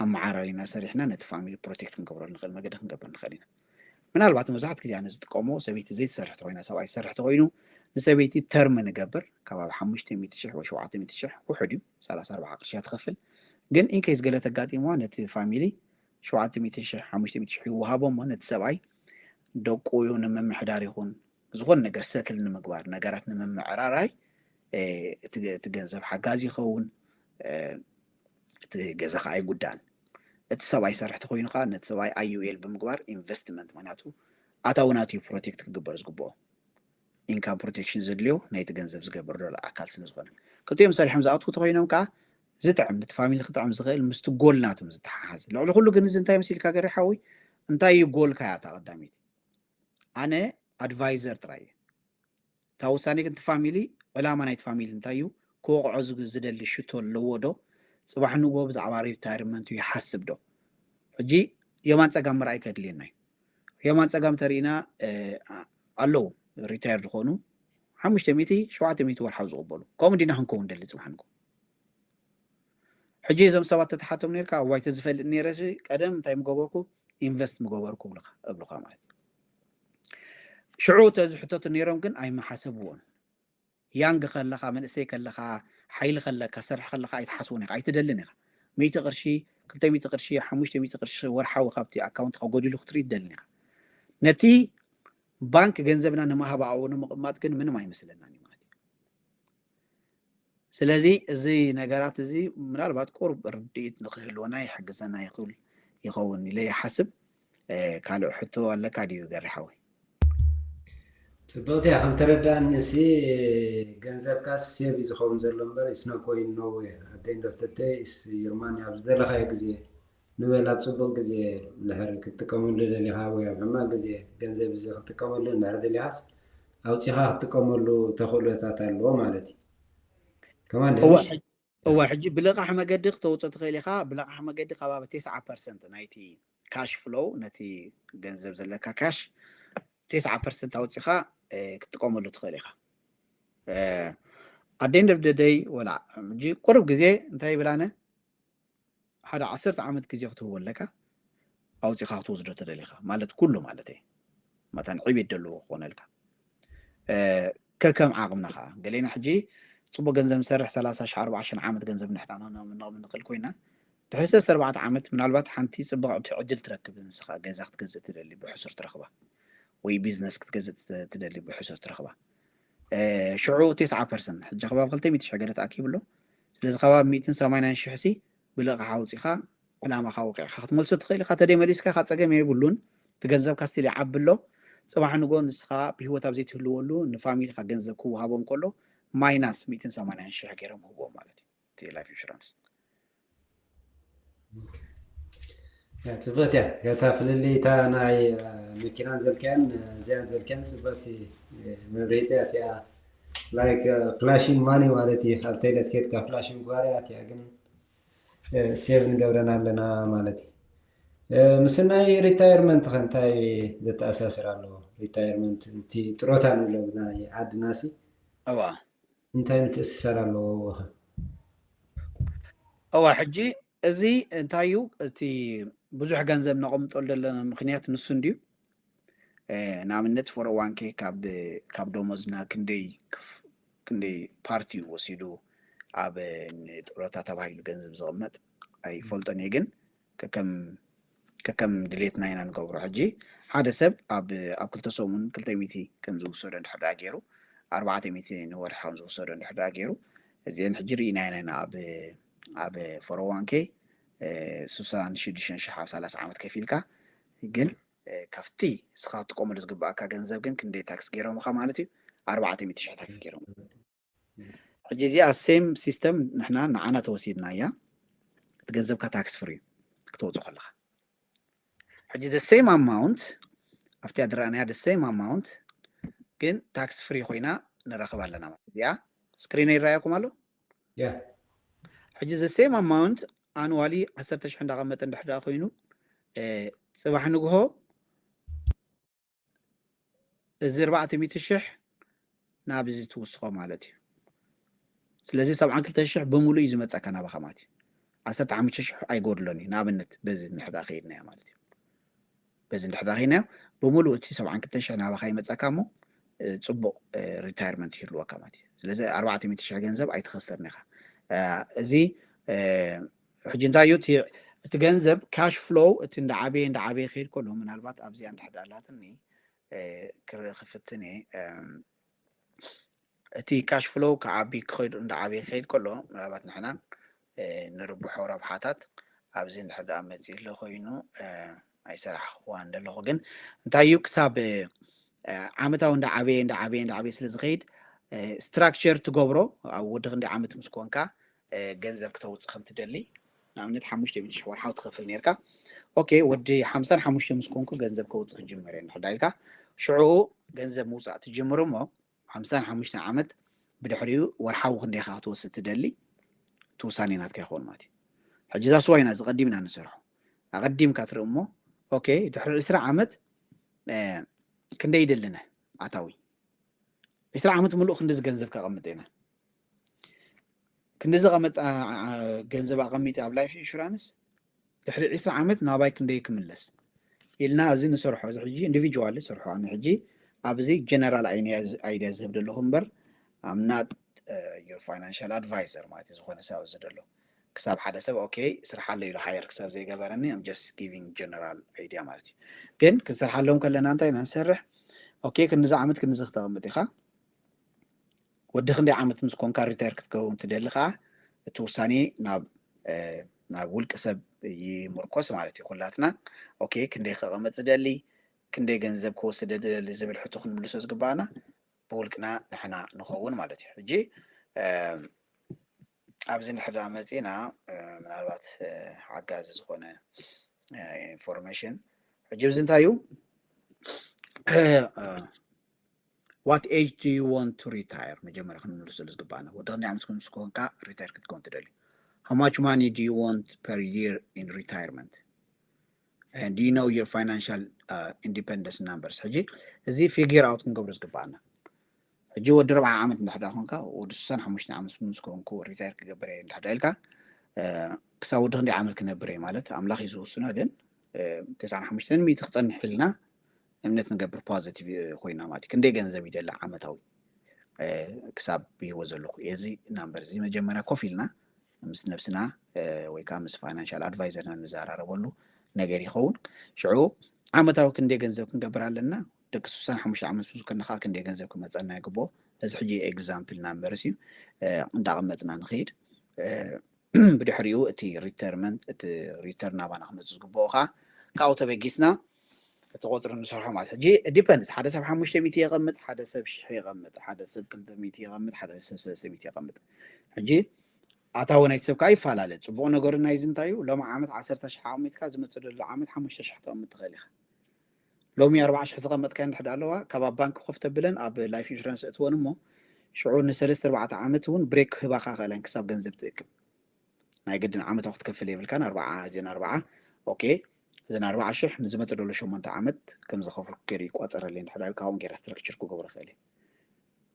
ኣመዓራሪና ሰሪሕና ነቲ ፋሚሊ ፕሮቴክት ክንገብሮ ንኽእል መገዲ ክንገብር ንኽእል ኢና። ምናልባት መብዛሕት ግዜ ኣነ ዝጥቀሞ ሰበይቲ ዘይትሰርሕ ተኮይና ሰብኣይ ዝሰርሕ ተኮይኑ ንሰበይቲ ተርም ንገብር ካብ ኣብ ሓሙሽተ ሚእቲ ሽሕ ወይ ሸውዓተ ሚእቲ ሽሕ ውሕድ እዩ ሰላሳ ኣርባዓ ቅርሺ እያ ትኸፍል። ግን ኢንኬስ ገለ ተጋጢምዋ ነቲ ፋሚሊ ሸውዓተ ሚእቲ ሽሕ ሓሙሽተ ሚእቲ ሽሕ ይወሃቦ እሞ ነቲ ሰብኣይ ደቁ ንምምሕዳር ይኹን ዝኾነ ነገር ሰትል ንምግባር ነገራት ንምምዕራራይ እቲ ገንዘብ ሓጋዚ ይኸውን። እቲ ገዛ ከዓ ኣይጉዳእን። እቲ ሰብኣይ ሰርሕ ተኮይኑ ከዓ ነቲ ሰብኣይ ኣይ ዩ ኤል ብምግባር ኢንቨስትመንት ምክንያቱ ኣታዊ ናቱ ፕሮቴክት ክግበር ዝግብኦ ኢንካም ፕሮቴክሽን ዘድልዮ ናይቲ ገንዘብ ዝገብር ዘሎ ኣካል ስለ ዝኾነ ክልቲኦም ሰሪሖም ዝኣትዉ ተኮይኖም ከዓ ዝጥዕም ነቲ ፋሚሊ ክጥዕም ዝኽእል ምስቲ ጎል ናቶም ዝተሓሓዝ። ልዕሊ ኩሉ ግን እዚ እንታይ መሲልካ ገሬ ሓወይ እንታይ እዩ ጎልካ እያ እታ ቀዳመይቲ። ኣነ ኣድቫይዘር ጥራይ እየ። እታ ውሳኔ ግን እቲ ፋሚሊ ዕላማ ናይቲ ፋሚሊ እንታይ እዩ ክወቕዖ ዝደሊ ሽቶ ኣለዎ ዶ? ፅባሕ ንግሆ ብዛዕባ ሪታይርመንቱ ይሓስብ ዶ? ሕጂ የማን ፀጋም ምርኣይ ከድልየና እዩ። የማን ፀጋም ተሪኢና ኣለዉ ሪታየር ዝኾኑ ሓሙሽተ ሚእቲ ሸውዓተ ሚእቲ ወርሓዊ ዝቕበሉ ከምኡ ዲና ክንከውን ደሊ ፅባሕ ንግሆ። ሕጂ እዞም ሰባት ተተሓቶም ነርካ እዋይ ተዝፈልጥ ነረ ቀደም እንታይ ምገበርኩ ኢንቨስት ምገበርኩ እብልካ ማለት ሽዑ ተዝሕተቱ ነይሮም ግን ኣይመሓሰብዎን። ያንግ ከለኻ መንእሰይ ከለኻ ሓይሊ ከለካ ሰርሕ ከለካ ኣይትሓስቡን ኢኻ ኣይትደልን ኢኻ። ሚእቲ ቅርሺ ክልተ ሚእቲ ቅርሺ ሓሙሽተ ሚእቲ ቅርሺ ወርሓዊ ካብቲ ኣካውንትካ ጎዲሉ ክትርኢ ትደልን ኢኻ። ነቲ ባንክ ገንዘብና ንማሃብ ኣብኡ ንምቕማጥ ግን ምንም ኣይመስለናን እዩ ማለት እዩ። ስለዚ እዚ ነገራት እዚ ምናልባት ቁሩብ ርድኢት ንክህልወና ይሕግዘና ይኽእል ይኸውን ኢለ ይሓስብ። ካልእ ሕቶ ኣለካ ድዩ ገሪ ሓወይ? ፅብቕቲ እያ ከም ተረዳእኒ ሲ ገንዘብካ ሴቭ እዩ ዝኸውን ዘሎ እምበር it's no going nowhere at the end of the day your money ኣብ ዝደለኻዮ ግዜ ንበል ኣብ ፅቡቕ ግዜ እንድሕር ክትጥቀመሉ ደሊኻ ወይ ኣብ ሕማቕ ግዜ ገንዘብ እዚ ክትጥቀመሉ እንድሕር ደሊኻስ ኣውፂኻ ክትጥቀመሉ ተኽእሎታት ኣለዎ ማለት እዩ። ከማን እወ ሕጂ ብልቓሕ መገዲ ክተውፅኦ ትኽእል ኢኻ። ብልቓሕ መገዲ ከባቢ ተስዓ ፐርሰንት ናይቲ ካሽ ፍሎው ነቲ ገንዘብ ዘለካ ካሽ ተስዓ ፐርሰንት ኣውፂኻ ክትጥቀመሉ ትኽእል ኢኻ። ኣደን ደብደደይ ወላ ቁሩብ ግዜ እንታይ ይብል ኣነ ሓደ ዓሰርተ ዓመት ግዜ ክትህቦ ኣለካ ኣውፂኻ ክትወስዶ ተደሊኻ ማለት ኩሉ ማለት እየ መታን ዕቤት ደለዎ ክኾነልካ ከከም ዓቕምና ከዓ ገሌና ሕጂ ፅቡቅ ገንዘብ ንሰርሕ ሰላሳ ሺሕ ኣርባዓ ሺሕ ዓመት ገንዘብ ንሕና ነቕም ንኽእል ኮይና ድሕሪ ሰለስተ ኣርባዕተ ዓመት ምናልባት ሓንቲ ፅብቅ ዕድል ትረክብ ንስኻ ገዛ ክትገዝእ ትደሊ ብሕሱር ትረኽባ ወይ ቢዝነስ ክትገዝእ ትደሊ ብሕሱር ትረኽባ ሽዑ ተስዓ ፐርሰንት ሕጂ ከባቢ ክልተ ሚእቲ ሽሕ ገለ ተኣኪቡ ኣሎ። ስለዚ ከባቢ ሚእትን ሰማንያን ሽሕ ሲ ብልቕኻ ኣውፂኻ ዕላማኻ ወቂዕካ ክትመልሶ ትኽእል ኢኻ። ተደይ መሊስካ ኢኻ ፀገም የብሉን። እቲ ገንዘብካ ስቲል ይዓቢ ኣሎ። ፅባሕ ንጎ ንስኻ ብህይወት ኣብ ዘይትህልወሉ ንፋሚሊኻ ገንዘብ ክወሃቦም ከሎ ማይናስ ሚእትን ሰማንያን ሽሕ ገይሮም ህብዎም ማለት እዩ እቲ ላይፍ ኢንሹራንስ። ጽበት እያ። እታ ፍልልይ እታ ናይ መኪናን ዘልክያን እዚኣን ዘልክያን ጽበት መብሬቲ እያ። እቲኣ ላይክ ፍላሽን ማኒ ማለት እዩ። ኣብ ተይለት ኬድካ ፍላሽን ጓር እያ። እቲኣ ግን ሴቭ ንገብረን ኣለና ማለት እዩ። ምስ ናይ ሪታየርመንት ከ እንታይ ዘተኣሳስር ኣለዎ? ሪታየርመንት እቲ ጥሮታ ንብሎ ናይ ዓድና ሲ እዋ እንታይ ምትእስሳር ኣለዎ? እዋ ሕጂ እዚ እንታይ እዩ እቲ ብዙሕ ገንዘብ ነቐምጠሉ ዘለና ምክንያት ንሱ እንድዩ። ንኣብነት ፎር ኦ ዋን ኬ ካብ ደሞዝና ክንደይ ክንደይ ፓርቲ እዩ ወሲዱ ኣብ ንጥሮታ ተባሂሉ ገንዘብ ዝቕመጥ ኣይፈልጦን እየ፣ ግን ከከም ከከም ድሌትና ኢና ንገብሮ። ሕጂ ሓደ ሰብ ኣብ ኣብ ክልተ ሰሙን ክልተ ሚእቲ ከም ዝውሰዶ እንድሕር ደኣ ገይሩ ኣርባዕተ ሚእቲ ንወርሒ ከም ዝውሰዶ እንድሕር ደኣ ገይሩ እዚአን ሕጂ ርኢና ኢና ኣብ ኣብ ፎር ኦ ዋን ኬ ስሳን ሽዱሽተን ሽሕ ኣብ ሰላሳ ዓመት ከፊልካ ግን ካብቲ እስኻ ክትጥቀመሉ ዝግባኣካ ገንዘብ ግን ክንደይ ታክስ ገይሮምኻ ማለት እዩ? ኣርባዕተ ሚእቲ ሽሕ ታክስ ገይሮም። ሕጂ እዚኣ ሴም ሲስተም ንሕና ንዓና ተወሲድናያ እቲ ገንዘብካ ታክስ ፍሪ እዩ ክተውፅኦ ከለኻ። ሕጂ the same amount ኣብቲ ኣድራእናያ the same amount ግን ታክስ ፍሪ ኮይና ንረኽብ ኣለና ማለት እዚኣ ስክሪን ይረኣየኩም ኣሎ። ያ ሕጂ the same amount ኣንዋሊ ዓሰርተ ሽሕ እንዳቐመጠ እንድሕር ደኣ ኮይኑ ጽባሕ ንግሆ እዚ ኣርባዕተ ሚእቲ ሽሕ ናብ እዚ ትውስኾ ማለት እዩ። ስለዚ ሰብዓን ክልተ ሽሕ ብምሉእ እዩ ዝመፀካ ናባኻ ማለት እዩ። ዓሰርተ ሓሙሽተ ሽሕ ኣይጎድሎን እዩ። ንኣብነት በዚ እንድሕር ደኣ ከይድናዮ ማለት እዩ። በዚ እንድሕር ደኣ ከይድናዮ ብምሉእ እቲ ሰብዓን ክልተ ሽሕ ናባኻ ይመፀካ እሞ ጽቡቕ ሪታይርመንት ይህልወካ ማለት እዩ። ስለዚ ኣርባዕተ ሚእቲ ሽሕ ገንዘብ ኣይትኸስርን ኢኻ። እዚ ሕጂ እንታይ እዩ እቲ ገንዘብ ካሽ ፍሎው እቲ እንዳዓበየ እንዳዓበየ ከይድ ከሎ ምናልባት ኣብዚኣ እንድሕር ደኣ ኣላትኒ ክርኢ ክፍትን እየ። እቲ ካሽ ፍሎው ክዓቢ ክኸይዱ እንዳዓበየ ክኸይድ ከሎ ምናልባት ንሕና ንርብሖ ረብሓታት ኣብዚ እንድሕር ደኣ መፂእ ኣሎ ኮይኑ ኣይሰራሕኽዋን ዘለኹ ግን እንታይ እዩ ክሳብ ዓመታዊ እንዳዓበየ እንዳዓበየ እንዳዓበየ ስለ ዝኸይድ ስትራክቸር ትገብሮ ኣብ ወዲ ክንዲ ዓመት ምስ ኮንካ ገንዘብ ክተውፅእ ከም ትደሊ ንኣብነት ሓሙሽተ ሚእቲ ሽሕ ወርሓዊ ትኸፍል ነርካ ኦኬ ወዲ ሓምሳን ሓሙሽተ ምስ ኮንኩ ገንዘብ ከውፅእ ክጅምር እየ እንድሕር ኢልካ ሽዑ ገንዘብ ምውፃእ ትጅምር እሞ ሓምሳን ሓሙሽተን ዓመት ብድሕሪኡ ወርሓዊ ክንደይካ ክትወስድ ትደሊ እቲ ውሳኔ ናትካ ይኸውን ማለት እዩ ሕጂ ዛስዋይና ዝቀዲምና ንሰርሖ ኣቀዲምካ ትርኢ እሞ ኦኬ ድሕሪ ዕስራ ዓመት ክንደይ ይደልነ ኣታዊ ዕስራ ዓመት ምሉእ ክንዲ ዝገንዘብ ከቐምጥ ኢና ክንዲ ዝቐመጥ ገንዘብ ኣቐሚጠ ኣብ ላይፍ ኢንሹራንስ ድሕሪ ዕስራ ዓመት ናባይ ክንደይ ክምለስ ኢልና እዚ ንሰርሖ እዚ ሕጂ ኢንዲቪጁዋል ሰርሖ ኣነ ሕጂ ኣብዚ ጀነራል ኣይዲያ ዝህብ ዘለኹ እምበር ኣምናት ዮር ፋይናንሻል ኣድቫይዘር ማለት እዩ ዝኾነ ሰብ እዚ ደሎ ክሳብ ሓደ ሰብ ኦኬ ስራሕ ኣሎ ኢሉ ሃየር ክሳብ ዘይገበረኒ ጀስት ጊቪንግ ጀነራል ኣይዲያ ማለት እዩ ግን ክንሰርሓሎም ከለና እንታይ ኢና ንሰርሕ ኦኬ ክንዚ ዓመት ክንዚ ክተቐምጥ ኢኻ ወዲ ክንደይ ዓመት ምስ ኮንካ ሪታየር ክትከውን ትደሊ ከዓ እቲ ውሳኔ ናብ ናብ ውልቂ ሰብ ይምርኮስ ማለት እዩ ኩላትና ኦኬ ክንደይ ከቐመጥ ዝደሊ ክንደይ ገንዘብ ክወስደ ዝደሊ ዝብል ሕቶ ክንምልሶ ዝግባኣና ብውልቅና ንሕና ንኸውን ማለት እዩ ሕጂ ኣብዚ ንሕዳ መፂና ምናልባት ሓጋዚ ዝኾነ ኢንፎርሜሽን ሕጂ ብዚ እንታይ እዩ what age do you want to retire መጀመርያ ክንምልሰሉ ዝግባኣና ወዲ ክንደይ ዓመት ምስ ኮንካ ሪታየር ክትከውን ትደሊ how much money do you want per year in retirement and do you know your financial uh, independence numbers ሕጂ እዚ ፊጊር ኣውት ክንገብሮ ዝግባኣና ሕጂ ወዲ ርብዓ ዓመት እንድሕዳ ኮንካ ወዲ ስሳን ሓሙሽተ ዓመት ምስ ኮንኩ ሪታየር ክገብር እየ እንድሕዳ ኢልካ ክሳብ ወዲ ክንደይ ዓመት ክነብር እየ ማለት ኣምላኽ እዩ ዝውስኖ ግን ተስዓን ሓሙሽተን ሚእቲ ክፀንሕ ኢልና እምነት ንገብር ፖዚቲቭ ኮይና ማለት ክንደይ ገንዘብ ይደሊ ዓመታዊ ክሳብ ብህይወት ዘለኹ እዚ ናምበር እዚ መጀመርያ ኮፍ ኢልና ምስ ነብስና ወይ ከዓ ምስ ፋይናንሻል ኣድቫይዘርና ንዘራረበሉ ነገር ይኸውን ሽዑ ዓመታዊ ክንደይ ገንዘብ ክንገብር ኣለና ደቂ ስሳን ሓሙሽተ ዓመት ምስ ከለኻ ክንደይ ገንዘብ ክመፀና ይግብኦ እዚ ሕጂ example number እዩ። እንዳቐመጥና ንኸይድ። ብድሕሪኡ እቲ retirement፣ እቲ return ናባና ክመፅእ ዝግብኦ ከዓ ካብኡ ተበጊስና እቲ ቁፅሪ ንሰርሖ ማለት። ሕጂ depends፣ ሓደ ሰብ ሓሙሽተ ሚእቲ የቐምጥ፣ ሓደ ሰብ ሽሕ የቐምጥ፣ ሓደ ሰብ ክልተ ሚእቲ የቐምጥ፣ ሓደ ሰብ ሰለስተ ሚእቲ የቐምጥ። ሕጂ ኣታዊ ናይቲ ሰብ ከዓ ይፈላለ። ፅቡቕ ነገሩ ናይዚ እንታይ እዩ? ሎሚ ዓመት ዓሰርተ ሽሕ ኣቐሚጥካ ዝመፅእ ዘሎ ዓመት ሓሙሽተ ሽሕ ተቐምጥ ትኽእል ኢኻ። ሎሚ ኣርባዓ ሽሕ ዝቐመጥካዮ እንድሕር ኣለዋ፣ ካብ ኣብ ባንክ ኮፍ ተብለን ኣብ life insurance እትወን እሞ ሽዑ ንሰለስተ ኣርባዕተ ዓመት እውን break ክህባኻ ክእለን ክሳብ ገንዘብ ትእክብ። ናይ ግድን ዓመታዊ ክትከፍል የብልካን። ኣርባዓ እዘን ኣርባዓ okay፣ እዘን ኣርባዓ ሽሕ ንዝመፅእ ዘሎ ሸሞንተ ዓመት ከም ዝኸፍልኩ ገይሩ ይቋፀረለይ እንድሕር ኢልካ፣ ከምኡ ገይረ structure ክገብሮ ክእል እየ።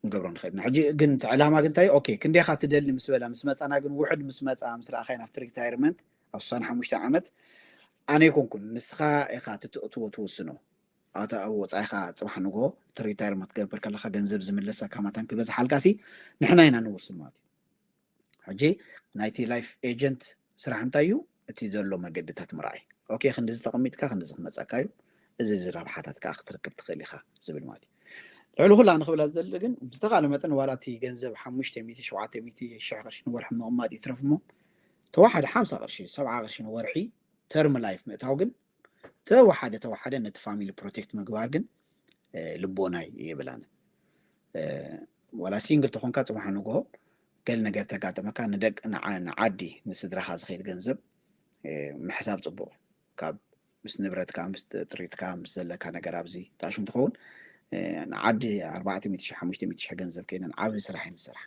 ንገብሮ ንኽእል ኢና። ሕጂ ግን እቲ ዕላማ ግን እንታይ? okay፣ ክንደይኻ ትደሊ ምስ በላ ምስ መፃና ግን ውሕድ ምስ መፃ ምስ ረኣኻዮ ናብቲ retirement ኣብ ስሳን ሓሙሽተ ዓመት ኣነ ኣይኮንኩን፣ ንስኻ ኢኻ ትትእትዎ ትውስኖ። ኣታ ኣብ ወፃኢኻ ፅባሕ ንግሆ እቲ retirement ትገብር ከለኻ ገንዘብ ዝምለሰካ መታን ክበዝሓልካ ሲ ንሕና ኢና ንውስን ማለት እዩ። ሕጂ ናይቲ life agent ስራሕ እንታይ እዩ? እቲ ዘሎ መገድታት ምርኣይ። okay፣ ክንድዚ ተቐሚጥካ ክንድዚ ክመፀካ እዩ፣ እዚ እዚ ረብሓታት ከዓ ክትርክብ ትኽእል ኢኻ ዝብል ማለት እዩ። ልዕሊ ኩላ ንኽብላ ዝደሊ ግን ብዝተኻለ መጠን ዋላ እቲ ገንዘብ ሓሙሽተ ሚእቲ፣ ሸውዓተ ሚእቲ፣ ሽሕ ቅርሺ ንወርሒ ምቕማጥ ይትረፍ እሞ ተወሓደ ሓምሳ ቅርሺ፣ ሰብዓ ቅርሺ ንወርሒ term life ምእታው ግን ተወሓደ ተወሓደ ነቲ family protect ምግባር ግን ልቦናይ የብላን። ዋላ single ተኾንካ ፅባሕ ንግሆ ገለ ነገር ተጋጠመካ ንደቅ ንዓ- ንዓዲ ንስድራኻ ዝኸይድ ገንዘብ ምሕሳብ ፅቡቕ። ካብ ምስ ንብረትካ ምስ ጥሪትካ ምስ ዘለካ ነገር ኣብዚ ታሽም ትኸውን ንዓዲ ኣርባዕተ ሚእቲ ሽሕ ሓሙሽተ ሚእቲ ሽሕ ገንዘብ ከይነን ዓብዪ ስራሕ ንስራሕ።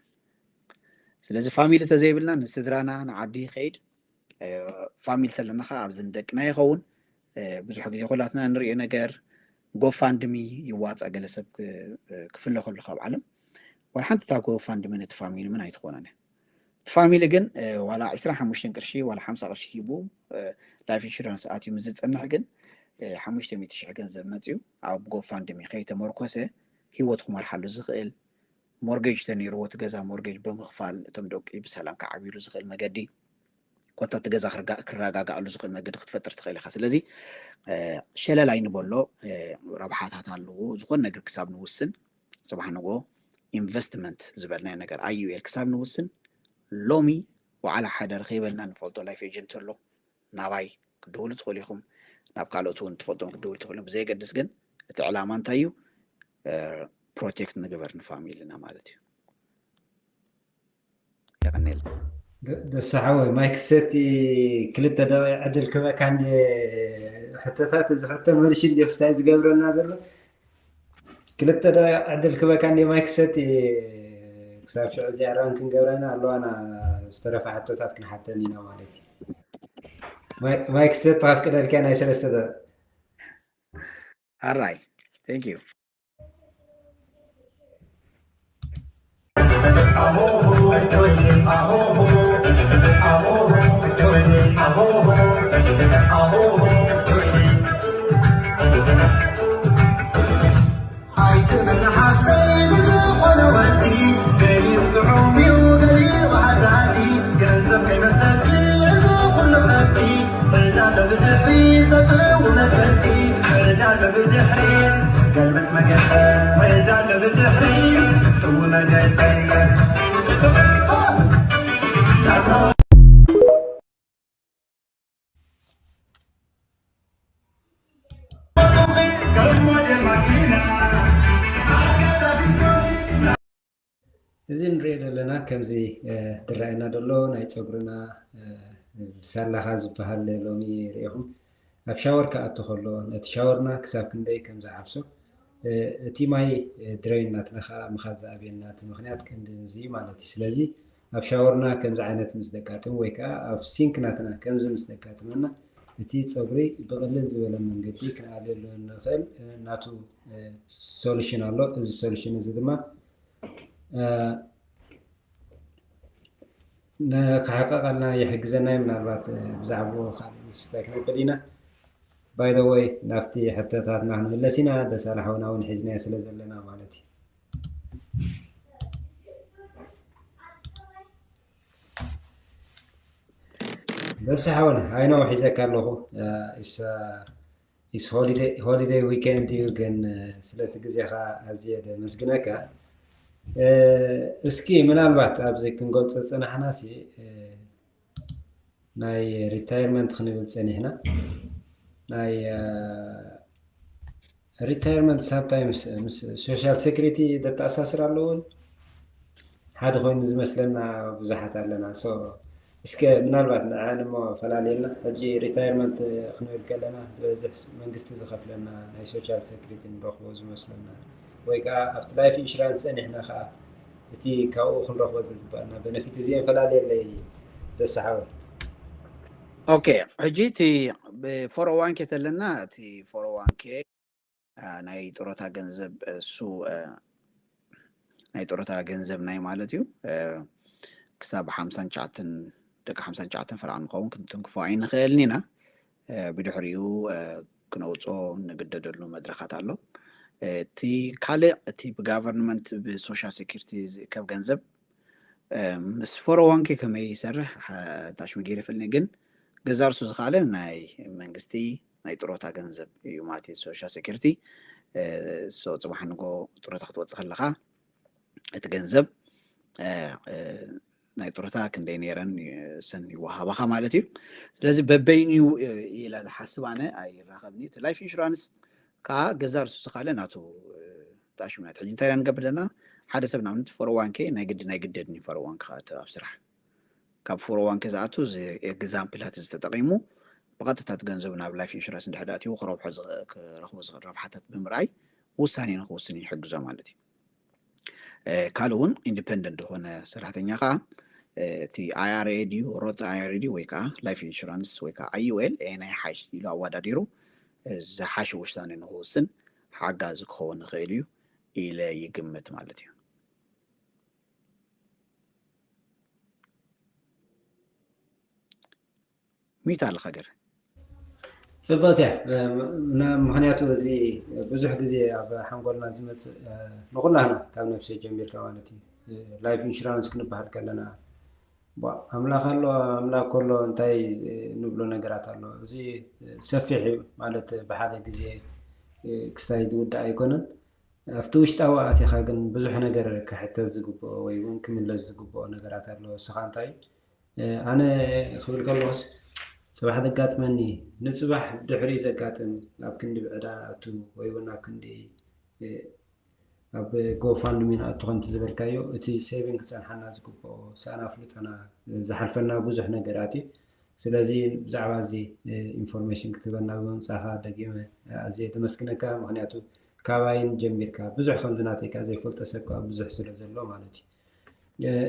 ስለዚ family ተዘይብልና ንስድራና ንዓዲ ይኸይድ። family ተለና ከዓ ኣብዚ ንደቅና ይኸውን። ብዙሕ ግዜ ኩላትና ንሪኦ ነገር GoFundMe ይዋፃ፣ ገለ ሰብ ክፍለ ከሎ ካብ ዓለም ዋላ ሓንቲ እታ GoFundMe ነቲ family ምን ኣይትኾነን። እቲ family ግን ዋላ ዕስራን ሓሙሽተን ቅርሺ ዋላ ሓምሳ ቅርሺ ሂቡ life insurance ኣትዩ ምስ ዝፀንሕ ግን ሓሙሽተ ሚእቲ ሽሕ ገንዘብ መፅዩ ኣብ GoFundMe ከይተመርኮሰ ህይወት ክመርሓሉ ዝኽእል፣ mortgage ተነይርዎ እቲ ገዛ mortgage ብምኽፋል እቶም ደቂ ብሰላም ክዓብይሉ ዝኽእል መገዲ፣ ኮታ እቲ ገዛ ክረጋግኣሉ ዝኽእል መገዲ ክትፈጥር ትኽእል ኢኻ። ስለዚ ሸለል ኣይንበሎ፣ ረብሓታት ኣለዎ። ዝኾነ ነገር ክሳብ ንውስን፣ ፅባሕ ንግሆ investment ዝበልናዮ ነገር I U L ክሳብ ንውስን፣ ሎሚ ዋዕላ ሓደር ከይበልና ንፈልጦ life agent ኣሎ፣ ናባይ ክትድውሉ ትኽእሉ ኢኹም። ናብ ካልኦት እውን ትፈልጦም ክትድውሉ ትኽእሉ። ብዘየገድስ ግን እቲ ዕላማ እንታይ እዩ? protect ንግበር ንፋሚልና ማለት እዩ። የቐኔል ደሳሓወይ ማይክ ሰቲ ክልተ ደቂቕ ዕድል ክበካ እንደ ሕቶታት እዚ ሕቶ መልሽ እንደ ክስታይ ዝገብረና ዘሎ ክልተ ደቂቕ ዕድል ክበካ እንደ ማይክ ሰቲ ክሳብ ሽዑ እዚኣ ራን ክንገብረና ኣለዋና ዝተረፈ ሕቶታት ክንሓተን ኢና ማለት እዩ። ማይክ ሰቲ ከፍቅደልካ ናይ ሰለስተ ደቂቕ ኣራይ thank you ኣይትመን ሓሰይ ብዝኾነ ወዲ ገሊኡ ጥዑም እዩ ገሊኡ ሓዳዲ ገንዘብ ከይመስለኪ እዚ ኩሉ ከብዲ ዕዳ ኣሎ ብድሕሪ ዘጥው መገዲ ዕዳ ኣሎ ብድሕሪ ገልብጥ መገዲ ዕዳ ኣሎ ብድሕሪ ጥው መገዲ እዚ ንሪኦ ዘለና ከምዚ ዝረኣየና ዘሎ ናይ ፀጉርና ብሳላኻ ዝበሃል ሎሚ ሪኢኹም ኣብ ሻወር ክኣቱ ከሎ ነቲ ሻወርና ክሳብ ክንደይ ከም ዝዓብሶ እቲ ማይ ድረይን ናትና ከዓ ምኻድ ዝኣብየልና እቲ ምክንያት ቀንዲ እዚ ማለት እዩ ስለዚ ኣብ ሻወርና ከምዚ ዓይነት ምስ ዘጋጥም ወይ ከዓ ኣብ ሲንክ ናትና ከምዚ ምስ ዘጋጥመና እቲ ፀጉሪ ብቕልል ዝበለ መንገዲ ክንኣልየሉ እንኽእል ናቱ ሶሉሽን ኣሎ እዚ ሶሉሽን እዚ ድማ ንክሕቀቀልና ይሕግዘና እዩ ምናልባት ብዛዕባኡ ካልእ ምስታይ ክነብል ኢና by the way ናብቲ ሕቶታትና ክንምለስ ኢና ደሳለ ሓውና እውን ሒዝናዮ ስለ ዘለና ማለት እዩ ደስ ሓውና I know ሒዘካ ኣለኹ is holiday weekend እዩ ግን ስለቲ ግዜኻ ኣዝየ ደመስግነካ እስኪ ምናልባት ኣብዚ ክንገልፆ ዝፀናሕና ሲ ናይ ሪታይርመንት ክንብል ፀኒሕና። ናይ ሪታይርመንት ሳምታይምስ ምስ ሶሻል ሴኩሪቲ ተተኣሳስር ኣለዎ። ሓደ ኮይኑ ዝመስለና ብዙሓት ኣለና። እስከ ምናልባት ንዓን እሞ ፈላልየልና። ሕጂ ሪታይርመንት ክንብል ከለና ዝበዝሕ መንግስቲ ዝኸፍለና ናይ ሶሻል ሴኩሪቲ ንረኽቦ ዝመስለና፣ ወይ ከዓ ኣብቲ ላይፍ ኢንሹራንስ ፀኒሕና ከዓ እቲ ካብኡ ክንረኽቦ ዝግባኣና በነፊት እዚአን ፈላልየለይ። ተሰሓበ። ኦኬ፣ ሕጂ እቲ ብፎር ኦ ዋን ኬ ተለና፣ እቲ ፎር ኦ ዋን ኬ ናይ ጥሮታ ገንዘብ እሱ ናይ ጥሮታ ገንዘብ ናይ ማለት እዩ። ክሳብ ሓምሳን ትሽዓተን ደቂ ሓምሳን ትሽዓተን ፈርዓ ንኸውን ክንትንክፎ ኣይንኽእልን ኢና። ብድሕሪኡ ክነውፅኦ ንግደደሉ መድረኻት ኣሎ። እቲ ካልእ እቲ ብጋቨርንመንት ብሶሻል ሴኩሪቲ ዝእከብ ገንዘብ ምስ ፎር ኦ ዋን ኬ ከመይ ይሰርሕ ታሽሚ ገይረ ይፈልኒ፣ ግን ገዛ ርሱ ዝካለ ናይ መንግስቲ ናይ ጥሮታ ገንዘብ እዩ ማለት እዩ። ሶሻል ሴኩሪቲ ጽባሕ ንጎ ጥሮታ ክትወፅእ ከለካ እቲ ገንዘብ ናይ ጥሮታ ክንደይ ነይረን ሰን ይወሃባካ ማለት እዩ። ስለዚ በበይኑ ኢለ ዝሓስብ ኣነ ኣይራኸብኒ። እቲ ላይፍ ኢንሹራንስ ከዓ ገዛ ርሱ ዝካለ ናቱ ጣሽምናት። ሕጂ እንታይ ኢና ንገብር ዘለና? ሓደ ሰብ ንኣብነት ፎር ኦ ዋን ኬ ናይ ግዲ ናይ ግደድኒ ፎር ኦ ዋን ኬ ክኣቱ ኣብ ስራሕ ካብ ፎር ኦ ዋን ኬ ዝኣቱ እዚ ኤግዛምፕላት እዚ ተጠቂሙ ብቐጥታ እቲ ገንዘቡ ናብ ላይፍ ኢንሹራንስ እንድሕር ኣትዩ ክረብሖ ዝኸ- ክረኽቦ ዝኽእል ረብሓታት ብምርኣይ ውሳኔ ንክውስን ይሕግዞ ማለት እዩ። ካልእ እውን ኢንዲፐንደንት ዝኾነ ሰራሕተኛ ከዓ እቲ ኣይ ኣር ኤ ድዩ ሮት ኣይ ኣር ኤ ድዩ ወይ ከዓ ላይፍ ኢንሹራንስ ወይ ከዓ ኣይ ዩ ኤል ኣየናይ ይሓይሽ ኢሉ ኣወዳዲሩ ዝሓሸ ውሳኔ ንክውስን ሓጋዚ ክኸውን ይኽእል እዩ ኢለ ይግምት ማለት እዩ። ሚት ኣለካ ገረ ፅብቕቲ እያ። ምክንያቱ እዚ ብዙሕ ግዜ ኣብ ሓንጎልና ዝመፅእ ንኩላህና ካብ ነብሰይ ጀሚርካ ማለት እዩ። ላይፍ ኢንሹራንስ ክንበሃል ከለና ኣምላኽ ኣሎ፣ ኣምላኽ ከሎ እንታይ ንብሎ ነገራት ኣሎ። እዚ ሰፊሕ እዩ ማለት ብሓደ ግዜ ክስታይ ዝውዳእ ኣይኮነን። ኣብቲ ውሽጣዊ ኣቲኻ ግን ብዙሕ ነገር ክሕተት ዝግብኦ ወይ እውን ክምለስ ዝግብኦ ነገራት ኣሎ። እስኻ እንታይ እዩ? ኣነ ክብል ከለኹስ ፅባሕ ዘጋጥመኒ ንፅባሕ ድሕሪ ዘጋጥም ኣብ ክንዲ ብዕዳ ንኣቱ ወይ እውን ኣብ ክንዲ ኣብ ጎፋንድሚ ንኣቱ ከምቲ ዝበልካዮ እቲ ሴቪንግ ክፀንሓና ዝግብኦ ሳና ፍሉጠና ዝሓልፈና ብዙሕ ነገራት እዩ። ስለዚ ብዛዕባ እዚ ኢንፎርሜሽን ክትበና ብምምፃኻ ደጊመ ኣዝየ ተመስግነካ። ምክንያቱ ካባይን ጀሚርካ ብዙሕ ከምዚ ናተይካ ዘይፈልጦ ሰብ ከዓ ብዙሕ ስለ ዘሎ ማለት እዩ።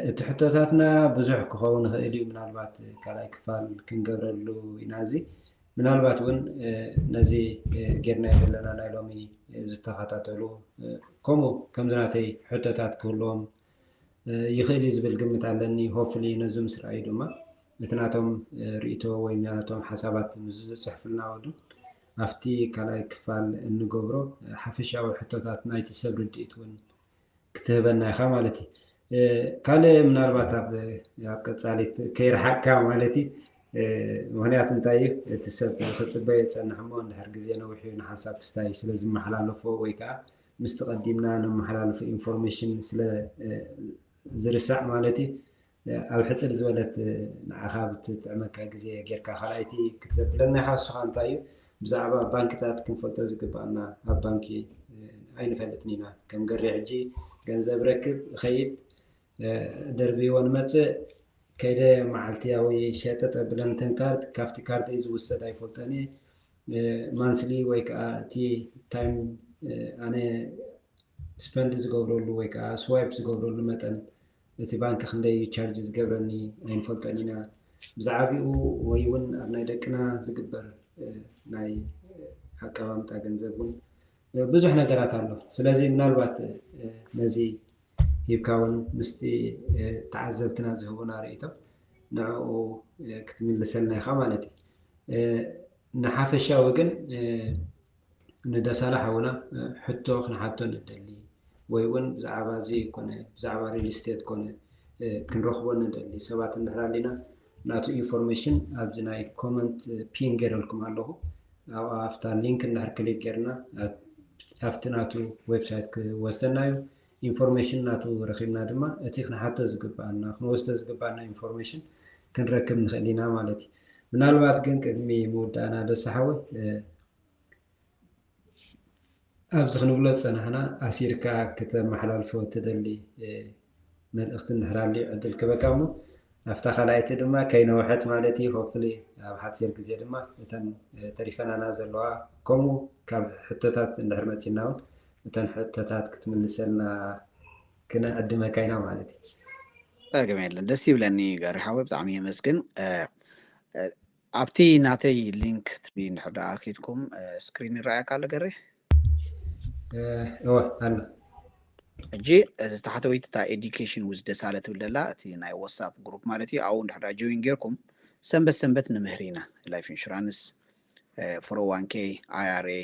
እቲ ሕቶታትና ብዙሕ ክኸውን ይኽእል እዩ። ምናልባት ካልኣይ ክፋል ክንገብረሉ ኢና። እዚ ምናልባት እውን ነዚ ጌርና ዘለና ናይ ሎሚ ዝተኸታተሉ ከምኡ ከምዚ ናተይ ሕቶታት ክህልዎም ይኽእል እዩ ዝብል ግምት ኣለኒ። ሆፍሊ ነዚ ምስ ረኣዩ ድማ እቲ ናቶም ርእቶ ወይ ናቶም ሓሳባት ምስ ዝፅሕፍልና ወዱ ኣብቲ ካልኣይ ክፋል እንገብሮ ሓፈሻዊ ሕቶታት ናይቲ ሰብ ርድኢት እውን ክትህበና ኢኻ ማለት እዩ። ካልእ ምናልባት ኣብ ኣብ ቀፃሊት ከይረሓቅካ ማለት እዩ። ምክንያቱ እንታይ እዩ እቲ ሰብ ክፅበዮ ዝፀንሕ እሞ እንድሕር ግዜ ነዊሕ እዩ ንሓንሳብ ክስታይ ስለ ዝመሓላለፎ ወይ ከዓ ምስቲ ቀዲምና ነመሓላልፎ ኢንፎርሜሽን ስለ ዝርሳዕ ማለት እዩ። ኣብ ሕፅር ዝበለት ንዓኻ ብትጥዕመካ ግዜ ጌርካ ካልኣይቲ ክትብለና ኢኻ። ንስኻ እንታይ እዩ ብዛዕባ ባንክታት ክንፈልጦ ዝግባኣና? ኣብ ባንኪ ኣይንፈልጥን ኢና። ከም ገሬ ሕጂ ገንዘብ ረክብ እኸይድ ደርብይዎ ንመፅእ ከይደ መዓልትያዊ ሸጠ ጠብለን ተን ካርድ ካብቲ ካርድ እዩ ዝውሰድ ኣይፈልጠን እየ። ማንስሊ ወይ ከዓ እቲ ታይም ኣነ ስፐንድ ዝገብረሉ ወይ ከዓ ስዋይፕ ዝገብረሉ መጠን እቲ ባንክ ክንደይ ቻርጅ ዝገብረኒ ኣይንፈልጦን ኢና። ብዛዕባኡ ወይ እውን ኣብ ናይ ደቅና ዝግበር ናይ ኣቀማምጣ ገንዘብ እውን ብዙሕ ነገራት ኣሎ። ስለዚ ምናልባት ነዚ ሂብካ እውን ምስቲ ተዓዘብትና ዝህቡና ርእይቶ ንዕኡ ክትምልሰልና ኢኻ ማለት እዩ። ንሓፈሻዊ ግን ንደሳላ ሓውና ሕቶ ክንሓቶ ንደሊ ወይ እውን ብዛዕባ እዚ ኮነ ብዛዕባ ሪል ስቴት ኮነ ክንረኽቦ ንደሊ ሰባት እንድሕር ኣሊና ናቱ ኢንፎርሜሽን ኣብዚ ናይ ኮመንት ፒን ገይረልኩም ኣለኹ። ኣብኣ ኣብታ ሊንክ እንድሕር ክሊክ ጌርና ኣብቲ ናቱ ዌብሳይት ክወስደና እዩ። information ናቱ ረኺብና ድማ እቲ ክንሓቶ ዝግባኣና፣ ክንወስዶ ዝግባኣና information ክንረክብ ንኽእል ኢና ማለት እዩ። ምናልባት ግን ቅድሚ ምውዳእና ዶስ ሓወይ፣ እ፣ ኣብዚ ክንብሎ ዝጸናሕና ኣሲርካ ክተመሓላልፎ ትደሊ፣ እ፣ መልእኽቲ እንድሕር ኣልዩ ዕድል ክበካ እሞ፣ ኣብታ ካልኣይቲ ድማ ከይነውሐት ማለት እዩ። Hopefully ኣብ ሓጺር ግዜ ድማ እተን፣ እ፣ ተሪፈናና ዘለዋ፣ ከምኡ ካብ ሕቶታት እንድሕር መጺና እውን እተን ሕቶታት ክትምልሰልና ክነዕድመካ ኢና ማለት እዩ። ጸገም የለን። ደስ ይብለኒ ገሪ ሓወይ፣ ብጣዕሚ የመስግን። እ፣ እ፣ ኣብቲ ናተይ ሊንክ ትሪ እንድሕር ደኣ ኬድኩም፣ እ፣ ስክሪን ይረኣየካ ኣሎ ገሪ? እ፣ እወ፣ ኣሎ። ሕጂ እዚ ታሕተወይቲ እታ ኤዱኬሽን ዊዝ ደሳለ ትብል ደላ፣ እቲ ናይ ዋትሳፕ ግሩፕ ማለት እዩ። ኣብኡ እንድሕር ደኣ ጆይን ጌርኩም ሰንበት ሰንበት ንምህር ኢና። ላይፍ ኢንሹራንስ፣ እ፣ ፎር ኦ ዋን ኬ፣ ኣይ ኣር ኤ፣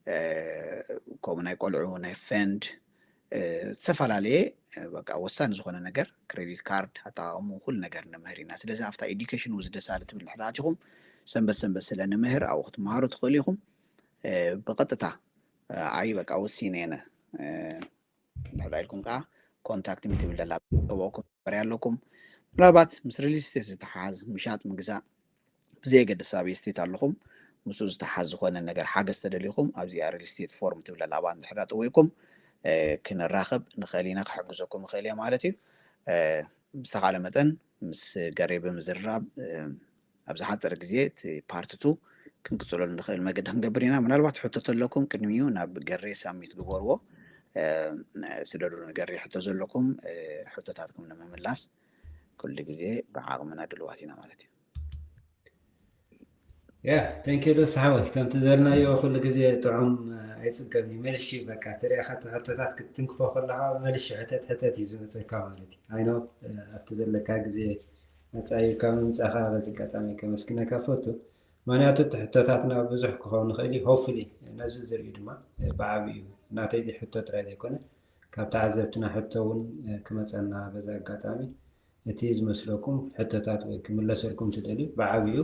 እ፣ ከምኡ ናይ ቆልዑ ናይ ፈንድ፣ እ፣ ዝተፈላለየ፣ እ፣ በቃ ወሳኒ ዝኾነ ነገር ክሬዲት ካርድ ኣጠቓቕሙ ኩሉ ነገር ንምህር ኢና። ስለዚ ኣብታ ኤዱኬሽን ዊዝ ደሳለ ትብል እንድሕር ኣቲኹም ሰንበት ሰንበት ስለ ንምህር ኣብኡ ክትመሃሩ ትኽእሉ ኢኹም። እ፣ ብቐጥታ፣ እ፣ ኣይ በቃ ወሲነ እየ ነ፣ እ፣ እንድሕር ኢልኩም ከዓ ኮንታክት ሚ ትብል ደላ፣ ጠበቕኩም በርያ ኣለኩም። ምናልባት ምስ ሪል ስቴት ዝተሓዝ ምሻጥ ምግዛእ ብዘየገድስ ኣብ ስቴት ኣለኹም፣ ምስኡ ዝተሓዝ ዝኾነ ነገር ሓገዝ ተደሊኹም ኣብዚኣ ሪል ስቴት ፎርም ትብል ደላ ኣብኣ እንድሕር ጠዊቕኩም፣ እ፣ ክንራኸብ ንኽእል ኢና፣ ክሕግዘኩም እኽእል እየ ማለት እዩ። እ፣ ብዝተኻለ መጠን ምስ ገሬ ብምዝርራብ፣ እ፣ ኣብ ዝሓፀረ ግዜ እቲ ፓርት ቱ ክንቅፅለሉ ንኽእል መገዲ ክንገብር ኢና። ምናልባት ሕቶ ተለኩም ቅድሚኡ ናብ ገሬ ሳሚት ግበርዎ። እ፣ ስደዱ ንገሬ ሕቶ ዘለኩም፣ እ፣ ሕቶታትኩም ንምምላስ ኩሉ ግዜ ብዓቕምና ድልዋት ኢና ማለት እዩ። ያ፣ thank you ዶስ ሓወይ። ከምቲ ዘልናዮ ኩሉ ግዜ ጥዑም፣ እ፣ ኣይጽገም እዩ። መልሺ በቃ፣ ትሪኣኻ እቲ ሕቶታት ክትትንክፎ ከለኻ፣ መልሺ ሕተት ሕተት እዩ ዝመጸካ ማለት እዩ። I know፣ እ፣ ኣብቲ ዘለካ ግዜ ኣጻይብካ ምምጻኻ በዚ ኣጋጣሚ ከመስግነካ እፈቱ። ምኽንያቱ እቲ ሕቶታትና ብዙሕ ክኸውን ይኽእል እዩ። Hopefully፣ ነዚ ዝርእዩ ድማ፣ እ፣ ብዓቢኡ ናተይ ሕቶ ጥራይ ዘይኮነ፣ ካብ ተዓዘብትና ሕቶ እውን፣ እ፣ ክመጸና በዚ ኣጋጣሚ እቲ ዝመስለኩም ሕቶታት ወይ ክምለሰልኩም ትደልዩ፣ ብዓቢኡ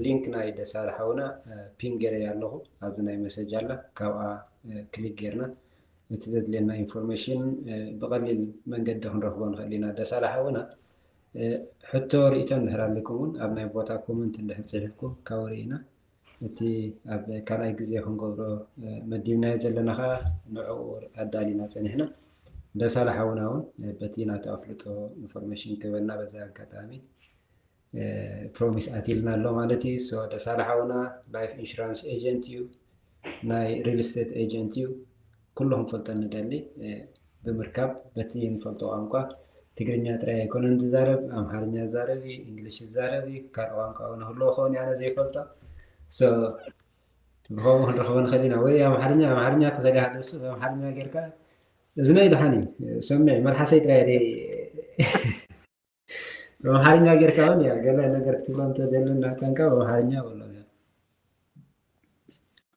ሊንክ ናይ ደሳለ ሓውና፣ እ፣ ፒን ገይረያ ኣለኹ። ኣብዚ ናይ መሰጅ ኣላ፣ ካብኣ፣ እ፣ ክሊክ ጌርና እቲ ዘድልየና ኢንፎርሜሽን፣ እ፣ ብቐሊል መንገዲ ክንረኽቦ ንኽእል ኢና። ደሳለ ሓውና፣ እ፣ ሕቶ ርእይቶ እንድሕር ኣለኩም እውን ኣብ ናይ ቦታ ኮመንት እንድሕር ጽሒፍኩም ካብ ርኢና፣ እቲ ኣብ ካልኣይ ግዜ ክንገብሮ፣ እ፣ መዲብናዮ ዘለና ኸኣ ንዕኡ ኣዳሊና ጸኒሕና። ደሳለ ሓውና እውን፣ እ፣ በቲ ናቱ ኣፍልጦ ኢንፎርሜሽን ክህበና በዚ ኣጋጣሚ፣ እ፣ ፕሮሚስ ኣትይልና ኣሎ ማለት እዩ። ሶ ደሳለ ሓውና ላይፍ ኢንሹራንስ ኤጀንት እዩ፣ ናይ ሪል ስቴት ኤጀንት እዩ። ኩሉ ክንፈልጦ ንደሊ፣ እ፣ ብምርካብ በቲ ንፈልጦ ቋንቋ ትግርኛ ጥራይ ኣይኮነን ዝዛረብ፣ ኣምሓርኛ ዝዛረብ እዩ፣ እንግሊሽ ዝዛረብ እዩ፣ ካልእ ቋንቋ እውን ህልዎ ክኸውን እየ ኣነ ዘይፈልጦ። ሶ ብኸምኡ ክንረኽቦ ንኽእል ኢና። ወይ ኣምሓርኛ፣ ኣምሓርኛ ትኽእል ኢኻ፣ ንሱ ብኣምሓርኛ ጌርካ፣ እዝነይ ደሓን እዩ፣ ሰምዕ፣ መልሓሰይ ጥራይ ደይ-፣ ብኣምሓርኛ ጌርካ እውን፣ ያ፣ ገለ ነገር ክትብሎ እንተደሊ እናቀንካ ብኣምሓርኛ በሎ። ያ።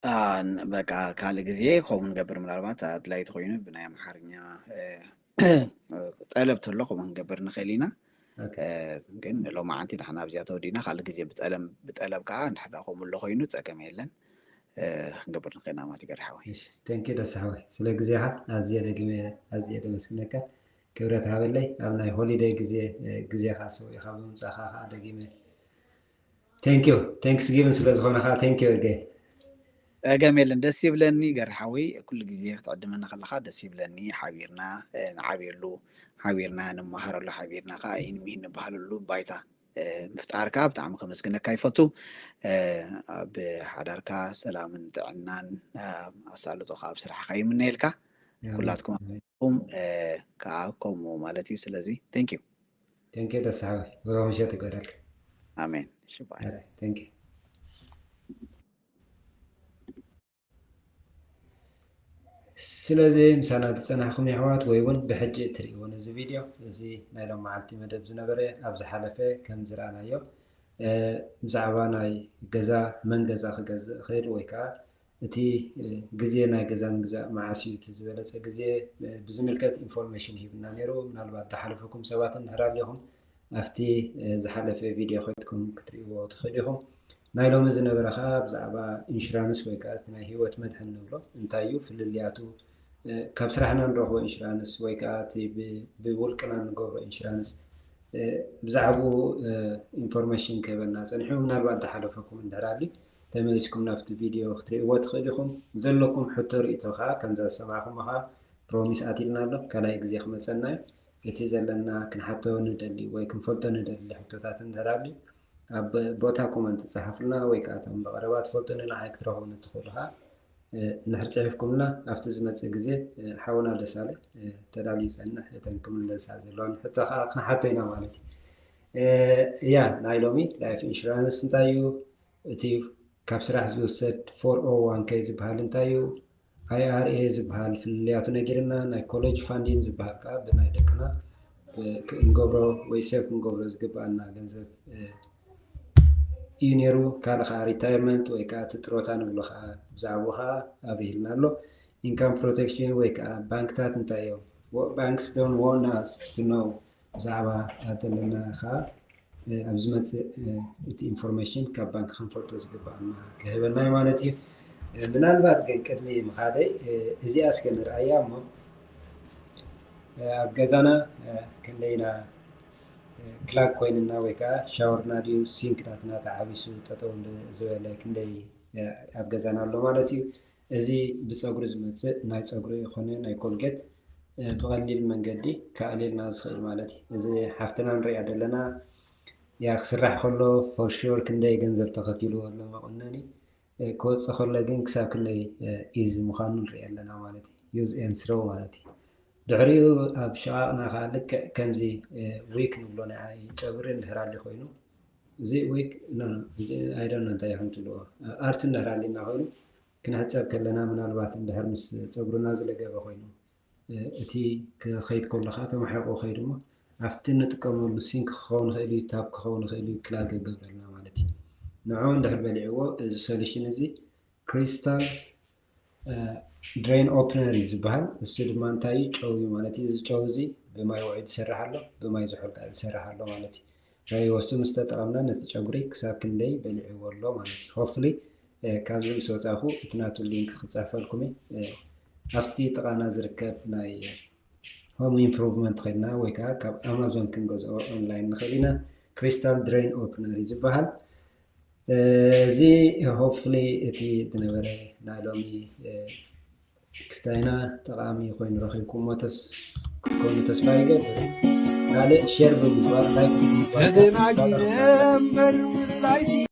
አ፣ ን-፣ በቃ ካልእ ግዜ ከምኡ ንገብር፣ ምናልባት ኣድላይ ተኾይኑ ብናይ ኣምሓርኛ፣ እ፣ ጠለብ ተሎ ከምኡ ክንገብር ንኽእል ኢና። ኦኬ። እ፣ ግን ሎማዓንቲ ንሕና ኣብዚኣ ተወዲእና፣ ካልእ ግዜ ብጠለም-፣ ብጠለብ ከዓ እንድሕር ደኣ ከምኡ ኣሎ ኮይኑ ጸገም የለን። እ፣ ክንገብር ንኽእል ኢና ማለት እዩ ገሪ ሓወይ። እሺ፣ thank you ደስ ሓወይ። ስለ ግዜኻ ኣዝየ ደጊመ፣ ኣዝየ ደመስግነካ። ክብረት ሃበለይ። ኣብ ናይ ሆሊደይ ግዜ፣ እ፣ ግዜኻ ሰዊእኻ ብምምጻእኻ ከዓ ደጊመ thank you። ታንክስጊቪን ስለ ዝኾነ ከዓ thank you again። ጸገም የለን። ደስ ይብለኒ ገሪ ሓወይ። ኩሉ ግዜ ክትዕድመና ከለኻ ደስ ይብለኒ። ሓቢርና፣ እ፣ ንዓብየሉ፣ ሓቢርና ንመሃረሉ፣ ሓቢርና ከዓ ኢንሚሂ ንበሃለሉ ባይታ፣ እ፣ ምፍጣርካ ብጣዕሚ ከመስግነካ ይፈቱ። እ፣ ኣብ ሓዳርካ ሰላምን ጥዕናን፣ እ፣ ኣሳልጦ ከዓ ኣብ ስራሕካ ይምነየልካ። ኣሜን። ኩላትኩም ኣሜን። ኩም፣ እ፣ ከዓ ከምኡ ማለት እዩ። ስለዚ፣ thank you። Thank you ደስ ሓወይ። ብሩኽ ምሸት ይግበረልካ። ኣሜን። ሽባይ። ኣረ፣ thank you። ስለዚ ምሳና ዝጸናሕኩም የሕዋት ወይ እውን ብሕጂ እትርእይዎ ነዚ ቪድዮ፣ እዚ ናይ ሎም መዓልቲ መደብ ዝነበረ ኣብ ዝሓለፈ ከም ዝረኣናዮ፣ እ፣ ብዛዕባ ናይ ገዛ፣ መን ገዛ ክገዝእ ይኽእል ወይ ከዓ እቲ፣ እ፣ ግዜ ናይ ገዛ ምግዛእ መዓስ እዩ እቲ ዝበለጸ ግዜ፣ እ፣ ብዝምልከት ኢንፎርሜሽን ሂብና ነይሩ። ምናልባት ዝሓለፈኩም ሰባት እንድሕር ኣሊኹም ኣብቲ፣ እ፣ ዝሓለፈ ቪድዮ ከድኩም ክትርእይዎ ትኽእሉ ኢኹም። ናይ ሎሚ ዝነበረ ኸኣ ብዛዕባ ኢንሹራንስ ወይ ከኣ እቲ ናይ ህይወት መድሕን ንብሎ እንታይ እዩ፣ ፍልልያቱ ካብ ስራሕና ንረኽቦ ኢንሹራንስ ወይ ከዓ እቲ ብውልቅና ንገብሮ ኢንሹራንስ ብዛዕባኡ ኢንፎርሜሽን ክህበና ፀኒሑ፣ ምናልባት ዝሓለፈኩም እንድሕር ኣሊ ተመሊስኩም ናብቲ ቪድዮ ክትርእይዎ ትኽእል ኢኹም። ዘለኩም ሕቶ ርእቶ ከዓ ከምዛ ዝሰማዕኹም ከዓ ፕሮሚስ ኣትልና ኣሎ፣ ካልኣይ ግዜ ክመፀና እዩ። እቲ ዘለና ክንሓቶ ንደሊ ወይ ክንፈልጦ ንደሊ ሕቶታት እንድሕር ኣሊ ኣብ ቦታ ኮመንት ጸሓፉልና ወይ ከዓ እቶም ብቐረባ ትፈልጡ ንዓይ ክትረኽቡኒ ትኽእሉ ከዓ እንድሕር ጽሒፍኩምልና ኣብቲ ዝመጽእ ግዜ ሓውና ደሳለ ተዳልዩ ይጸንሕ እተን ክምለሳ ዘለዋን ሕቶ ከዓ ክንሓቶ ኢና ማለት እዩ። እያ ናይ ሎሚ ላይፍ ኢንሹራንስ እንታይ እዩ? እቲ ካብ ስራሕ ዝውሰድ ፎር ኦ ዋን ኬ ዝበሃል እንታይ እዩ? ኣይ ኣር ኤ ዝበሃል ፍልልያቱ ነጊርና፣ ናይ ኮሌጅ ፋንዲን ዝበሃል ከዓ ብናይ ደቅና ክንገብሮ ወይ ሰብ ክንገብሮ ዝግብኣና ገንዘብ እዩ ነይሩ። ካልእ ከዓ ሪታይርመንት ወይ ከዓ እቲ ጥሮታ ንብሎ ከዓ ብዛዕባኡ ከዓ ኣብሪህልና ኣሎ። ኢንካም ፕሮቴክሽን ወይ ከዓ ባንክታት እንታይ እዮም? Banks don't want us to know ብዛዕባ ዘለና ከዓ ኣብ ዝመፅእ እቲ ኢንፎርሜሽን ካብ ባንክ ክንፈልጦ ዝግብኣና ክህበና እዩ ማለት እዩ። ምናልባት ግን ቅድሚ ምኻደይ እዚኣ እስከ ንርኣያ እሞ ኣብ ገዛና ክንደይና ክላግ ኮይንና ወይ ከዓ ሻወርና ድዩ ሲንክ ናትና ተዓቢሱ ጠጠው ዝበለ ክንደይ ኣብ ገዛና ኣሎ ማለት እዩ። እዚ ብፀጉሪ ዝመፅእ ናይ ፀጉሪ ይኾነ ናይ ኮልጌት ብቐሊል መንገዲ ከዕልልና ዝኽእል ማለት እዩ። እዚ ሓፍትና ንሪኣ ዘለና ያ ክስራሕ ከሎ ፎር ሹር ክንደይ ገንዘብ ተኸፊልዎ ኣሎ መቆነኒ ክወፅእ ከሎ ግን ክሳብ ክንደይ ኢዚ ምዃኑ ንሪኢ ኣለና ማለት እዩ። ዩዝ ኤን ስሮው ማለት እዩ። ድሕሪኡ ኣብ ሸቓቕና ከዓ ልክዕ ከምዚ ዊክ ንብሎ ናይ ጨጉሪ እንድሕር ኣሊ ኮይኑ እዚ ዊክ ኣይደነ እንታይ ይኹን ትብልዎ ኣርት እንድሕር ኣሊና ኮይኑ ክንሕፀብ ከለና ምናልባት እንድሕር ምስ ፀጉርና ዝለገበ ኮይኑ እቲ ክኸይድ ከሎ ከዓ ተማሒቑ ከይዱ እሞ ኣብቲ ንጥቀመሉ ሲንክ ክኸውን ይኽእል እዩ፣ ታፕ ክኸውን ይኽእል እዩ፣ ክላግ ይገብረልና ማለት እዩ። ንዑ እንድሕር በሊዕዎ እዚ ሶሉሽን እዚ ክሪስታል ድሬን ኦፕነር እዩ ዝበሃል። እሱ ድማ እንታይ እዩ? ጨው እዩ ማለት እዩ። እዚ ጨው እዚ ብማይ ውዑይ ዝሰርሕ ኣሎ፣ ብማይ ዝሑል ከዓ ዝሰርሕ ኣሎ ማለት እዩ። ናይ ወሱ ምስ ተጠቐምና ነቲ ጨጉሪ ክሳብ ክንደይ በሊዕዎ ኣሎ ማለት እዩ። ሆፍሊ ካብዚ ምስ ወፃእኹ እቲ ናቱ ሊንክ ክፅሕፈልኩም እየ። ኣብቲ ጥቓና ዝርከብ ናይ ሆም ኢምፕሩቭመንት ኸድና ወይ ከዓ ካብ ኣማዞን ክንገዝኦ ኦንላይን ንኽእል ኢና። ክሪስታል ድሬን ኦፕነር እዩ ዝበሃል። እዚ ሆፕፍሊ እቲ ዝነበረ ናይ ሎሚ ክስታይና ጠቓሚ ኮይኑ ረኺብኩሞ ክትኮኑ ተስፋ ይገብር። ካልእ ሼር ብምግባር ላይክ ብምግባር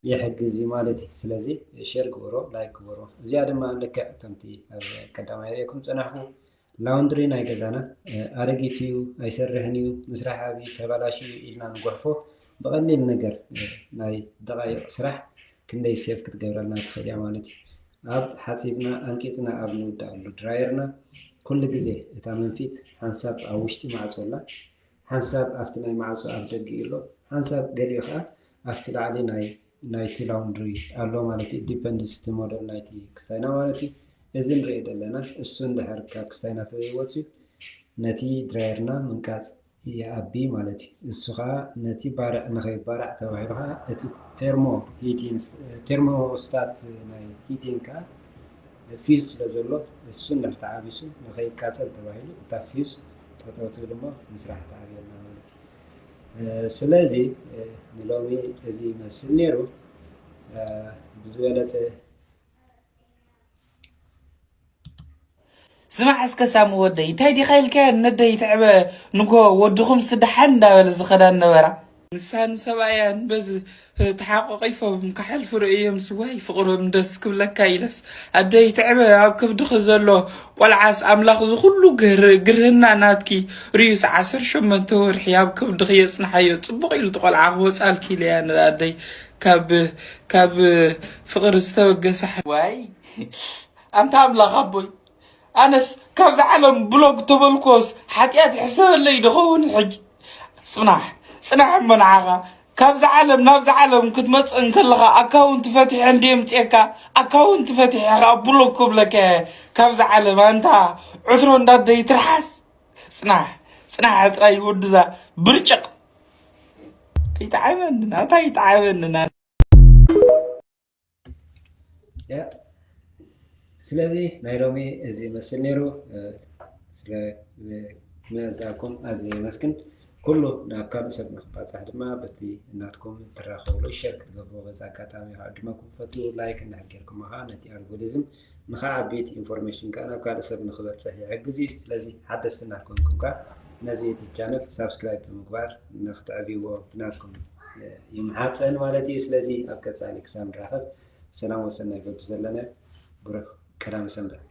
የሕግዝ እዩ ማለት እዩ። ስለዚ ሼር ግበሮ፣ ላይክ ግበሮ። እዚኣ ድማ ልክዕ ከምቲ ኣብ ቀዳማይ ርእየኩም ጸናሕኩ ላውንድሪ ናይ ገዛና ኣረጊት እዩ፣ ኣይሰርሕን እዩ፣ ምስራሕ ኣብዩ፣ ተባላሽዩ ኢልና ንጎሕፎ ብቐሊል ነገር ናይ ደቓይቕ ስራሕ ክንደይ ሴቭ ክትገብረልና ትኽእል እያ ማለት እዩ። ኣብ ሓፂብና ኣንቂፅና ኣብ ንውድኣሉ ድራየርና ኩሉ ግዜ እታ መንፊት ሓንሳብ ኣብ ውሽጢ ማዕፆ ኣላ፣ ሓንሳብ ኣብቲ ናይ ማዕፆ ኣብ ደጊ ኣሎ፣ ሓንሳብ ገሊኡ ከዓ ኣብቲ ላዕሊ ናይ ናይቲ ላውንድሪ ኣሎ ማለት እዩ። ዲፐንድስ እቲ ሞደል ናይቲ ክስታይና ማለት እዩ። እዚ ንሪኦ ዘለና እሱ እንድሕር ካብ ክስታይና ተዘይወፅዩ ነቲ ድራየርና ምንቃፅ ይኣቢ ማለት እዩ። እሱ ከዓ ነቲ ባርዕ ንኸይባራዕ ተባሂሉ ከዓ እቲ ቴርሞ ሂቲንግ ቴርሞስታት ናይ ሂቲንግ ከዓ ፊዝ ስለ ዘሎ እሱ እንድሕር ተዓቢሱ ንኸይቃፀል ተባሂሉ እታ ፊዝ ጠጠው ትብል እሞ ምስራሕ ተኣብየልና ማለት እዩ። ስለዚ ንሎሚ እዚ ይመስል ነይሩ። ብዝበለፀ ስማዕ እስከ ሳሚ ወደይ እንታይ ዲኻ ኢልካያ ነደይ ትዕበ ንጎ ወድኹም ስደሓን እንዳበለ ዝኸዳ ነበራ። ንሳ ንሰብኣያን በዚ ተሓቋቒፎም ክሓልፉ ርእየምስ ዋይ ፍቕሮም ደስ ክብለካ ኢለስ ኣደይ ትዕበ ኣብ ከብድኺ ዘሎ ቆልዓስ ኣምላኽ እዚ ኩሉ ግርህና ናትኪ ርእዩስ ዓሰርተ ሸሞንተ ወርሒ ኣብ ከብድኺ የጽንሓዮ ጽቡቕ ኢሉ እቲ ቆልዓ ክወጻልኪ ኢለያ ንኣደይ ካብ ካብ ፍቕሪ ዝተበገሰ ሓ ዋይ ኣንታ ኣምላኽ ኣቦይ ኣነስ ካብዛ ዓለም ብሎክ ተበልኩዎስ ሓጢኣት ይሕሰበለይ ዶ ኸውን ሕጂ? ጽናሕ ጽናሕ እሞ ንዓኻ ካብዛ ዓለም ናብዛ ዓለም ክትመጽእ እንከለኻ ኣካውንት ፈቲሐ እንድየ ምጽኤካ ኣካውንት ፈቲሐ ከኣ ብሎክ ክብለካ እየ ካብዛ ዓለም ኣንታ ዕትሮ እንዳደይ ትርሓስ ጽናሕ ጽናሕ ጥራይ ወድዛ ብርጭቕ ከይተዓበኒ ናታ ይተዓበኒ ና ስለዚ ናይ ሎሚ እዚ ይመስል ነይሩ። ስለ ምእዛዝኩም ኣዝየ የመስግን። ኩሉ ናብ ካልእ ሰብ ንክባፃሕ ድማ በቲ እናትኩም ትራኸብሉ ሸር ክትገብሩ በዚ ኣጋጣሚ ክዕድመኩም ፈቱ። ላይክ እንድሕር ጌርኩም ከዓ ነቲ ኣልጎሪዝም ንክዓብት ኢንፎርሜሽን ከዓ ናብ ካልእ ሰብ ንክበፅሕ ይሕግዝ እዩ። ስለዚ ሓደስቲ እናትኮንኩም ከዓ ነዚ ዩቱብ ቻነል ሳብስክራይብ ብምግባር ንክትዕብይዎ ብናትኩም ይምሓፀን ማለት እዩ። ስለዚ ኣብ ቀፃሊ ክሳብ ንራኸብ ሰላም ወሰናይ በብዘለናዮ ብሩኽ ቀዳመ ሰንበት።